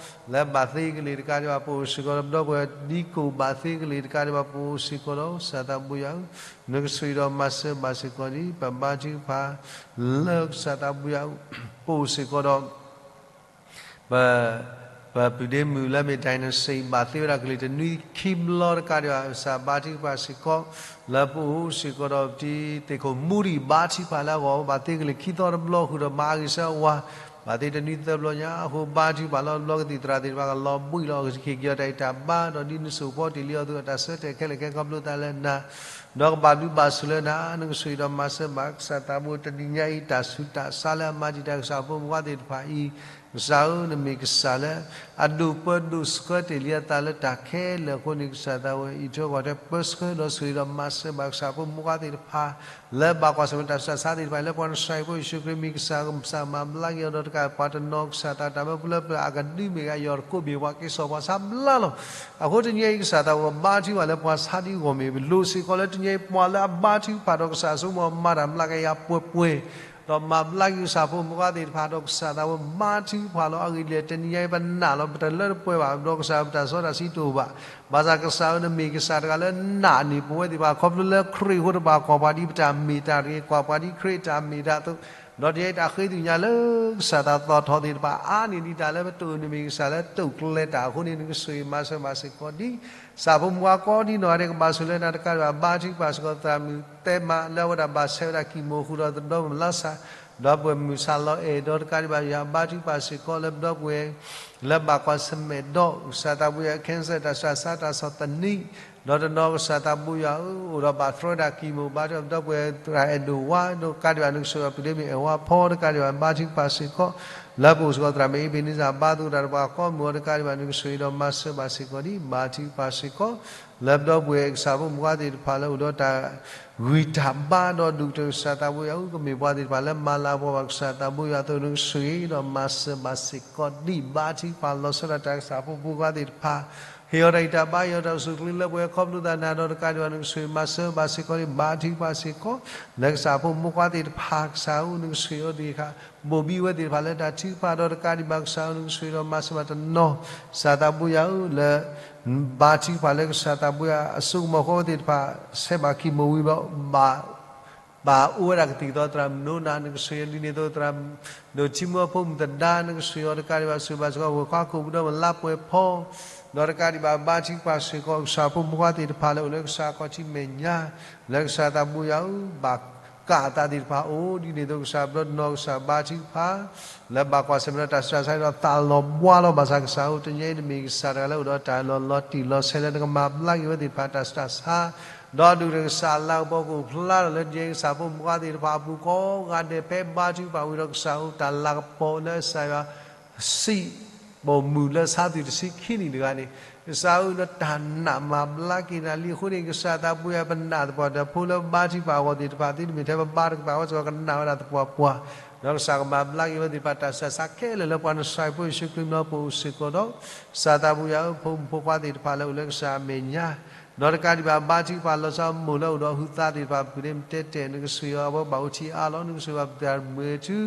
လၢဘၣ်သ့ကလံၤတကးဒံးဘၣ် ပအိၣ်စ့ၢ်ကီးဒီးပဒီပုၢ်ဝဲၢ်ဒံကိၣ် ဘၣ်သ့ကလံၤတကးဒံးဘၣ် ပအိၣ်စ့ၢ်ကီးဒီး ကစၢ်သးဘိယွၤဧၢ နကဆိၣ်ဂ့ၤဒီးမၤစၢၤဘၣ်စ့ၢ်ကီးဒံး ပဘါထုကဖၣ် လၢကစၢ်သးဘိယွၤ ပအိၣ်စ့ၢ်ကီးဒီး ပ ပပုၢ်ဒ့မုၣ်လၢမ့ၢ် Dynasty ဘၣ်သ့ဝဲဒၣ်ကလံၤတနွံခံဘျီတကးဒံးဘၣ် ကစၢ်ဘါထုကဖၣ်စ့ၢ်ကီး လၢပအိၣ်စ့ၢ်ကီးဒီးပတံၤသ့ၣ်ခိၣ်မူဒံး ဘါထုကဖၣ်လၢအဂီၢ် ဘၣ်သ့ကလံၤခံသီတဘျီဃုာ်ဒီးမၤအဂ့ၤဆၢအဝၤ ဘၣ်သ့တနွံသၢဘျီညါ အဃိဘါထုကဖၣ်လီၤတဘျီကသံၣ်သရၣ်သ့ၣ်တဖၣ်ကလီၤဘှံးလီၤ ကဟ့ၣ်က့ၤအီၤတၢ်ဂံၢ်တၢ်ဘါ ဒီးဒ်နဆိၣ်ဖီတ့ၢ်လံအီၤအသိး တၢ်ဆၢတဲာ်ခဲလၢာ်ခဲဆ့ခီဖျိသးလၢနၤ ဒီးကဘၣ်ဘျုးဘၣ်ဆိၣ်လၢနၤ နကဆိၣ်ဂ့ၤဒီးမၤစၢၤဘၣ် ကစၢ်သးဘိတနံၤညါအံၤ တၢ်ဆူးတၢ်ဆါလၢအမၤတံာ်တာ်ကစၢ်ဖိမုၣ်ဖိသ့ၣ်တဖၣ်အံၤ ကစၢ်ဧၢ နမ့ၢ်ကစၢ်လၢ အဒိၣ်ပၢဒိၣ်ဆှၢတ့ၢ်လံအသးလၢတၢ်ခဲလၢာ်အဃိန့ၣ် ကစၢ်သးဝဲအံၤ ထွဲကွၢ်ထွဲပၢဆှၢဒီးဆိၣ်ဂ့ၤဒီးမၤစၢၤဘၣ်ကစၢ်ဖိမုၣ်ဖိသ့ၣ်တဖၣ် လၢဘၣ်ကွၢ်ဆၢၣ်မဲာ်တၢ်ဆူးတၢ်ဆါသ့ၣ်တဖၣ် လၢပှၤနစၢ်အံၤဖိယ့ၣ်ၡူးခရံာ်မံၤ ကစၢ်ကစၢ်မၤဘျါက့ၤအီၤဒီးတကး ပှၤတနီၤကစၢ်သးတၢ်မၢဖိလၢပျၢၤအကဒုမ့ၢ်ဂ့ၤ အယီၢ်တကိးမ့ၢ် ပှၤက့ၤစိာ်ပှၤဆါဘျါလီၤ. အဃိတနံၤအံၤ ကစၢ်သးဝဲဘါထုကဖၣ်လၢပှၤဆါဒ်အဂီၢ်မ့ၢ် လိၣ်စ့ၢ်ကီးလၢတနံၤအံၤ ပှၤလၢအဘါထုကဖၣ်ဒီးကစၢ်အစိကမီၤမၤတၢ်ဘျါက့ၤယၤပှဲၤပှဲၤ ဒီးမၤဘျါက့ၤကစၢ်ဖိမုၣ်ဖိခွါသ့ၣ်တဖၣ်ဒီးကစၢ်သးဝဲဘါထုကဖၣ်လီၤ. အဂ့ၢ်ဒ်လဲၣ် တနံၤညါအံၤ ပနာ်လီၤ ပတလၢတပှဲၤဘၣ် ဒီးကစၢ်ပတၢ်စီတၢ်ဆှံတအိၣ်ဘၣ်. ဘၣ်ဆၣ်ကစၢ်ဧၢ နမ့ၢ်ကစၢ်တဂၤလၢနာ်န့ၢ်ပဝဲသ့ၣ်တဖၣ် ခီဖျိလၢခရံာ်အဃိတဖၣ် ကွၢ်ပှၤဒ်ပတၢ်မ့ၢ်တၢ်တဂ့ၤ ကွၢ်ပှၤဒ်ခရံာ်အတၢ်မ့ၢ်တၢ်အသိး, ဒီးတနံၤညါအံၤ တၢ်ဃ့သ့ၣ်ညါလၢကစၢ်တၢ်သီၣ်ထီၣ်သ့ၣ်တဖၣ် အါန့ၢ်ဒံးတၢ်လၢပတအိၣ် နမ့ၢ်ကစၢ်လၢတအိၣ်ကျဲၤတၢ်အဃိန့ၣ် နကဆိၣ်ဂ့ၤမၤစၢၤဘၣ်စ့ၢ်ကီးဒံး ကစၢ်ဖိမုၣ်ဖိခွါကိးဒ်နီၢ်ဂၤဒဲး ကဘၣ်ဆိၣ်လၢနၤတကးဒံးဘၣ် ဘါထုကဖၣ်စ့ၢ်ကီးသရၣ်မုၣ်သဲမး လၢအဝဲဒၣ်ဘၣ်ဆဲးဝဲဒၣ်ကံၢ်မိၢ်ဃုာ်ဒီး တဒီမုၢ်လါဆၣ် ဒီပုၢ်ဝဲၢ်မုၢ်ဆါလီၤအဲၣ် ဒီးတကးဒံးဘၣ် ယွၤဘါထုကဖၣ်စ့ၢ်ကီးလၢပဒီပုၢ်ဝဲၢ် လၢဘၣ်ကွၢ်ဆၢၣ်မဲာ်ဒီး ကစၢ်သးဘိယွၤ cancer တၢ်ဆူးတၢ်ဆါ တၢ်ဆီၣ်သနံး ဒီးတနီၤကစၢ်သးဘိယွၤဧၢ အိၣ်ဒီးဘၣ်တြီဒၣ်ကံၢ်မိၢ် ဘါထုကဖၣ်ပဒီပုၢ်ဝဲၢ်သရၣ်အဲၣ်ဒိၣ်ဝါ ဒီးတကးဒံးဘၣ် နကဆိၣ်ဂ့ၤပဒ့မုၣ်အဲၣ်ဝါဖီ တကးဒံးဘၣ် ဘါထုကဖၣ်စ့ၢ်ကီး လၢပအိၣ်စ့ၢ်ကီးသရၣ်မုၣ်အ့ဘ့ၤနံစၢ် ဘါသကိးတၢ်တပှၤကိးမုၢ်အီၤ တကးဒံးဘၣ် နကဆိၣ်ဂ့ၤဒီးမၤစၢၤဘၣ်စ့ၢ်ကီးဒံး ဘါထုကဖၣ်စ့ၢ်ကီး လၢပဒီပုၢ်ဝဲၢ်ကစၢ်ဖိမုၣ်ဖိခွါသ့ၣ်တဖၣ်လၢအိၣ်ဒီးတၢ်ဂံၢ်တၢ်ဘါဒီးဒိၣ်ကတၢၢ် ကစၢ်သးဘိယွၤဧၢ ကမ့ၢ်ပှၤသ့ၣ်တဖၣ်လၢမၤလၤကပီၤဘၣ်ကစၢ်သးဘိယွၤအသိး နကဆိၣ်ဂ့ၤဒီးမၤစၢၤဘၣ်စ့ၢ်ကီးဒံး ဘါထုကဖၣ်လီၤဆီဒၣ်တၢ် ကစၢ်ဖိမုၣ်ဖိခွါသ့ၣ်တဖၣ် ဟ့ၣ်အီၤတၢ်ဂံၢ်တၢ်ဘါ ဟ့ၣ်အီၤတၢ်ဂံၢ်တၢ်ဘါခီဖျိသးနၤဒီးတကးဒံးဘၣ် နကဆိၣ်ဂ့ၤမၤစၢၤဘၣ်စ့ၢ်ကီးဒံး ဘါထုကဖၣ်စ့ၢ်ကီး လၢကစၢ်ဖိမုၣ်ဖိခွါသ့ၣ်တဖၣ် ကစၢ်ဧၢ နကဆိၣ်ဂ့ၤအီၤသ့ၣ်တဖၣ် ဘိၣ်ဘံဝဲသ့ၣ်တဖၣ်လၢတၢ်ထုကဖၣ်ဒီးတကးဒံးဘၣ် ကစၢ်ဧၢ နကဆိၣ်ဂ့ၤဒီးမၤစၢၤဘၣ်တနီၤ ကစၢ်သးဘိယွၤဧၢ လၢ ဘါထုကဖၣ်လၢကစၢ်သးဘိယွၤ အစိကမီၤဃီဝဲသ့ၣ်တဖၣ် ဆဲးဘၣ်ကံၢ်မိၢ်ဝံၤဘျီ ဘၣ် ဘၣ်အိၣ်ဝဲဒၣ်ကသံၣ်ကသီသရၣ်မုၣ်နိနၤ နကဆိၣ်ဂ့ၤဒ်န့ၣ်အသိးသရၣ် ဒိၣ်ထံမုၢ်အဖိမုၣ်သဒါ နကဆိၣ်ဂ့ၤအီၤတကးဒံးဘၣ် ဆိၣ်ဂ့ၤဘၣ်စ့ၢ်ကီး ဝဲၤခွါခိၣ်ပူၤဒီးမုၢ်လါပှဲၤဖီ ဒီးတကးဒံးဘၣ် ဘါထုကဖၣ်စ့ၢ်ကီး ကစၢ်ဖိမုၣ်ဖိခွါသ့ၣ်တဖၣ်လၢအိၣ်လၢကစၢ်ခီၣ်ထံးမဲာ်ညါ လၢကစၢ်သးဘိယွၤဧၢ ဘၣ်ကးအသးသ့ၣ်တဖၣ်အိၣ်ဒ်န့ၣ်အသိး ကစၢ်ဘျီတနီၤ ကစၢ်ဘါထုကဖၣ် လၢဘၣ်ကွၢ်ဆၢၣ်မဲာ်ဒီးတၢ်ဆူးတၢ်ဆါဒီးသးလီၤဘှါလီၤ ဘၣ်ဆၣ်ကစၢ်ဧၢ တနံၤအံၤ နမ့ၢ်ကစၢ်တဂၤလၢအိၣ်ဒီးတၢ်လီၤလီၤတံၢ်လီၤဆဲးလၢနကမၤဘျါက့ၤဝဲသ့ၣ်တဖၣ်တၢ်ဆူးတၢ်ဆါ ဒီးဒိၣ်ကတၢၢ်ကစၢ်လၤကပီၤကအိၣ်ဖျါထီၣ်လၢတနံၤအံၤ ကစၢ်ဖိမုၣ်ဖိခွါသ့ၣ်တဖၣ်အပူၤကိးဂၤဒဲး ဖဲဘါထုကဖၣ်ဝံၤဒီး ကစၢ်ဧၢ တၢ်လၤကပီၤလၢကစၢ်ယွၤ စံးပိာ်မုၣ်လၢဆါသုးတဆံခံနံၣ်တဂၤန့ၣ် ကစၢ်ဧၢ လၢတၢ်နာ်မၤဘျါက့ၤနၤလံအဃိန့ၣ် ကစၢ်သးဘိယွၤ ပနာ်သပှၢ်တၢၢ်ဖိလၢဘါထုကဖၣ်အဂီၢ်သ့ၣ်တဖၣ် သုတမ့ၢ်ထဲပဘါတကပၤဝဲစ့ၢ်ကီး ကနာ်ဝဲဒၣ်သပှၢ်ပှၢ် ဒီးကစၢ်ကမၤဘျါက့ၤဝဲသ့ၣ်တဖၣ်တၢ်ဆူးတၢ်ဆါခဲလၢာ်လၢပှၤနစၢ်ဖိယ့ၣ်ၡူးခရံာ် မ့ၢ်ပအိၣ်စ့ၢ်ကီးဒီး ကစၢ်သးဘိယွၤဧၢ ဖိမုၣ်ဖိခွါသ့ၣ်တဖၣ်လၢအိၣ်လၢကစၢ်အမဲာ်ညါ ဒီးတကးဒံးဘၣ် ဘါထုကဖၣ်လီၤဆီမိၢ်လၢအိၣ်ဒီးဟုသးသ့ၣ်တဖၣ် ပူၤန့ၣ်မတဲတဲာ် နကဆိၣ်ဂ့ၤအီၤ အဝဲဘၣ်အိၣ်ထံအါလီၤ နကဆိၣ်ဂ့ၤဘၣ်ပသရၣ်မုၣ်မွဲၤထူ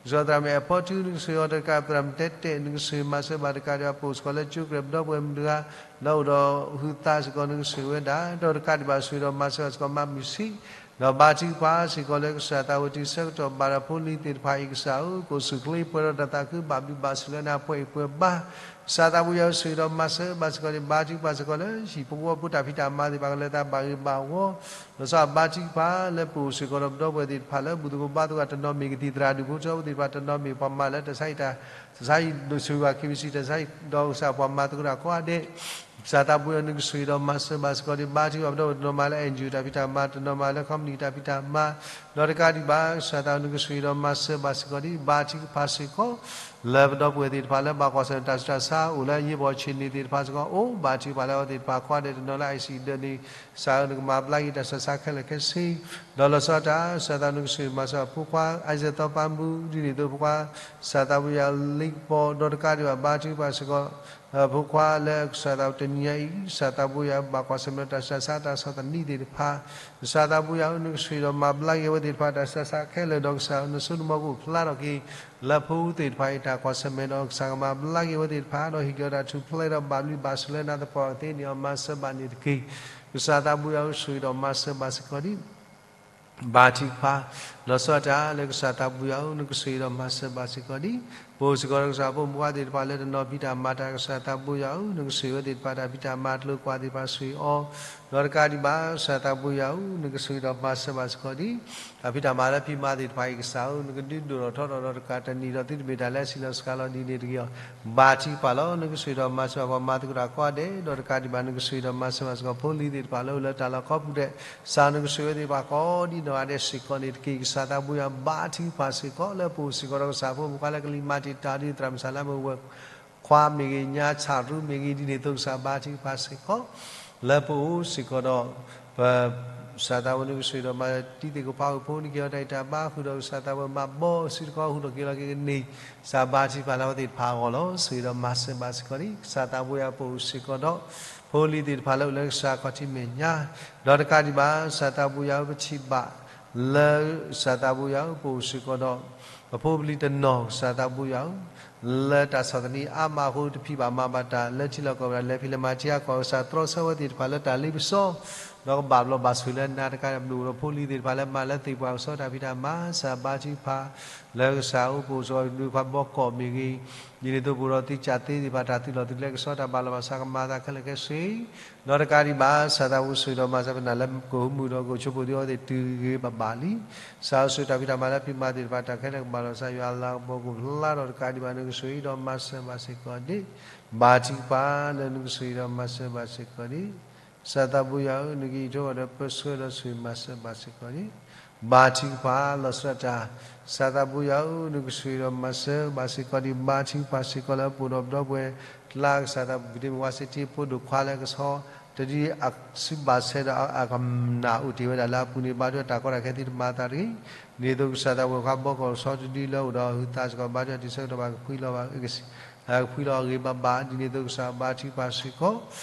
ကစၢ်သရၣ်မုၣ်အဲၣ်ဖီထူ နကဆိၣ်ဂ့ၤအီၤတကး ပသရၣ်မုၣ်တဲတဲာ် နကဆိၣ်ဂ့ၤမၤစၢၤဘၣ်တကးဒံးဘၣ် ပအိၣ်စ့ၢ်ကီးလၢကၠိကြဲၢ်ပဒီပုၢ်ဝဲၢ်မုၣ်တဂၤ လၢအိၣ်ဒီးဟုသးစ့ၢ်ကီး နကဆိၣ်ဂ့ၤဝဲဒၣ် ဒီးတကးဒံးဘၣ် ဆိၣ်ဂ့ၤဒီးမၤစၢၤဘၣ်စ့ၢ်ကီး မၤမုာ်ဆံး ဒီးဘါထုကဖၣ်စ့ၢ်ကီးလၢကစၢ်သးဝဲတုၤဆၢကတီၢ်ဘၣ်ဒီးဖိလံၤသ့ၣ်တဖၣ်အံၤ ကစၢ်ဧၢ ကအိၣ်ဆူၣ်ချ့ပှဲၤဒီးတၢ်သးခု ဘၣ်ဘျုးဘၣ်ဆိၣ်လၢနၤပှဲၤအံၤပှဲၤဘါ ကစၢ်သးဘိယွၤဧၢ ဆိၣ်ဂ့ၤဒီးမၤစၢၤဘၣ်စ့ၢ်ကီးန့ၣ် ဘါထုကဖၣ်စ့ၢ်ကီးလၢ ဟံၣ်ဖိဃီဖိတၢ်ဖံးတၢ်မၤသ့ၣ်တဖၣ် ကလဲၤတၢ်ဘၣ်ဂ့ၤဘၣ်ဝီ လီၤဆီဒၣ်ဘါထုကဖၣ်လၢပအိၣ်စ့ၢ်ကီးဒီးပဒီပုၢ်ဝဲၢ်သ့ၣ်တဖၣ်လၢ ဘူၣ်သကိးဘါသကိးတနီၤမ့ၢ်ကသံၣ်သရၣ်ဒူၣ်ဖိထီဖိသ့ၣ်တဖၣ် တနီၤမ့ၢ်ပှၤမၤလၢတၢ်ဆါဟံၣ်တၢ် တၢ်ဆါဟံၣ်ဒိၣ်ဆိၣ်ဂ့ၤဘၣ် KBC တၢ်ဆါဟံၣ်ဒီးကစၢ်ပှၤမၤသကိးတၢ်ကိးဂၤဒဲး ကစၢ်သးဘိယွၤ နကဆိၣ်ဂ့ၤဒီးမၤစၢၤဘၣ်စ့ၢ်ကီးန့ၣ် ဘါထုကဖၣ်ပဒီပုၢ်ဝဲၢ် တနီၤမၤလၢ NGO တၢ်ဖံးတၢ်မၤ တနီၤမၤလၢ company တၢ်ဖံးတၢ်မၤ ဒီးတကးဒံးဘၣ် ကစၢ်သးဘိယွၤ နကဆိၣ်ဂ့ၤဒီးမၤစၢၤဘၣ်စ့ၢ်ကီးန့ၣ် ဘါထုကဖၣ်စ့ၢ်ကီး လၢပဒီပုၢ်ဝဲၢ်သ့ၣ်တဖၣ်လၢဘၣ်ကွၢ်ဆၢၣ်မဲာ်တၢ်ဆူးတၢ်ဆါ အိၣ်လၢအရေးပေါ်အခြေအနေသ့ၣ်တဖၣ်စ့ၢ်ကီး အိၣ်ဘါထုကဖၣ်လၢအဝဲသ့ၣ်တဖၣ်ကိးဂၤဒဲး တနီၤလၢ ICU ဒၢးန့ၣ် ကစၢ်ဧၢ နကမၤဘျါက့ၤတၢ်ဆူးတၢ်ဆါခဲလၢာ်ခဲဆ့ ဒီးလီၤဆီဒၣ်တၢ် ကစၢ်သးဘိယွၤ နကဆိၣ်ဂ့ၤမၤစၢၤဖိခွါ Isaac သီပၤမူ ဒ်န့ၣ်အသိးဖိခွါ ကစၢ်သးဘိယွၤ လ့ကပီၤ ဒီးတကးဒံးဘၣ် ဘါထုကဖၣ်စ့ၢ်ကီး ဖိခွါလၢကစၢ်သးဘိတနံၤညါအံၤ ကစၢ်သးဘိယွၤ ဘၣ်ကွၢ်ဆၢၣ်မဲာ်တၢ်ဆူးတၢ်ဆါ တၢ်ဆီၣ်သနံးသ့ၣ်တဖၣ် ကစၢ်သးဘိယွၤဧၢ နကဆိၣ်ဂ့ၤဒီးမၤဘျါက့ၤအဝဲသ့ၣ်တဖၣ် တၢ်ဆူးတၢ်ဆါခဲလၢာ်ဒီး ကစၢ်ဧၢ နဆိကမိၣ်ကအိၣ်ဖျါထီၣ်က့ၤ လၢဖိသ့ၣ်တဖၣ်အံၤ တၢ်ကွၢ်ဆၢၣ်မဲာ်ဒီး ကစၢ်ကမၤဘျါက့ၤအဝဲသ့ၣ်တဖၣ် ဒီးဟ့ၣ်က့ၤအီၤတၢ်ထူၣ်ဖျဲးဒီးဘၣ်ဘျုးဘၣ်ဆိၣ်လၢနၤသပှၢ်ကသ့န့ၢ်အီၤ မၤစၢၤဘၣ်န့ၣ်တက့ၢ်. ကစၢ်သးဘိယွၤဧၢ ဆိၣ်ဂ့ၤဒီးမၤစၢၤဘၣ်စ့ၢ်ကီးဒံး ဘါထုကဖၣ် လီၤဆီဒၣ်တၢ်လၢကစၢ်သးဘိယွၤဧၢ နကဆိၣ်ဂ့ၤဒီးမၤစၢၤဘၣ်စ့ၢ်ကီးဒံး ပအိၣ်စ့ၢ်ကီးဒီးကစၢ်ဖိမုၣ်ဖိခွါသ့ၣ်တဖၣ်လၢတနီၤဖံးတၢ်မၤတၢ် ကစၢ်သးဘိယွၤဧၢ နကဆိၣ်ဂ့ၤဝဲသ့ၣ်တဖၣ် တၢ်ဖံးတၢ်မၤအကျိၤအကွာ်သ့ၣ်တဖၣ်ဆိၣ်ဂ့ၤအီၤ ဒီးတကးဒံးဘၣ် ကစၢ်သးဘိယွၤဧၢ နကဆိၣ်ဂ့ၤဒီးမၤစၢၤဘၣ်စ့ၢ်ကီးဒံး တၢ်ဖံးတၢ်မၤလၢဖံးမၤသ့ၣ်တဖၣ်အံၤ ကစၢ်ဧၢ နကဒုးဒိၣ်ထီၣ်ထီထီၣ်ဒီးတကးတနံၤဒီး သုတမ့ၢ်တၢ်လၢအဆံးလီၤစှၤလီၤဒ်န့ၣ်တဂ့ၤအီၤ ဘါထုကဖၣ်လီၤ. နကဆိၣ်ဂ့ၤဒီးမၤစၢၤဘၣ်ပှၤမၤသကိးတၢ်ကိးဂၤဒဲး ဒီးတကးဒံးဘၣ် နကဆိၣ်ဂ့ၤဒီးမၤစၢၤဘၣ်စ့ၢ်ကီးဖိလံၤသ့ၣ်တဖၣ်လၢအိၣ်လၢတၢ်လီၢ်ကိးပူၤဒဲး ကစၢ်ဧၢ နကဆိၣ်ဂ့ၤဝဲသ့ၣ်တဖၣ်ကိးဒ်နီၢ်ဂၤဒဲးစ့ၢ်ကီးန့ၣ်တက့ၢ်. ကစၢ်သးဘိယွၤ ဘါထုကဖၣ်စ့ၢ်ကီး လၢပအိၣ်စ့ၢ်ကီးဒီးကစၢ်ဖိမုၣ်ဖိခွါလၢကလံၤမၤတံာ်တာ်ဒ်သရၣ်မုၣ်စၢ်လါမုၣ်ဝဲၢ်ခွါမ့ၢ်ဂ့ၤ ညါဆၣ်ရူမ့ၢ်ဂ့ၤ ဒ်န့ၣ်အသိး ကစၢ်ဘါထုကဖၣ်စ့ၢ်ကီး လၢပအိၣ်စ့ၢ်ကီးဒီး ပ ကစၢ်သးဘိ နကဆိၣ်ဂ့ၤဒီးမၤတံၤသကိးဖးအုၣ်ဖိ နကဟ့ၣ်အီၤတၢ်ဂံၢ်တၢ်ဘါဃုာ်ဒီး ကစၢ်သးဘိမၤဘီစုတခီ ဃုာ်ဒီးက့ၤလီၤက့ၤကန့ၢ် ကစၢ်ဘါထုကဖၣ်လၢအဝဲသ့ၣ်တဖၣ်အဂီၢ်လီၤ. ဆိၣ်ဂ့ၤဒီးမၤစၢၤဘၣ်စ့ၢ်ကီးန့ၣ် ကစၢ်သးဘိယွၤ ပအိၣ်စ့ၢ်ကီးဒီး ဖိလံၤသ့ၣ်တဖၣ်လၢအိၣ်လၢကစၢ်ခီၣ်ထံးမဲာ်ညါ ဒီးတကးဒံးဘၣ် ကစၢ်သးဘိယွၤဧၢ ပထံၣ်ဘၣ် လၢကစၢ်သးဘိယွၤဧၢ, ပအိၣ်စ့ၢ်ကီးဒီး ပဖိပလံၤတနီၤ ကစၢ်သးဘိယွၤဧၢ, လၢတၢ်ဆီၣ်သနံးအါမးအဃိ တဖံးဘၣ်မၤဘၣ်တၢ် လၢထံလီၢ်ကီၢ်ပူၤ လဲၤဖံးလဲၤမၤထံအကီၢ် ကစၢ်တြီဆၢဝဲသ့ၣ်တဖၣ်လၢတၢ်လ့ပစီ ဒီးကဘၣ်ဘျီးဘၣ်ဆိၣ်လၢနၤတကး ပဒိၣ်ဒီးဖိလံၤသ့ၣ်တဖၣ်လၢမၤလၢသ့ၣ်ပှၢ်ကစီတၢ်ဖံးတၢ်မၤ ကစၢ်ဘါထုကဖၣ် လၢကစၢ်အိၣ်ပအိၣ်စ့ၢ်ကီး ဒုးခွါဘီကီးမ့ၢ်ဂ့ၤ, ဒ်န့ၣ်အသိးပအိၣ်ဒီးသုကၢ်သ့သ့ၣ်တဖၣ် တၢ်သုးလီၢ်သုးကျဲကစီတၢ်ဘၣ်လီၤဘၣ်စး ကမၤသးခဲလၢာ်ခဲဆ့ ဒီးတကးဒံးဘၣ် ကစၢ်သးဘိဆိၣ်ဂ့ၤဒီးမၤစၢၤပနၢ်လၢကအိၣ်မုာ်ဒီးကအိၣ်ဆိးပူၤသ့ၣ်အီၤသ့ၣ် တုၤဂ့ၤဘၣ်ဘၣ်လံ. ကစၢ်ဧၢ ဆိၣ်ဂ့ၤတၢ်ဖံးတၢ်မၤလၢဖံးမၤသ့ၣ်တဖၣ် တၢ်ခဲလၢာ်ကဘၣ်လီၤဘၣ်စး ယွၤအလၤကပီၤကအိၣ်ဖျါဒီးတကးဒံးဘၣ် နကဆိၣ်ဂ့ၤဒီးမၤစၢၤဘၣ်စ့ၢ်ကီးန့ၣ် ဘါထုကဖၣ်လၢနကဆိၣ်ဂ့ၤဒီးမၤစၢၤဘၣ်စ့ၢ်ကီးန့ၣ် ဘါထုကဖၣ်စ့ၢ်ကီးန့ၣ် ကစၢ်သးဘိယွၤဧၢ, နကအံးထွဲအီၤဒီးပၢဆှၢဒီးဆိၣ်ဂ့ၤမၤစၢၤဘၣ်စ့ၢ်ကီးန့ၣ် ဘါထုကဖၣ်လီၤဆီဒၣ်တၢ်, ကစၢ်သးဘိယွၤဧၢ, နကဆိၣ်ဂ့ၤဒီးမၤစၢၤဘၣ်စ့ၢ်ကီးန့ၣ် ဘါထုကဖၣ်စ့ၢ်ကီးလၢပအိၣ်ဒီးပဒီပုၢ်ဝဲၢ်ကျါ ကစၢ်သးဘိဒ့မုၣ်ဝါစ့တ့ဖိဒိၣ်ခွါလၢကဆီ တဒုအစုဘၣ်ဆဲးဒီးအကနၣ်အိၣ်တ့ၢ်ဝဲဒၣ်လၢအပူၤန့ၣ် ဘါထုကဖၣ်တၢ်ကီတၢ်ခဲသ့ၣ်တဖၣ်မၤအသးတဂ့ၤ, ဒ်န့ၣ်အသိးကစၢ်သးဘိခွါဘီကီၢ်ကဆီတဒုလၢအိၣ်ဒီးဟုသးစ့ၢ်ကီး ဘါထုကဖၣ်တံၤဆၢကတီၢ်ဘၣ်ကဖှံလီၤဘၣ် ကဖှံလီၤအဂ့ၤဘၣ်ဘၣ်, ဒ်န့ၣ်အသိးကစၢ်ဘါထုကဖၣ်စ့ၢ်ကီး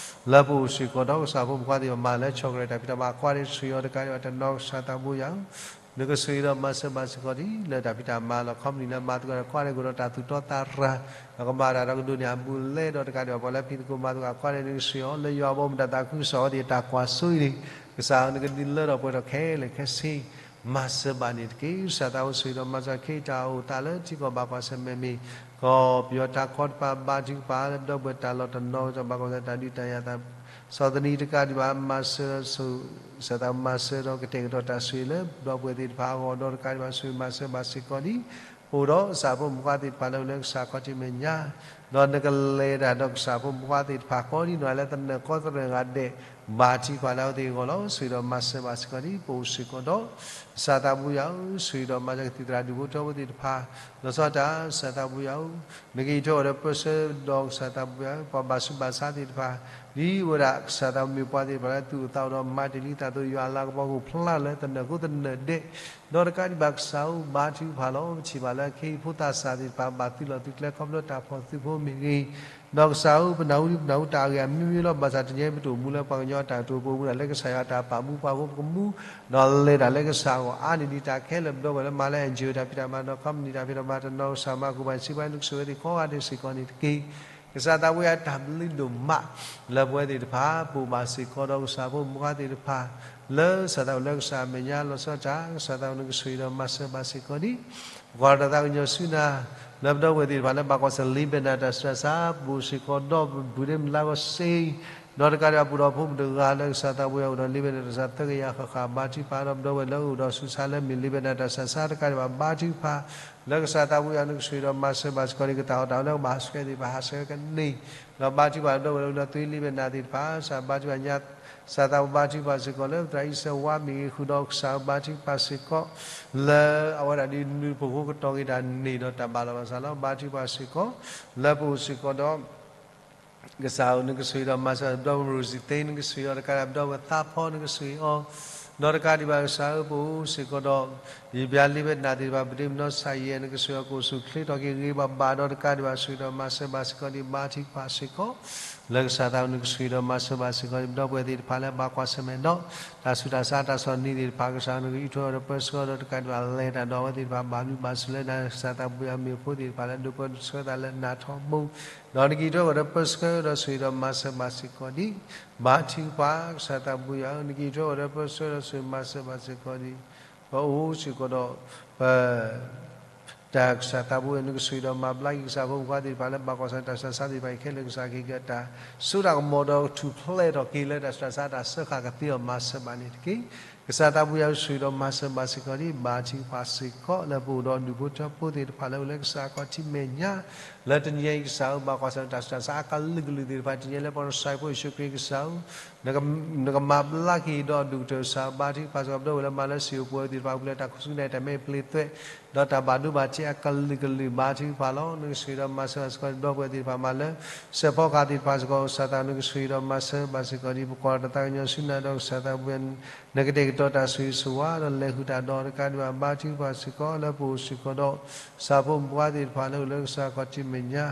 လၢပအိၣ်စ့ၢ်ကီးဒီးကစၢ်ဖိမုၣ်ဖိသ့ၣ်တဖၣ်မၤလၢဆီၣ်ကရၢၢ်တၢ်ဖံးတၢ်မၤ ကွၢ်ဒဲးဆိၣ်ဂ့ၤအီၤတကးဒံးဘၣ်တနီၤ ကစၢ်သးဘိယွၤဧၢ, နကဆိၣ်ဂ့ၤဒီးမၤစၢၤဘၣ်စ့ၢ်ကီးဒ်လၢတၢ်ဖံးတၢ်မၤလီၤ ခီပနံၣ်လၢမၤသကိးဒီး ကွၢ်ဒဲးကအိၣ်ဒီးတၢ်သူၣ်တီသးရၤ ဒီးကမၤတၢ်ဒီးကဒိးန့ၢ်အဘူးအလဲဒီးတကးဒံးဘၣ် ပှၤလၢဖံးသကိးမၤသကိး ကွၢ်ဒဲးနကဆိၣ်ဂ့ၤအီၤ လၢယွၤအဘီမုၢ်တၢ်သးခုကစီၣ်အဝဲသ့ၣ်တၢ်ကွၢ်စိအံၤန့ၣ် ကစၢ်ဧၢ နကဒုးလၢထီၣ်ပှဲၤထီၣ်ခဲလၢာ်ခဲဆ့ မၤစၢၤဘၣ်န့ၣ်တက့ၢ်. ကစၢ်သးဘိဆိၣ်ဂ့ၤဒီးမၤစၢၤခ့တၢ်အိၣ်သးလၢထံကီၢ်ဘၣ်ကွၢ်ဆၢၣ်မဲာ်မ့ၢ် ကီၢ်ပယီၤထးခီတဖၣ် ဘါထုကဖၣ်လၢပဒီပုၢ်ဝဲၢ်တၢ်လီၢ်တနီၤ ကစီၣ်ဘၣ်ကွၢ်ဆၢၣ်မဲာ် တၢ်ဒုးတၢ်ယၤသး ဆီၣ်သနံးတကးဒံးဘၣ် မၤစၢၤဆိၣ် ကစၢ်သးဘိမၤစၢၤဒီးကတဲာ်ကတီၤတၢ်ဆိၣ်ဂ့ၤလၢပဒီပုၢ်ဝဲၢ်သ့ၣ်တဖၣ်အဂီၢ်ဒီးတကးဒံးဘၣ် ဆိၣ်ဂ့ၤမၤစၢၤဘၣ်စ့ၢ်ကီးဒ် ပအိၣ်ဒီးကစၢ်ဖိမုၣ်ဖိသ့ၣ်တဖၣ်လၢအိၣ်လၢကစၢ်ခီၣ်ထံးမဲာ်ညါ ဒီးနကလဲၤတၢ်ဒီးကစၢ်ဖိမုၣ်ဖိသ့ၣ်တဖၣ်ကိးဒ်နီၢ်ဂၤလၢသနၢၣ်ကီသနၢၣ်ဂၤဒဲး ဘါထုကဖၣ်လၢအဝဲသ့ၣ်အဂီၢ်လီၤ. ဆိၣ်ဂ့ၤဒီးမၤစၢၤဘၣ်စ့ၢ်ကီးဒ် ပအိၣ်စ့ၢ်ကီးဒီး ကစၢ်သးဘိယွၤဧၢ, ဆိၣ်ဂ့ၤဒီးမၤစၢၤကသံၣ်သရၣ်ဒူၣ်ဖိထၢဖိသ့ၣ်တဖၣ် လီၤဆီဒၣ်တၢ် ကစၢ်သးဘိယွၤဧၢ, နကအံးထွဲအီၤဒီးပၢဆှၢဒီးကစၢ်သးဘိယွၤဧၢ, ပှၤဘၣ်ဆူးဘၣ်ဆါသ့ၣ်တဖၣ် ဒ်ဝဲဒၣ်ကစၢ်သးဘိမ့ၢ်ပှၤသ့ၣ်တဖၣ်လၢသူၣ်အိၣ်သးအိၣ်ဒီးမၤတ့ၢ်လံသးသိး ယွၤအလၤကပီၤကအိၣ်ဖျါလၢသနၢၣ်ခိသနၢၣ်ဒဲး ဒီးတကးဒံးဘၣ်ကစၢ်ဧၢ ဘါထုကဖၣ်လီၤ. ပထံၣ်ဘၣ်လၢအခ့အံၤဖိသးစၢ်သ့ၣ်တဖၣ် ဘၣ်သုးလီၢ်သုးကျဲခီဖျိတၢ်ဖီၣ်သုးဖိမ့ၢ်ဂ့ၤ, ဒီးကစၢ်ဧၢ ပနၢ်ဟူဒ်ပနၢ်ဟူတၢ်အဂ့ၢ်အမျိုးမျိုးလီၤ. ဘၣ်ဆၣ်တနံၤအံၤ ပတအိၣ်မူလၢပှၤကညီအတၢ်ကတိၤ ပအိၣ်မူဒၣ်လၢကစၢ်ယွၤအတၢ်ပာ်မူပှၤအဃိ ပကမူ ဒီးလဲၤတၢ်လၢကစၢ်အဂီၢ် အါန့ၢ်ဒံးတၢ်ခဲလၢာ် ပဒီပုၢ်ဝဲၢ်လၢမၤလၢ NGO တၢ်ဖံးတၢ်မၤဒီး ခီပနံၣ်တၢ်ဖံးတၢ်မၤတနီၤ ကစၢ်မၤကအိၣ်ဘၣ်စံးဘၣ် နကဆိၣ်ဂ့ၤသ့ၣ်ကိးဂၤဒဲးစ့ၢ်ကီးန့ၣ်တက့ၢ်. ကစၢ်သးဘိယွၤတၢ်ဘျုးဒိၣ်မး လၢပဝဲသ့ၣ်တဖၣ် ပအိၣ်ဘၣ်စ့ၢ်ကီးဒီးကစၢ်ဖိမုၣ်ဖိသ့ၣ်တဖၣ် လၢကစၢ်သးအိၣ်လၢကစၢ်အမဲာ်ညါလီၤဆီဒၣ်တၢ် ကစၢ်သးအိၣ်နကဆိၣ်ဂ့ၤဒီးမၤစၢၤဘၣ်စ့ၢ်ကီးဒ် ပကွၢ်တၢ်သးကညီၤဆူနၤ လၢပဒီပုၢ်ဝဲၢ်သ့ၣ်တဖၣ်လၢဘၣ်ကွၢ်ဆၢၣ် Lebanon တၢ်ဆူးတၢ်ဆါ ပအိၣ်စ့ၢ်ကီးဒီးပပုၢ်ဒ့မုၣ်လါကီၢ်စ့ ဒီးတကးဒံးဘၣ် ပအိၣ်ဒီးဖိမုၣ်တဂၤလၢကစၢ်သးဘိယွၤအိၣ်ဒီး Lebanon တၢ်ဆူးတၢ်ဆါသၢကယၤဃၣ်ဃၣ် ဘါထုကဖၣ်ဒီး ပဒီပုၢ်ဝဲၢ်လၢအိၣ်ဒီးဆူးတၢ်ဆါလၢမ့ၢ် Lebanon တၢ်ဆူးတၢ်ဆါတကးဒံးဘၣ် ဘါထုကဖၣ် လၢကစၢ်သးဘိယွၤနကဆိၣ်ဂ့ၤဒီးမၤစၢၤဘၣ်စ့ၢ်ကီးန့ၣ် ကတၢ်အီၣ်တၢ်အီလၢကဘၣ်ဟးဆှဲးသ့ၣ်တဖၣ် ဟးဆှဲးဝဲကန့ၢ် ဒီးဘါထုကဖၣ်ဒီပုၢ်ဝဲၢ်လၢအိၣ်ဒီး သွ့လံဘဲနၤသ့ၣ်တဖၣ် ကစၢ်ဘါထုကဖၣ်ညါ ကစၢ်သးဘိဘါထုကဖၣ်စ့ၢ်ကီးလၢ သရၣ်အံၣ်စၢဝါမ့ၢ်ဂ့ၤ ဃုာ်ဒီးကစၢ်ဘါထုကဖၣ်စ့ၢ်ကီး လၢအဝဲဒၣ်ဒ်နုၤဖိဃိကတီၢ်ဂ့ၤတၢ်န့ၣ်ဒီးတၢ်ဘၣ်လီၤဘၣ်စးလီၤ ဘါထုကဖၣ်စ့ၢ်ကီး လၢပအိၣ်စ့ၢ်ကီးဒီး ကစၢ်ဧၢ နကဆိၣ်ဂ့ၤဒီးမၤစၢၤ ပဒီပုၢ်ဝဲၢ် Rosie သ့ နကဆိၣ်ဂ့ၤအီၤတကးဒံး ပဒီပုၢ်ဝဲၢ်သးဖီ နကဆိၣ်ဂ့ၤအီၤ ဒီးတကးဒံးဘၣ်ကစၢ်ဧၢ ပအိၣ်စ့ၢ်ကီးဒီး ယဘျါလံဘဲနၤသ့ၣ်တဖၣ် ပဒ့မုၣ်နီၢ်ဆၣ်ယဲၢ် နကဆိၣ်ဂ့ၤအီၤကအိၣ်ဆူၣ်ချ့ထီၣ်က့ၤဂ့ၤဂ့ၤဘၣ်ဘၣ် ဒီးတကးဒံးဘၣ်ဆိၣ်ဂ့ၤဒီးမၤစၢၤဘၣ်စ့ၢ်ကီးဒ်ဘါထုကဖၣ်စ့ၢ်ကီး လၢကစၢ်သးနကဆိၣ်ဂ့ၤဒီးမၤစၢၤဘၣ်စ့ၢ်ကီးဒ်ပဒီပုၢ်ဝဲၢ်သ့ၣ်တဖၣ်လၢဘၣ်ကွၢ်ဆၢၣ်မဲာ်ဒီး တၢ်ဆူးတၢ်ဆါတၢ်ဆီၣ်သနံးသ့ၣ်တဖၣ် ကစၢ်ဧၢ နကအံးထွဲအီၤဒီးပၢဆှၢအီၤဒီးတကးဒံးဘၣ်လဲၤတၢ်ဒီးအဝဲသ့ၣ်တဖၣ် ဘၣ်ဘျုးဘၣ်ဆိၣ်လၢနၤ ကစၢ်သးဘိယွၤမ့ၢ်ဖိသ့ၣ်တဖၣ်လၢ ဒိးပၢဆှၢသးလၢနၤထီဘိ ဒီးနကအံးထွဲအီၤဒီးပၢဆှၢဒီးဆိၣ်ဂ့ၤဒီးမၤစၢၤဘၣ်စ့ၢ်ကီးဒ် ဘါထုကဖၣ် ကစၢ်သးဘိယွၤဧၢ နကအံးထွဲအီၤဒီးပၢဆှၢဒီးဆိၣ်ဂ့ၤမၤစၢၤဘၣ်စ့ၢ်ကီးဒ် ပအိၣ်စ့ၢ်ကီးဒီး ပ တၢ်ကစၢ်သးဘိယွၤ နကဆိၣ်ဂ့ၤဒီးမၤဘျါက့ၤကစၢ်ဖိမုၣ်ဖိသ့ၣ်တဖၣ်လၢဘၣ်ကွၢ်ဆၢၣ်တၢ်ဆူးတၢ်ဆါသ့ၣ်တဖၣ်အံၤခဲလၢာ် ကစၢ်က့ၤကတၢၢ် စိတၢ်ကမီၤဒီးထူၣ်ဖျဲးထီၣ်က့ၤလၢတၢ်ဆူးတၢ်ဆါတၢ်စၢဃာ်ကသ့အီၤမၤစၢၤဘၣ်န့ၣ်တက့ၢ်. ကစၢ်သးဘိယွၤဆိၣ်ဂ့ၤဒီးမၤစၢၤဘၣ်စ့ၢ်ကီးဒ် ဘါထုကဖၣ်စ့ၢ်ကီး လၢပအိၣ်ဒီးဒူၣ်ဖိထၢဖိသ့ၣ်တဖၣ်လၢအိၣ်လၢကစၢ်အခီၣ်ထံးမဲာ်ညါ လၢတနံၤအံၤကစၢ်ဧၢ ဘၣ်ကွၢ်ဆၢၣ်တၢ်ဆူးတၢ်ဆါအကလုာ်ကလုာ်သ့ၣ်တဖၣ် တနံၤအံၤလၢပကစၢ်ဖိယ့ၣ်ၡူးခရံာ်ကစၢ်ဧၢ နကမၤဘျါက့ၤဒီးဒူၣ်ကတၢၢ်ကစၢ် ဘါထုကဖၣ်စ့ၢ်ကီး ပဒီပုၢ်ဝဲၢ်လၢမၤလၢစံာ်အိၣ်ပှဲၤသ့ၣ်တဖၣ် ပူၤလၢတၢ်ခူသူၣ်န့ၣ် တၢ်မဲာ်ပျ့ၤသွဲး ဒီးတၢ်ဘၣ်ဒိဘၣ်ထံးအကလုာ်ကလုာ် ဘါထုကဖၣ်လီၤ. နကဆိၣ်ဂ့ၤဒီးမၤစၢၤဘၣ်စ့ၢ်ကီး ပဒီပုၢ်ဝဲၢ်သ့ၣ်တဖၣ်မၤလၢ စဲးဖီကဟၣ်သ့ၣ်တဖၣ်စ့ၢ်ကီး ကစၢ်သး နကဆိၣ်ဂ့ၤဒီးမၤစၢၤဘၣ်စ့ၢ်ကီးဒ် ပကွၢ်တၢ်သးကညီၤဆူနၤဒီးကစၢ်သးဘိယွၤ နကတဲာ်ကတီၤတၢ်ဆိၣ်ဂ့ၤဆိၣ်ဝါ ဒီးလဲၤဃုာ်တၢ်ဒီးတကးဒံးဘၣ် ဘါထုကဖၣ်စ့ၢ်ကီး လၢပအိၣ်စ့ၢ်ကီးဒီး ကစၢ်ဖိမုၣ်ဖိခွါသ့ၣ်တဖၣ်လၢအိၣ်လၢကစၢ်ခီၣ်ထံးမဲာ်ညါ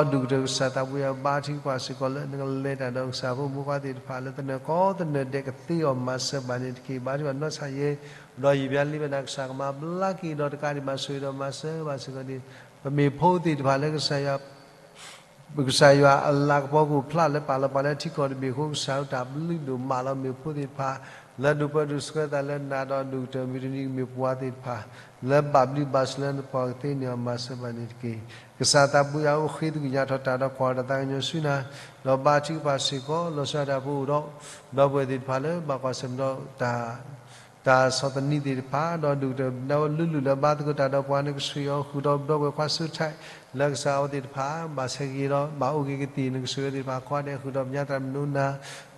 ဒီးဒူၣ်ကတၢၢ် ကစၢ်သးပူၤယၤ ဘါထုကဖၣ်စ့ၢ်ကီးလၢနကလဲၤတၢ်ဒီးကစၢ်ဖိမုၣ်ဖိခွါသ့ၣ်တဖၣ်လၢသနၢၣ်ကီသနၢၣ်ဒဲးကသ့အီၤမၤစၢၤဘၣ်န့ၣ်တက့ၢ်. ဘါထုကဖၣ်နီၢ်ဆါယဲ ဒီးယံာ်ဘျါလံဘၣ်နၤ ကစၢ်ကမၤဘျါက့ၤဒီးတကးဒံးဘၣ် ဆိၣ်ဂ့ၤဒီးမၤစၢၤဘၣ်စ့ၢ်ကီးန့ၣ် ပမ့ၢ်ဖိသ့ၣ်တဖၣ်လၢကစၢ်ယွၤ ကစၢ်ယွၤအလၤကပီၤကအိၣ်ဖျါလၢပာ်လီၤပှၤလၢထံကီၢ်တဘ့ၣ်အဃိ ကစၢ်ဧၢ တၢ်ဘျုးဒိၣ်မးလီၤ. မ့ၢ်ဖိသ့ၣ်တဖၣ် လၢဒိးပၢဒိးဆှၢသးလၢနၤဒီးဒိၣ်ကတၢၢ်မုၢ်တနံၤကမ့ၢ်ပှၤသ့ၣ်တဖၣ် လၢဘၣ်ဘျုးဘၣ်ဆိၣ်လၢနပှၤကသ့န့ၢ်အီၤမၤစၢၤဘၣ်န့ၣ်တက့ၢ်. ကစၢ်သးပူၤယၤဧၢ ဃ့သကွံာ်ညါထီၣ်တၢ်ဒီး ကွၢ်တၢ်သးကညီၤဆူနၤ ဒီးဘါထုကဖၣ်စ့ၢ်ကီး လီၤဆီဒၣ်တၢ်ပအိၣ်ဒီး ဒီပုၢ်ဝဲၢ်သ့ၣ်တဖၣ်လၢဘၣ်ကွၢ်ဆၢၣ်မဲာ်ဒီးတၢ် တၢ်ဆီၣ်သနံးသ့ၣ်တဖၣ် ဒီးဒိၣ်ကတၢၢ် နဝဲလုၢ်လုၢ်လၢဘါသကိးတၢ်ဒီးပှၤ နကဆိၣ်ဂ့ၤအီၤ ဃုာ်ဒီးဒီပုၢ်ဝဲၢ်ခွါဆၢထၢၣ် လၢကစၢ်အဝဲသ့ၣ်တဖၣ် ဘၣ်ဆဲးဂ့ၤဒီး ဘၣ်အိၣ်က့ၤကသ့ၣ် နကဆိၣ်ဂ့ၤအဝဲသ့ၣ်တဖၣ် ကိးဂၤဒဲး ဃုာ်ဒီးပညါသရၣ်မုၣ်နိနၤ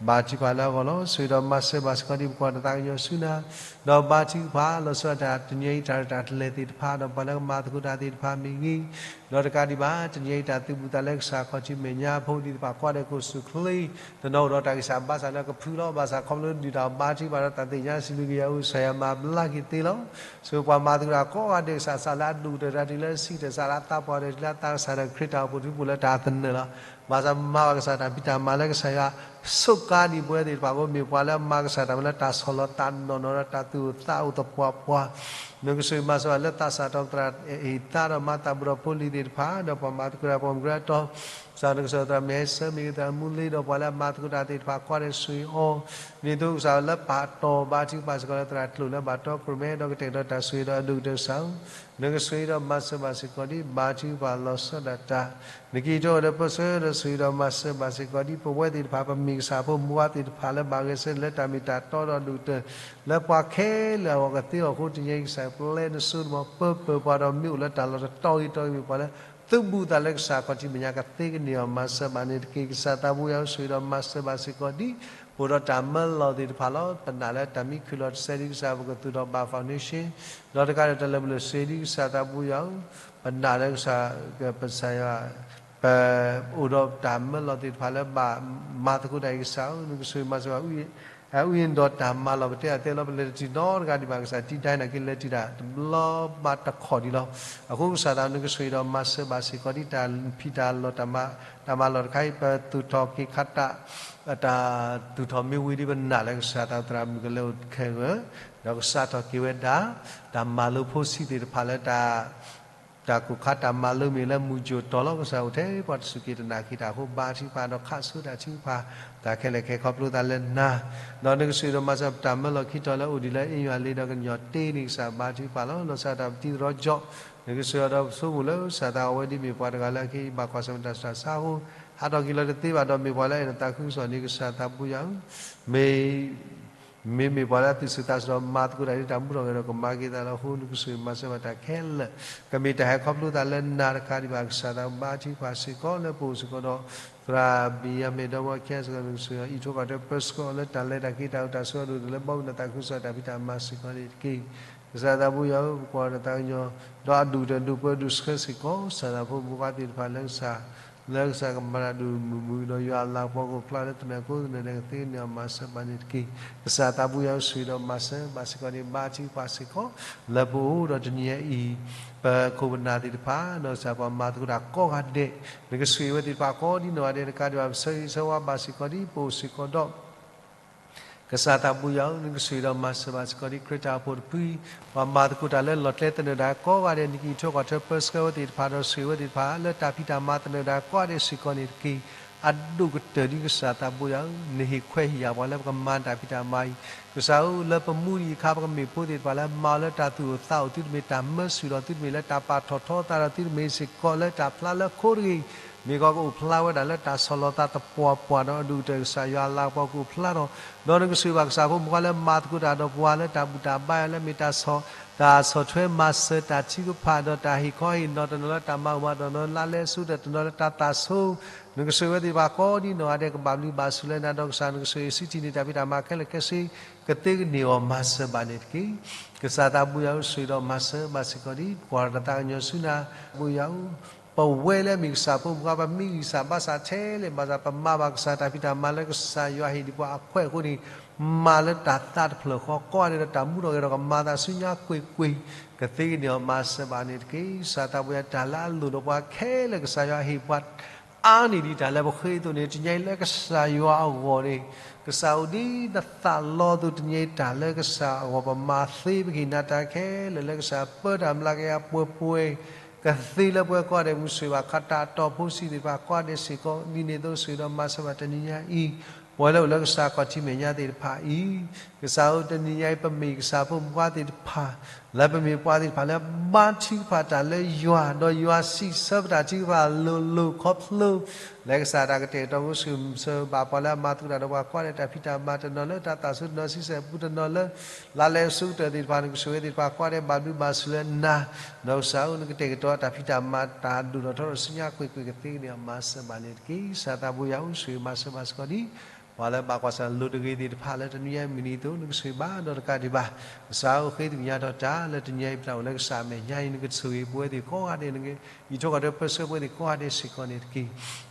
ဘါထုကဖၣ်လၢအဂီၢ်လီၤ. ဆိၣ်ဂ့ၤဒီးမၤစၢၤဘၣ်စ့ၢ်ကီးဒ်ပကွၢ်တၢ်သးကညီၤဆူနၤ ဒီးဘါထုကဖၣ် လီၤဆီဒၣ်တၢ်တနံၤအံၤ တၢ်ရဲၣ်တၢ်ကျဲၤသ့ၣ်တဖၣ် ဒီးပှၤလၢကမၤသကိးတၢ်သ့ၣ်တဖၣ်မ့ၢ်ဂ့ၤ ဒီးတကးဒံးဘၣ် တနံၤအံၤတၢ်သုးဘူးသးလၢကစၢ်ခီၣ်ထံးမဲာ်ညါဖိသ့ၣ်တဖၣ် ကိးဂၤဒဲးကအိၣ်ဆူၣ်ချ့ တနီၤအိၣ်ဒီးတၢ်ဂံၢ်စၢ်ဘါစၢ်လၢကဖုလီၤ ဘၣ်ဆၣ်ခီဖျိဒုၣ်တၢ်ဘါထုကဖၣ်ဒီးတၢ်သ့ၣ်ညါစံးဘျုးက့ၤယၤအဃိ ကစၢ်ယွၤမၤဘျါက့ၤသ့လီၤ. ဆိၣ်ဂ့ၤပှၤမၤသကိးတၢ်ကိးဂၤဒဲး ကစၢ်စးလၢအဒိၣ်ကတၢၢ်တၢ်တုၤလၢအဆံးကတၢၢ် စးလၢအသးပှၢ်တၢ်တုၤလၢအသးကစၢ်ဒီး ခရံာ်တၢ်အိၣ်ဖှိၣ်ထူဖိလၢတၢ်သနၢၣ်လီၤ. ဘၣ်ဆၣ်မၤဘၣ်ကစၢ်တၢ်ဖံးတၢ်မၤလၢကစၢ်ယွၤ ဆိးကါဒံးပဝဲသ့ၣ်တဖၣ်အဃိ မ့ၢ်ပှၤလၢအမၤကစၢ်တၢ်မၤလၢတၢ်ဆီၣ်လီၤသးနီၢ်နီၢ်ဒီးတၢ်သူၣ်အိၣ်သးအိၣ်သပှၢ်ပှၢ် နကဆိၣ်ဂ့ၤမၤစၢၤဘၣ်လၢသးစၢ်တီၤသရၣ်အံၤသးဒီးမၤသးဘူးဒီးဖိလံၤသ့ၣ်တဖၣ် ဒီးပှၤမၤသကိးတၢ်ပိာ်မုၣ်ကရၢအတီၤ ကစၢ်နကစၢ်သရၣ်မုၣ်ဟဲဆၢမ့ၢ်ဂ့ၤ သရၣ်မုၣ်လ့ဒီးပှၤလၢအမၤသကိးတၢ်သ့ၣ်တဖၣ် ကိးဂၤဒဲးဆိၣ်ဂ့ၤအီၤ ဒ်သိးကစၢ်လၢပာ်တီၢ်ဘါထုကဖၣ်စ့ၢ်ကီးလၢသရၣ်ကျိာ်လၢဘၣ်တီခိၣ်ရိၣ်မဲ ဒီးကတဲာ်ကတီၤတၢ်ဆိၣ်ဂ့ၤဒီးအဒိၣ်ကတၢၢ်ကစၢ်ဧၢ နကဆိၣ်ဂ့ၤဒီးမၤစၢၤဘၣ်စ့ၢ်ကီးဒ်ဘါထုကဖၣ်လီၤဆီဒၣ်တၢ် နက့ၤထီၣ်ဒီးပၢဆှၢဒီးဆိၣ်ဂ့ၤဒီးမၤစၢၤဘၣ်စ့ၢ်ကီးဒ်ပဝဲသ့ၣ်တဖၣ် ပမ့ၢ်ကစၢ်ဖိမုၣ်ဖိခွါသ့ၣ်တဖၣ်လၢဘၣ်ဂဲၤဆၢထၢၣ်လၢတၢ်မ့ၢ်တၢ်တီဒီးအဒိၣ်ကတၢၢ် လၢပှၤခဲလၢာ်အဂီၢ်ကသ့အီၤအဃိ တနံၤအံၤကစၢ်ပျဲနစိတမီၤ ပၢပၢၤပှၤဒီးမ့ၢ်အိၣ်လၢတၢ်လီၢ်တတီၤဂ့ၤတီၤဂ့ၤမ့ၢ်ပှၤလၢ သုးဘူးသးလၢကစၢ်ခီၣ်ထံးမဲာ်ညါကသ့ကန့ၢ်အီၤ မၤစၢၤဘၣ်န့ၣ်တက့ၢ်. ကစၢ်သးပူၤယၤဧၢ ဆိၣ်ဂ့ၤဒီးမၤစၢၤဘၣ်စ့ၢ်ကီးဒ် ပအိၣ်ဒီးတၢ်မၢလီၤသ့ၣ်တဖၣ်လီၤ. ပနာ်လၢတၢ်မံခူၣ်လီၤတစဲးဒ်ကစၢ်ပကသူၣ်ထီၣ်ဘၣ် foundation ဒီးတကးဒံးတၢ်လၢပလိာ်စ့ဒ်ကစၢ်သးပူၤယၤဧၢ ပနာ်လၢကစၢ် ကစၢ်ယွၤ ပ အိၣ်ဒီးတၢ်မၢလီၤသ့ၣ်တဖၣ်လၢဘၣ်မၤသကိးတၢ်အံၤကစၢ်ဧၢ နကဆိၣ်ဂ့ၤမၤစၢၤဘၣ် အဝံအံၤဒီးတၢ်မၤလီၤပတဲအတဲလီၤ ပလဲၤတတုၤနီတဂၤဒံးဘၣ် ကစၢ်တံဒၢနၤက့ၤလဲၤတုၤတၢ်တဘျီဘၣ်တခီၣ်ဒံးလီၤ. အဃိကစၢ်သးနကဆိၣ်ဂ့ၤဒီးမၤစၢၤဘၣ်စ့ၢ်ကီးဒ်တၢ်ဖံးတၢ်လီၢ် တၢ်မၤလီၢ်တခါအံၤ ပသူၣ်ထီၣ်က့ၤခးတၢ် တၢ်သူၣ်ထီၣ်မ့ၢ်ဝံၤဒ်ပနာ်လၢကစၢ်သးသရၣ်မုၣ်ကလဲၤအိၣ်ခဲဂၢၢ် ဒီးကစးထီၣ်က့ၤဝဲဒၣ် တၢ်မၤလိဖိဆံးသ့ၣ်တဖၣ်လၢတၢ် တၢ်ကိၢ်ခါတၢ်မၤလိမ့ၢ်လၢမုၢ်ကၠိၣ်တီၤလီၤ ကစၢ်အိၣ်ထဲပှၤတစူၢ်က့ၤတနာ်က့ၤတၢ်အဃိ ဘါထုကဖၣ်ဒီးခးဆိတၢ်ထုကဖၣ် တၢ်ခဲလၢာ်ခဲဆ့ခီဖျိသးလၢနၤ ဒီးနကဆိၣ်ဂ့ၤဒီးမၤစၢၤပတၢ်မၢလီၤခံတီၤလၢအိၣ်ဒံးလၢအ့ယွၤလ့ဒီးကညီၤတ့န့ၣ် ကစၢ်ဘါထုကဖၣ်လီၤ. လီၤဆီဒၣ်တၢ်ပတံၤသရီကၠီၣ် နကဆိၣ်ဂ့ၤဒီးပဆိကမိၣ်လၢကစၢ်သးအဝဲဒ်မ့ၢ်ပှၤတဂၤလၢအက့ၤဘၣ်ကွၢ်ဆၢၣ်မဲာ်တၢ်ဆူးတၢ်ဆါအဃိ ဟးထီၣ်က့ၤလီၤတသ့ဘၣ်ဒီးမ့ၢ်ပှၤလၢအအဲၣ်ဒိးသးခုကစီၣ်န့ၣ် ကစၢ်သးပူၤယၤဧၢ မ့ၢ် မ့မ့ၢ်ပှၤလၢအသူၣ်စူၤသးစူၤဒီးမၤသကိးတၢ်ဒ်တၢ်မူထီၣ်ဂဲၤဒီးကမၤက့ၤသးလီၤအဃိ နကဆိၣ်ဂ့ၤမၤစၢၤဘၣ်တၢ်ခဲလၢာ် ကမ့ၢ်တၢ်ဟဲခီဖျိသးလၢနၤတခါဒံးဘၣ် ကစၢ်သးဘါထုကဖၣ်စ့ၢ်ကီးလၢပအိၣ်စ့ၢ်ကီးဒီး သရၣ်ဘံၣ်ယၤမ့ၣ်ဒီမါခံဂၤစ့ၢ်ကီး နကဆိၣ်ဂ့ၤအီၤ အံးထွဲကွၢ်ထွဲပၢဆှၢအီၤလၢတၢ်လဲၤတၢ်က့ၤတၢ်အုၣ်တၢ်ဆိးအဒိၣ်လၢဘီမုၢ်နသးခုကစီၣ်တၢ်ဖံးတၢ်မၤစ့ၢ်ကီးန့ၣ်တက့ၢ်. ကစၢ်သးပူၤယၤဧၢ ပကွၢ်ဒီးသးကညီၤ ဒီးအဒိၣ်ကတၢၢ်ဒိးပၢဒိးဆှၢစ့ၢ်ကီး ကစၢ်သးဖိမုၣ်ဖိခွါသ့ၣ်တဖၣ်လၢကစၢ် လၢကစၢ်ကမၤတၢ်ဒိၣ်မုၢ်မုၢ်ဒီးယွၤအလၤကပီၤကအိၣ်ဖျါလၢသနၢၣ်ကိသနၢၣ်ဒဲးကသ့န့ၢ်အီၤမၤစၢၤဘၣ်န့ၣ်တက့ၢ်. ကစၢ်သးပူၤယၤဧၢ ဆိၣ်ဂ့ၤဒီးမၤစၢၤဘၣ်စ့ၢ်ကီးန့ၣ် ဘါထုကဖၣ်စ့ၢ်ကီး လၢပအိၣ်ဒီးတနံၤအံၤ ပခိၣ်ပနၢ်သ့ၣ်တဖၣ် ဒီးကစၢ်ပှၤမၤသကိးတၢ်ကိးဂၤဒဲး နကဆိၣ်ဂ့ၤဝဲသ့ၣ်တဖၣ်ကိးဒ်နီၢ်ဂၤဒဲးတကးဒံးဘၣ် ပဆၢဂ့ၤဆၢဝါဘၣ်စ့ၢ်ကီးဒ်ပအိၣ်စ့ၢ်ကီးဒီး ကစၢ်သးပူၤယၤဧၢ နကဆိၣ်ဂ့ၤဒီးမၤစၢၤဘၣ်စ့ၢ်ကီးဒ်ခရံာ်တၢ်အိၣ်ဖှိၣ်တဖု ပှၤမၤသကိးတၢ်လၢလီၢ်ကျဲသနၢၣ်ဒဲးကိးဂၤဒဲး နကအံးထွဲကွၢ်ထွဲပၢဆှၢဝဲသ့ၣ်တဖၣ်ဒီးဆိၣ်ဂ့ၤဝဲသ့ၣ်တဖၣ် လၢတၢ်ဖံးတၢ်မၤသနၢၣ်ဒဲးကိးဂၤဒဲးစ့ၢ်ကီးန့ၣ်တက့ၢ်. အဒိၣ်ကတၢၢ်ဒ်ကစၢ်သးပူၤယၤဧၢ နဟ့ၣ်ခွဲးဟ့ၣ်ယာ်ပှၤလၢပကမၤတၢ်ဖံးတၢ်မၤအံၤ ကစၢ်ဧၢ လၢပမူဒံးအခါ ပကမ့ၢ်ဖိသ့ၣ်တဖၣ်လၢမၤအီၤလၢတၢ်သူၣ်အိၣ်သးအိၣ် သုတမ့ၢ်တၢ်မၢဆူၣ်ဒီး သုတမ့ၢ်လၢတၢ်ပာ်ထီၣ်ထီသးဒီး သုတမ့ၢ်စ့ၢ်ကီးလၢတၢ်ဖျါလၢခိတဂ့ၤ မ့ၢ်ကီးကအိၣ်ဖျါဝဲဒၣ်လၢတၢ်ဆီၣ်လီၤသးသပှၢ်ပှၢ်ဒီးအဒိၣ်ကတၢၢ်ကစၢ်ယွၤအလၤကပီၤကအိၣ်ဖျါထီၣ် ဒီးနကဆိၣ်ဂ့ၤဘၣ်ကစၢ်ဖိမုၣ်ဖိခွါလၢမၤသကိးတၢ်ဒီးပှၤလၢတၢ်ဘူၣ်တၢ်ဘါယွၤလၢမ့ၢ်တၢ်ဆီၣ် တၢ်ဆီၣ်ထွဲမၤစၢၤတၢ်ထုကဖၣ်ဒီးတၢ်ဟ့ၣ်ခီဟ့ၣ်နီၤ တနီၤလၢတၢ်မၤအၢမၤဒီး တနီၤလၢလါလဲစိ တနီၤလၢတၢ်သးဆိ နကဆိၣ်ဂ့ၤဝဲသ့ၣ်တဖၣ်ကိးဒ်နီၢ်ဂၤဒဲး ကဘၣ်ဘျုးဘၣ်ဆိၣ်လၢနၤဒီးကစၢ် နကဆိၣ်ဂ့ၤစံးထံၣ်န့ၢ်တၢ်ဖံးတၢ်မၤခဲလၢာ်ခဲဆ့ ကသ့ကန့ၢ်အီၤမၤစၢၤဘၣ်န့ၣ်တက့ၢ်. ကစၢ်သးပူၤယၤဧၢ ဆိၣ်ဂ့ၤဒီးမၤစၢၤဘၣ်စ့ၢ်ကီးဒ် ပကွၢ်တၢ်သးကညီၤဆူနၤ ပူၤယၤဧၢ ပဝဲလၢအမ့ၢ်ကစၢ်ဖိမုၣ်ဖိခွါ ပမံဂံၢ်စၢ်ဘါစၢ်ထဲလဲၣ် ဘၣ်ဆၣ်ပမၤဘၣ်ကစၢ်တၢ်ဖံးတၢ်မၤလၢကစၢ်ယွၤဟ့ၣ်ဒံးပှၤအခွဲးအဃိန့ၣ် မၤလၢတၢ်သးတဖျၢၣ်ဃီ ကိးဂၤဒဲးဒီးတၢ်မူထီၣ်ဂဲၤထီၣ်ကမၤသးဆူညါကွ့ၢ်ကွ့ၢ်, ကသ့ကန့ၢ်အီၤမၤစၢၤဘၣ်န့ၣ်တက့ၢ်. ကစၢ်သးပူၤယၤ တၢ်လၢအလိၣ်ဒီးပှၤခဲလၢာ် ကစၢ်ယွၤဟ့ၣ်ပှၤအါန့ၢ်ဒံးတၢ်လၢပဃ့အသိးန့ၣ် တနံၤအံၤလၢကစၢ်ယွၤအဂီၢ်န့ၣ် ကစၢ်အိၣ်ဒ်နသးလီအသိး တနံၤအံၤတၢ်လၢကစၢ်အဂီၢ် ပမၤသ့ ပကဟ့ၣ်နၤတၢ်ခဲလၢာ်လၢကစၢ်ပၢတၢ်မျးကယၤပှဲၤပှဲၤ ကသ့လၢပှဲၤကိးဂၤဒဲး ပကဆိၣ်ဂ့ၤဘၣ် ခးတၢ်တီၢ်ဖိစံးသ့ၣ်တဖၣ်ကိးဂၤဒဲးစ့ၢ်ကီး ဒ်န့ၣ်အသိးဆိၣ်ဂ့ၤဒီးမၤစၢၤဘၣ်တနံၤညါအံၤ ပဝဲလၢအိၣ်လၢကစၢ်ခီၣ်ထံးမဲာ်ညါသ့ၣ်တဖၣ်အံၤ, ကစၢ်ဧၢ တနံၤညါအံၤ ပမ့ၢ်ကစၢ်ဖိမုၣ်ဖိခွါသ့ၣ်တဖၣ် လၢပမ့ၢ်ပှၤသ့ၣ်တဖၣ်လၢဘါထုကဖၣ်တၢ်လၢယွၤ, ဒီးယွၤစံးဆၢပတၢ်ထုကဖၣ်လိၤလိၤခီဖျိ လၢကစၢ်တၢ်ကတဲာ်ကတီၤ ကဆိၣ်ဂ့ၤမၤစၢၤဘၣ်ပှၤလၢအမၤသကိးတၢ်ဒီးပှၤကိးဂၤဒဲး တၢ်ဖံးတၢ်မၤတနီၤလၢတၢ်သးစူၤတနီၤ ဆံဆဲၣ်ပူတနီၤလၢ လါလဲအဆိကတၢၢ်သ့ၣ်တဖၣ်န့ၣ် ကဆိၣ်ဂ့ၤသ့ၣ်တဖၣ်ကိးဂၤဒဲး ဘၣ်ဘျုးဘၣ်ဆိၣ်လၢနၤ, ဒီးကစၢ်ဧၢ နကတဲာ်ကတီၤတၢ်ဖံးတၢ်မၤ တၢ်ဒိၣ်ထီၣ်ထီထီၣ်ဆူညါကွ့ၢ်ကွ့ၢ် ကသ့ကန့ၢ်အီၤမၤစၢၤဘၣ်န့ၣ်တက့ၢ်. ကစၢ်သးပူၤယၤအိၣ် ဆိၣ်ဂ့ၤမၤစၢၤဘၣ်စ့ၢ်ကီးဒံး ပှၤလၢဘၣ်ကွၢ်ဆၢၣ်လိၤတဂ့ၤသ့ၣ်တဖၣ်လၢတနံၤညါအံၤမုၢ်နံၤအသိး နကဆိၣ်ဂ့ၤဘၣ်ဒီးတကးဒံးဘၣ် ကစၢ်ဧၢ ဃ့သ့ၣ်ညါထီၣ်တၢ်လၢတနံၤညါအံၤ ပတၢ်အိၣ်လၢကစၢ်အမဲာ်ညါအံၤ နကဆိၣ်ဂ့ၤပဝဲသ့ၣ်ကိးဂၤဒဲး နကအံးထွဲကွၢ်ထွဲပၢဆှၢပဝဲသ့ၣ်ကိးဂၤဒဲးစ့ၢ်ကီးန့ၣ်တက့ၢ်.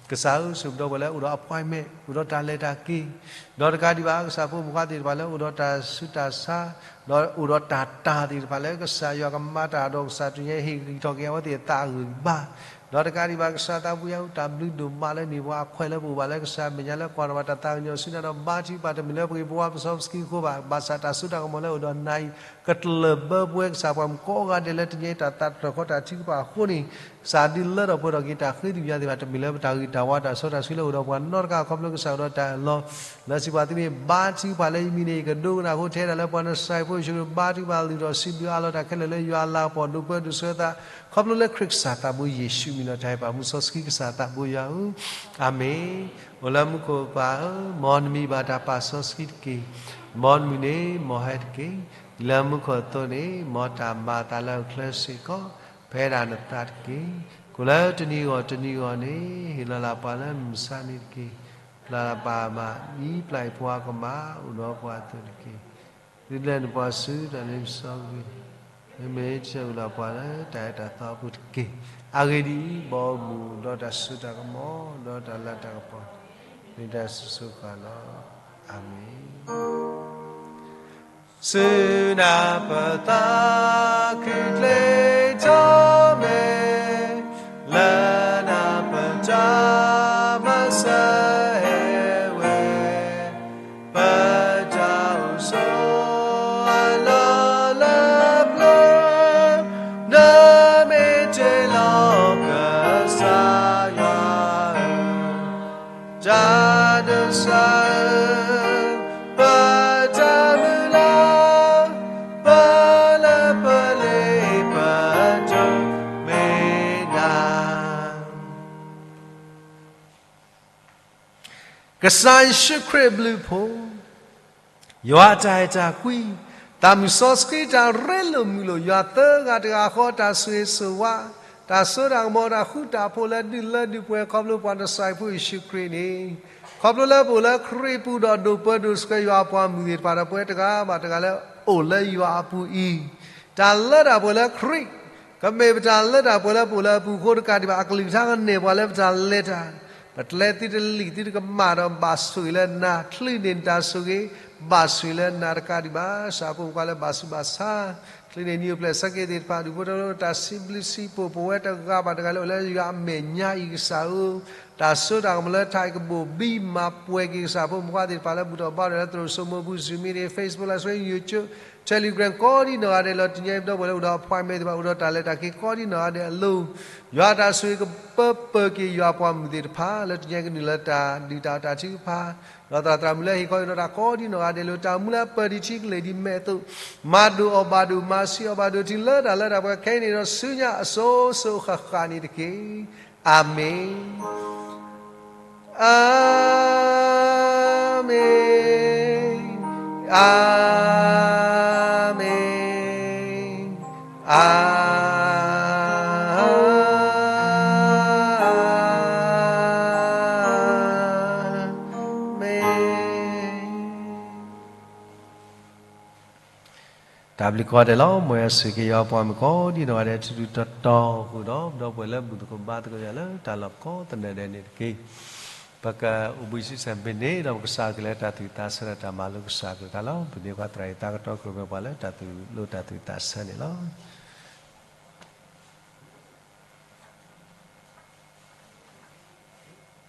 ကစၢ်ဧၢ ဆိၣ်ဂ့ၤပဒီပုၢ်ဝဲၢ်လၢအိၣ်ဒီး appointment အိၣ်ဒီးတၢ်လဲၤတၢ်က့ၤ ဒီးတကးဒံးဘၣ် ကစၢ်ဖိမုၣ်ဖိခွါသ့ၣ်တဖၣ်လၢအိၣ်ဒီးတၢ်ဆူးတၢ်ဆါ ဒီးအိၣ်ဒီးတၢ်တၢ်သ့ၣ်တဖၣ်လၢ ကစၢ်ယွၤကမၤတၢ်ဒီးကစၢ်တနံၤညါအံၤ ဟ့ၣ်ဂံၢ်ထီၣ်က့ၤအဝဲသ့ၣ်အသးအဂံၢ်အဘါ ဒီးတကးဒံးဘၣ် ကစၢ်သးပူၤယၤအိၣ် တၢ်ဘျုးဒိၣ်မးလၢန့ၢ်ပှၤအခွဲးလၢပအိၣ်ဘၣ်လၢကစၢ်အမဲာ်ညါလၢကွၢ်ထီၣ်ဘၣ်တၢ်သးကညီၤဆူညါဒီး ဘါထုကဖၣ်တမ့ၢ်လၢပဂ့ၤပဝါပစီပစကံအဃိဘၣ် ဘၣ်ဆၣ်တၢ်စိတၢ်ကမီၤလၢအိၣ်ဒီးနၤအံၤ ကတလၢၢ်ဘၢပဝဲကစၢ်ပှၤမုၣ်ကိးဂၤဒဲးလၢတနံၤအံၤ တၢ်သးတဖျၢၣ်ဃီတၢ်ထုကဖၣ်အဃိန့ၣ် ကစၢ်ဒုးလၢထီၣ်ပှဲၤထီၣ်က့ၤတၢ်ဃ့သ့ၣ်ညါသ့ၣ်တဖၣ် တမ့ၢ်လၢပတၢ်ဂ့ၤတၢ်ဝါတၢ်စီတၢ်ဆှံလၢအိၣ်ဒီးပှၤနီတဂၤ ခီဖျိကစၢ်အိၣ်ဒီးတၢ်အၢၣ်လီၤ လၢစံးပှၤသုမ့ၢ်ဘါထုကဖၣ်လၢယမံၤန့ၣ် ယကဒိကနၣ်အဃိ ထဲဒၣ်လၢပှၤနစဲးဖိယ့ၣ်ၡူးခရံာ် ဘါထုကဖၣ်လုၢ်ထီၣ်စံးဘျုးအါလီၤတၢ်ခဲလၢာ်လၢယွၤအလၤကပီၤ ဒိးပၢဒိးဆှၢသး ခီဖျိလၢခရံာ်ကစၢ်သးဘိယ့ၣ်ၡူးမံၤလီၤ တၢ်ဟ့ၣ်ပာ်မူစီဆှံကစၢ်သးဘိယွၤဧၢ, အၤမ့ၣ်. အိၣ်လၢမူခိၣ်ပၢ်ဧၢ, မ်နမံၤဘၣ်တၢ်ပာ်စီဆှံတက့ၢ်. မ်နမုၢ်န့ၣ် မ်ဟဲတက့ၢ်. ဒ်လၢမူခိၣ်အသိးန့ၣ် မ်တၢ်မၤအသးလၢအချၢစ့ၢ်ကီး ဖဲဒၣ်နသးတက့ၢ်. ကိးလၢတနံၤဂီၢ်တနံၤဂီၢ်န့ၣ် ဟ့ၣ်လီၤလၢ်ပှၤလၢမုၢ်မဆါန့ၣ်တက့ၢ်. ပျၢ်လၢ်ပှၤမၤ မံပျၢ်အံၤပှၤကမၣ် အိၣ်ဒီးပှၤအသိးတက့ၢ်. သုလဲၤနပှၤဆူတၢ်လ့ပစီက့ၤ, မ့မ့ၢ်ဆၢအိၣ်လၢ်ပှၤလၢတၢ်အဲၣ်တၢ်သီအပူၤတက့ၢ်. အဂ့ၢ်ဒ်အံၤ, ဘီမုၢ်ဒီးတၢ်စိတၢ်ကမီၤ ဒီးတၢ်လၤတၢ်ကပီၤ မ့ၢ်တၢ်ဆူၣ်စိၤဃၣ်လီၤ. အၤမ့ၣ်. ဆူနၢ်ပၢၢ်သးခုကျ့ထီၣ်မဲာ်, လၢနၢ်ပၢၢ်တၢ်မၤစၢၤဟဲဝဲ, ပတၢ်အိၣ်ဆိးအလီၢ်လၢပျၢၤ, နမ့ၢ်တ့ၢ်လီၤကစၢ်ယွၤဧၢ တၢ်ဒိးစၢ်ဧၢ, ပတၢ်မုၢ်လၢ်, ပလၢပလ့ပဒိးမ့ၢ်နၤ. ကစၢ်ယ့ၣ်ၡူးခရံာ်အဘျုးအဖှိၣ်, ယွၤအတၢ်အဲၣ်တၢ်ကွံ, သးမုၢ်စီဆှံတၢ်ရ့လိာ်မုာ်လိာ်, ယွၤသၢဂၤတဂၤဃီတၢ်ဆိၣ်ဂ့ၤဆိၣ်ဝါ, တၢ်စိတၢ်ကမီၤတၢ်ဃူတၢ်ဖိးလၢဒုၣ်လၢဒုၣ်ပှဲၤခီဖျိပှၤနစဲးဖိယ့ၣ်ၡူးခရံာ်န့ၣ်, ခီဖျိလၢပအိၣ်လၢခရံာ်ပူၤဒီးဒိးပၢဒိးဆှၢယွၤအပှၤမုၢ်သ့ၣ်တဖၣ်ဒီးပဝဲတဂၤဘၣ်တဂၤလၢအိၣ်လၢယွၤအပူၤအံၤ, တၢ်လၢတၢ်ပှဲၤလၢခရံာ် ကမ့ၢ်ပတၢ်လၢတၢ်ပှဲၤလၢပအိၣ်လၢအပူၤအဃိတကးဒံးဘၣ် အကလုၢ်ကထါကန့ၢ်ပှၤလၢပတၢ်လဲၤတၢ်, ပတလဲသုတလံၣ်သုတကမၣ်ဒီးဘၣ်ဆိၣ်ဂ့ၤလၢနၤ, ချုးန့ၢ်နတၢ်ဆိၣ်ဂ့ၤ, ဘၣ်ဆိၣ်ဂ့ၤလၢနၤတကးဒံးဘၣ်, ကစၢ်ဖိမုၣ်ဖိခွါလၢဘၣ်ဆူးဘၣ်ဆါ, ချုးန့ၢ်နံၤအိၣ်ဖျဲၣ်ဆၢက့ၤသ့ၣ်တဖၣ် ဒူၣ်ဖိထၢဖိတၢ်စံးဘျုးစံးဖှိၣ် ပဝဲတဂၤဘၣ်တဂၤလၢအိၣ်လၢယွၤအမဲာ်ညါအံၤကစၢ်ဧၢ, တၢ်စိတၢ်ကမီၤလၢထးအံၤကဘိၣ်ဘံမၤပှဲၤက့ၤကစၢ်ဖိမုၣ်ဖိခွါသ့ၣ်တဖၣ်လၢဘူၣ်ထီၣ်ဘါထီၣ်လၢ သရိာ်စိမိၤပူၤ Zoom meeting, Facebook Live Stream, YouTube, Telegram ကိးဒံနီၢ်ဂၤဒဲးလီၤ. တနံၤအံၤပဒီပုၢ်ဝဲၢ်လၢအိၣ်ဒီး appointment သ့ၣ်တဖၣ် အိၣ်ဒီးတၢ်လဲၤတၢ်က့ၤကိးဒံနီၢ်ဂၤဒဲးအလိၤ, ယွၤတၢ်ဆိၣ်ဂ့ၤကပၢပၢၢ်က့ၤယွၤပှၤမုၢ်သ့ၣ်တဖၣ် လၢတနံၤအံၤကနုာ်လၢတၢ်ဒုးတၢ်အီၣ်တၢ်ထုကဖၣ်, ဒီးသရၣ်သရၣ်မုၣ်လၢဟ့ၣ်ခီဟ့ၣ်နီၤတၢ်ကိးဒံနီၢ်ဂၤဒဲးလၢ တၢ်အိၣ်မူလၢအပၢၢ်ဒံးထံကလဲာ်ဒံးမဲာ်အသိး, မၤဒိၣ်အီၣ်ဘၣ်ဒိၣ် မၤဆူၣ်အီၣ်ဘၣ်ဒိၣ်ထံလၢတၢ်လၢတၢ်ပှဲၤခဲအံၤန့ၣ်ဒီးဆူညါအစိၤစိၤဃၣ်ဃၣ်န့ၣ်တက့ၢ်. အၤမ့ၣ်, အၤမ့ၣ်, အၤမ့ၣ်, အၤမ့ၣ်. တၢ်ဘျုးကိးဂၤဒဲးလီၤ. မ်ယွၤဆိၣ်ဂ့ၤက့ၤယွၤပှၤမုၣ်ကိးဒံနီၢ်ဂၤဒဲး ထူထူတီတီအဃိဒီး ဒီပုၢ်ဝဲၢ်လၢဘူၣ်သကိးဘါသကိးယွၤလၢတၢ်လီၢ်ကိးသနၢၣ်ဒဲးန့ၣ်တက့ၢ်. ပကအိၣ်ဘှံးဆံးစၢ်မ့ၢ်န့ၣ်ဒီး ပကစၢ်အဂ့ၤလၢတၢ်သူၣ်သးဆၢဒီးတၢ်မၤလိကစၢ်အကလုၢ်ကထါလီၤ. ပမ့ၢ်ကွၢ်သရၣ်အံၤ တၢ်ကတိၤကရၢမိၢ်ပှၢ်လၢတၢ်သူၣ်လိတၢ်သူၣ်သးဆၢန့ၣ်လီၤ.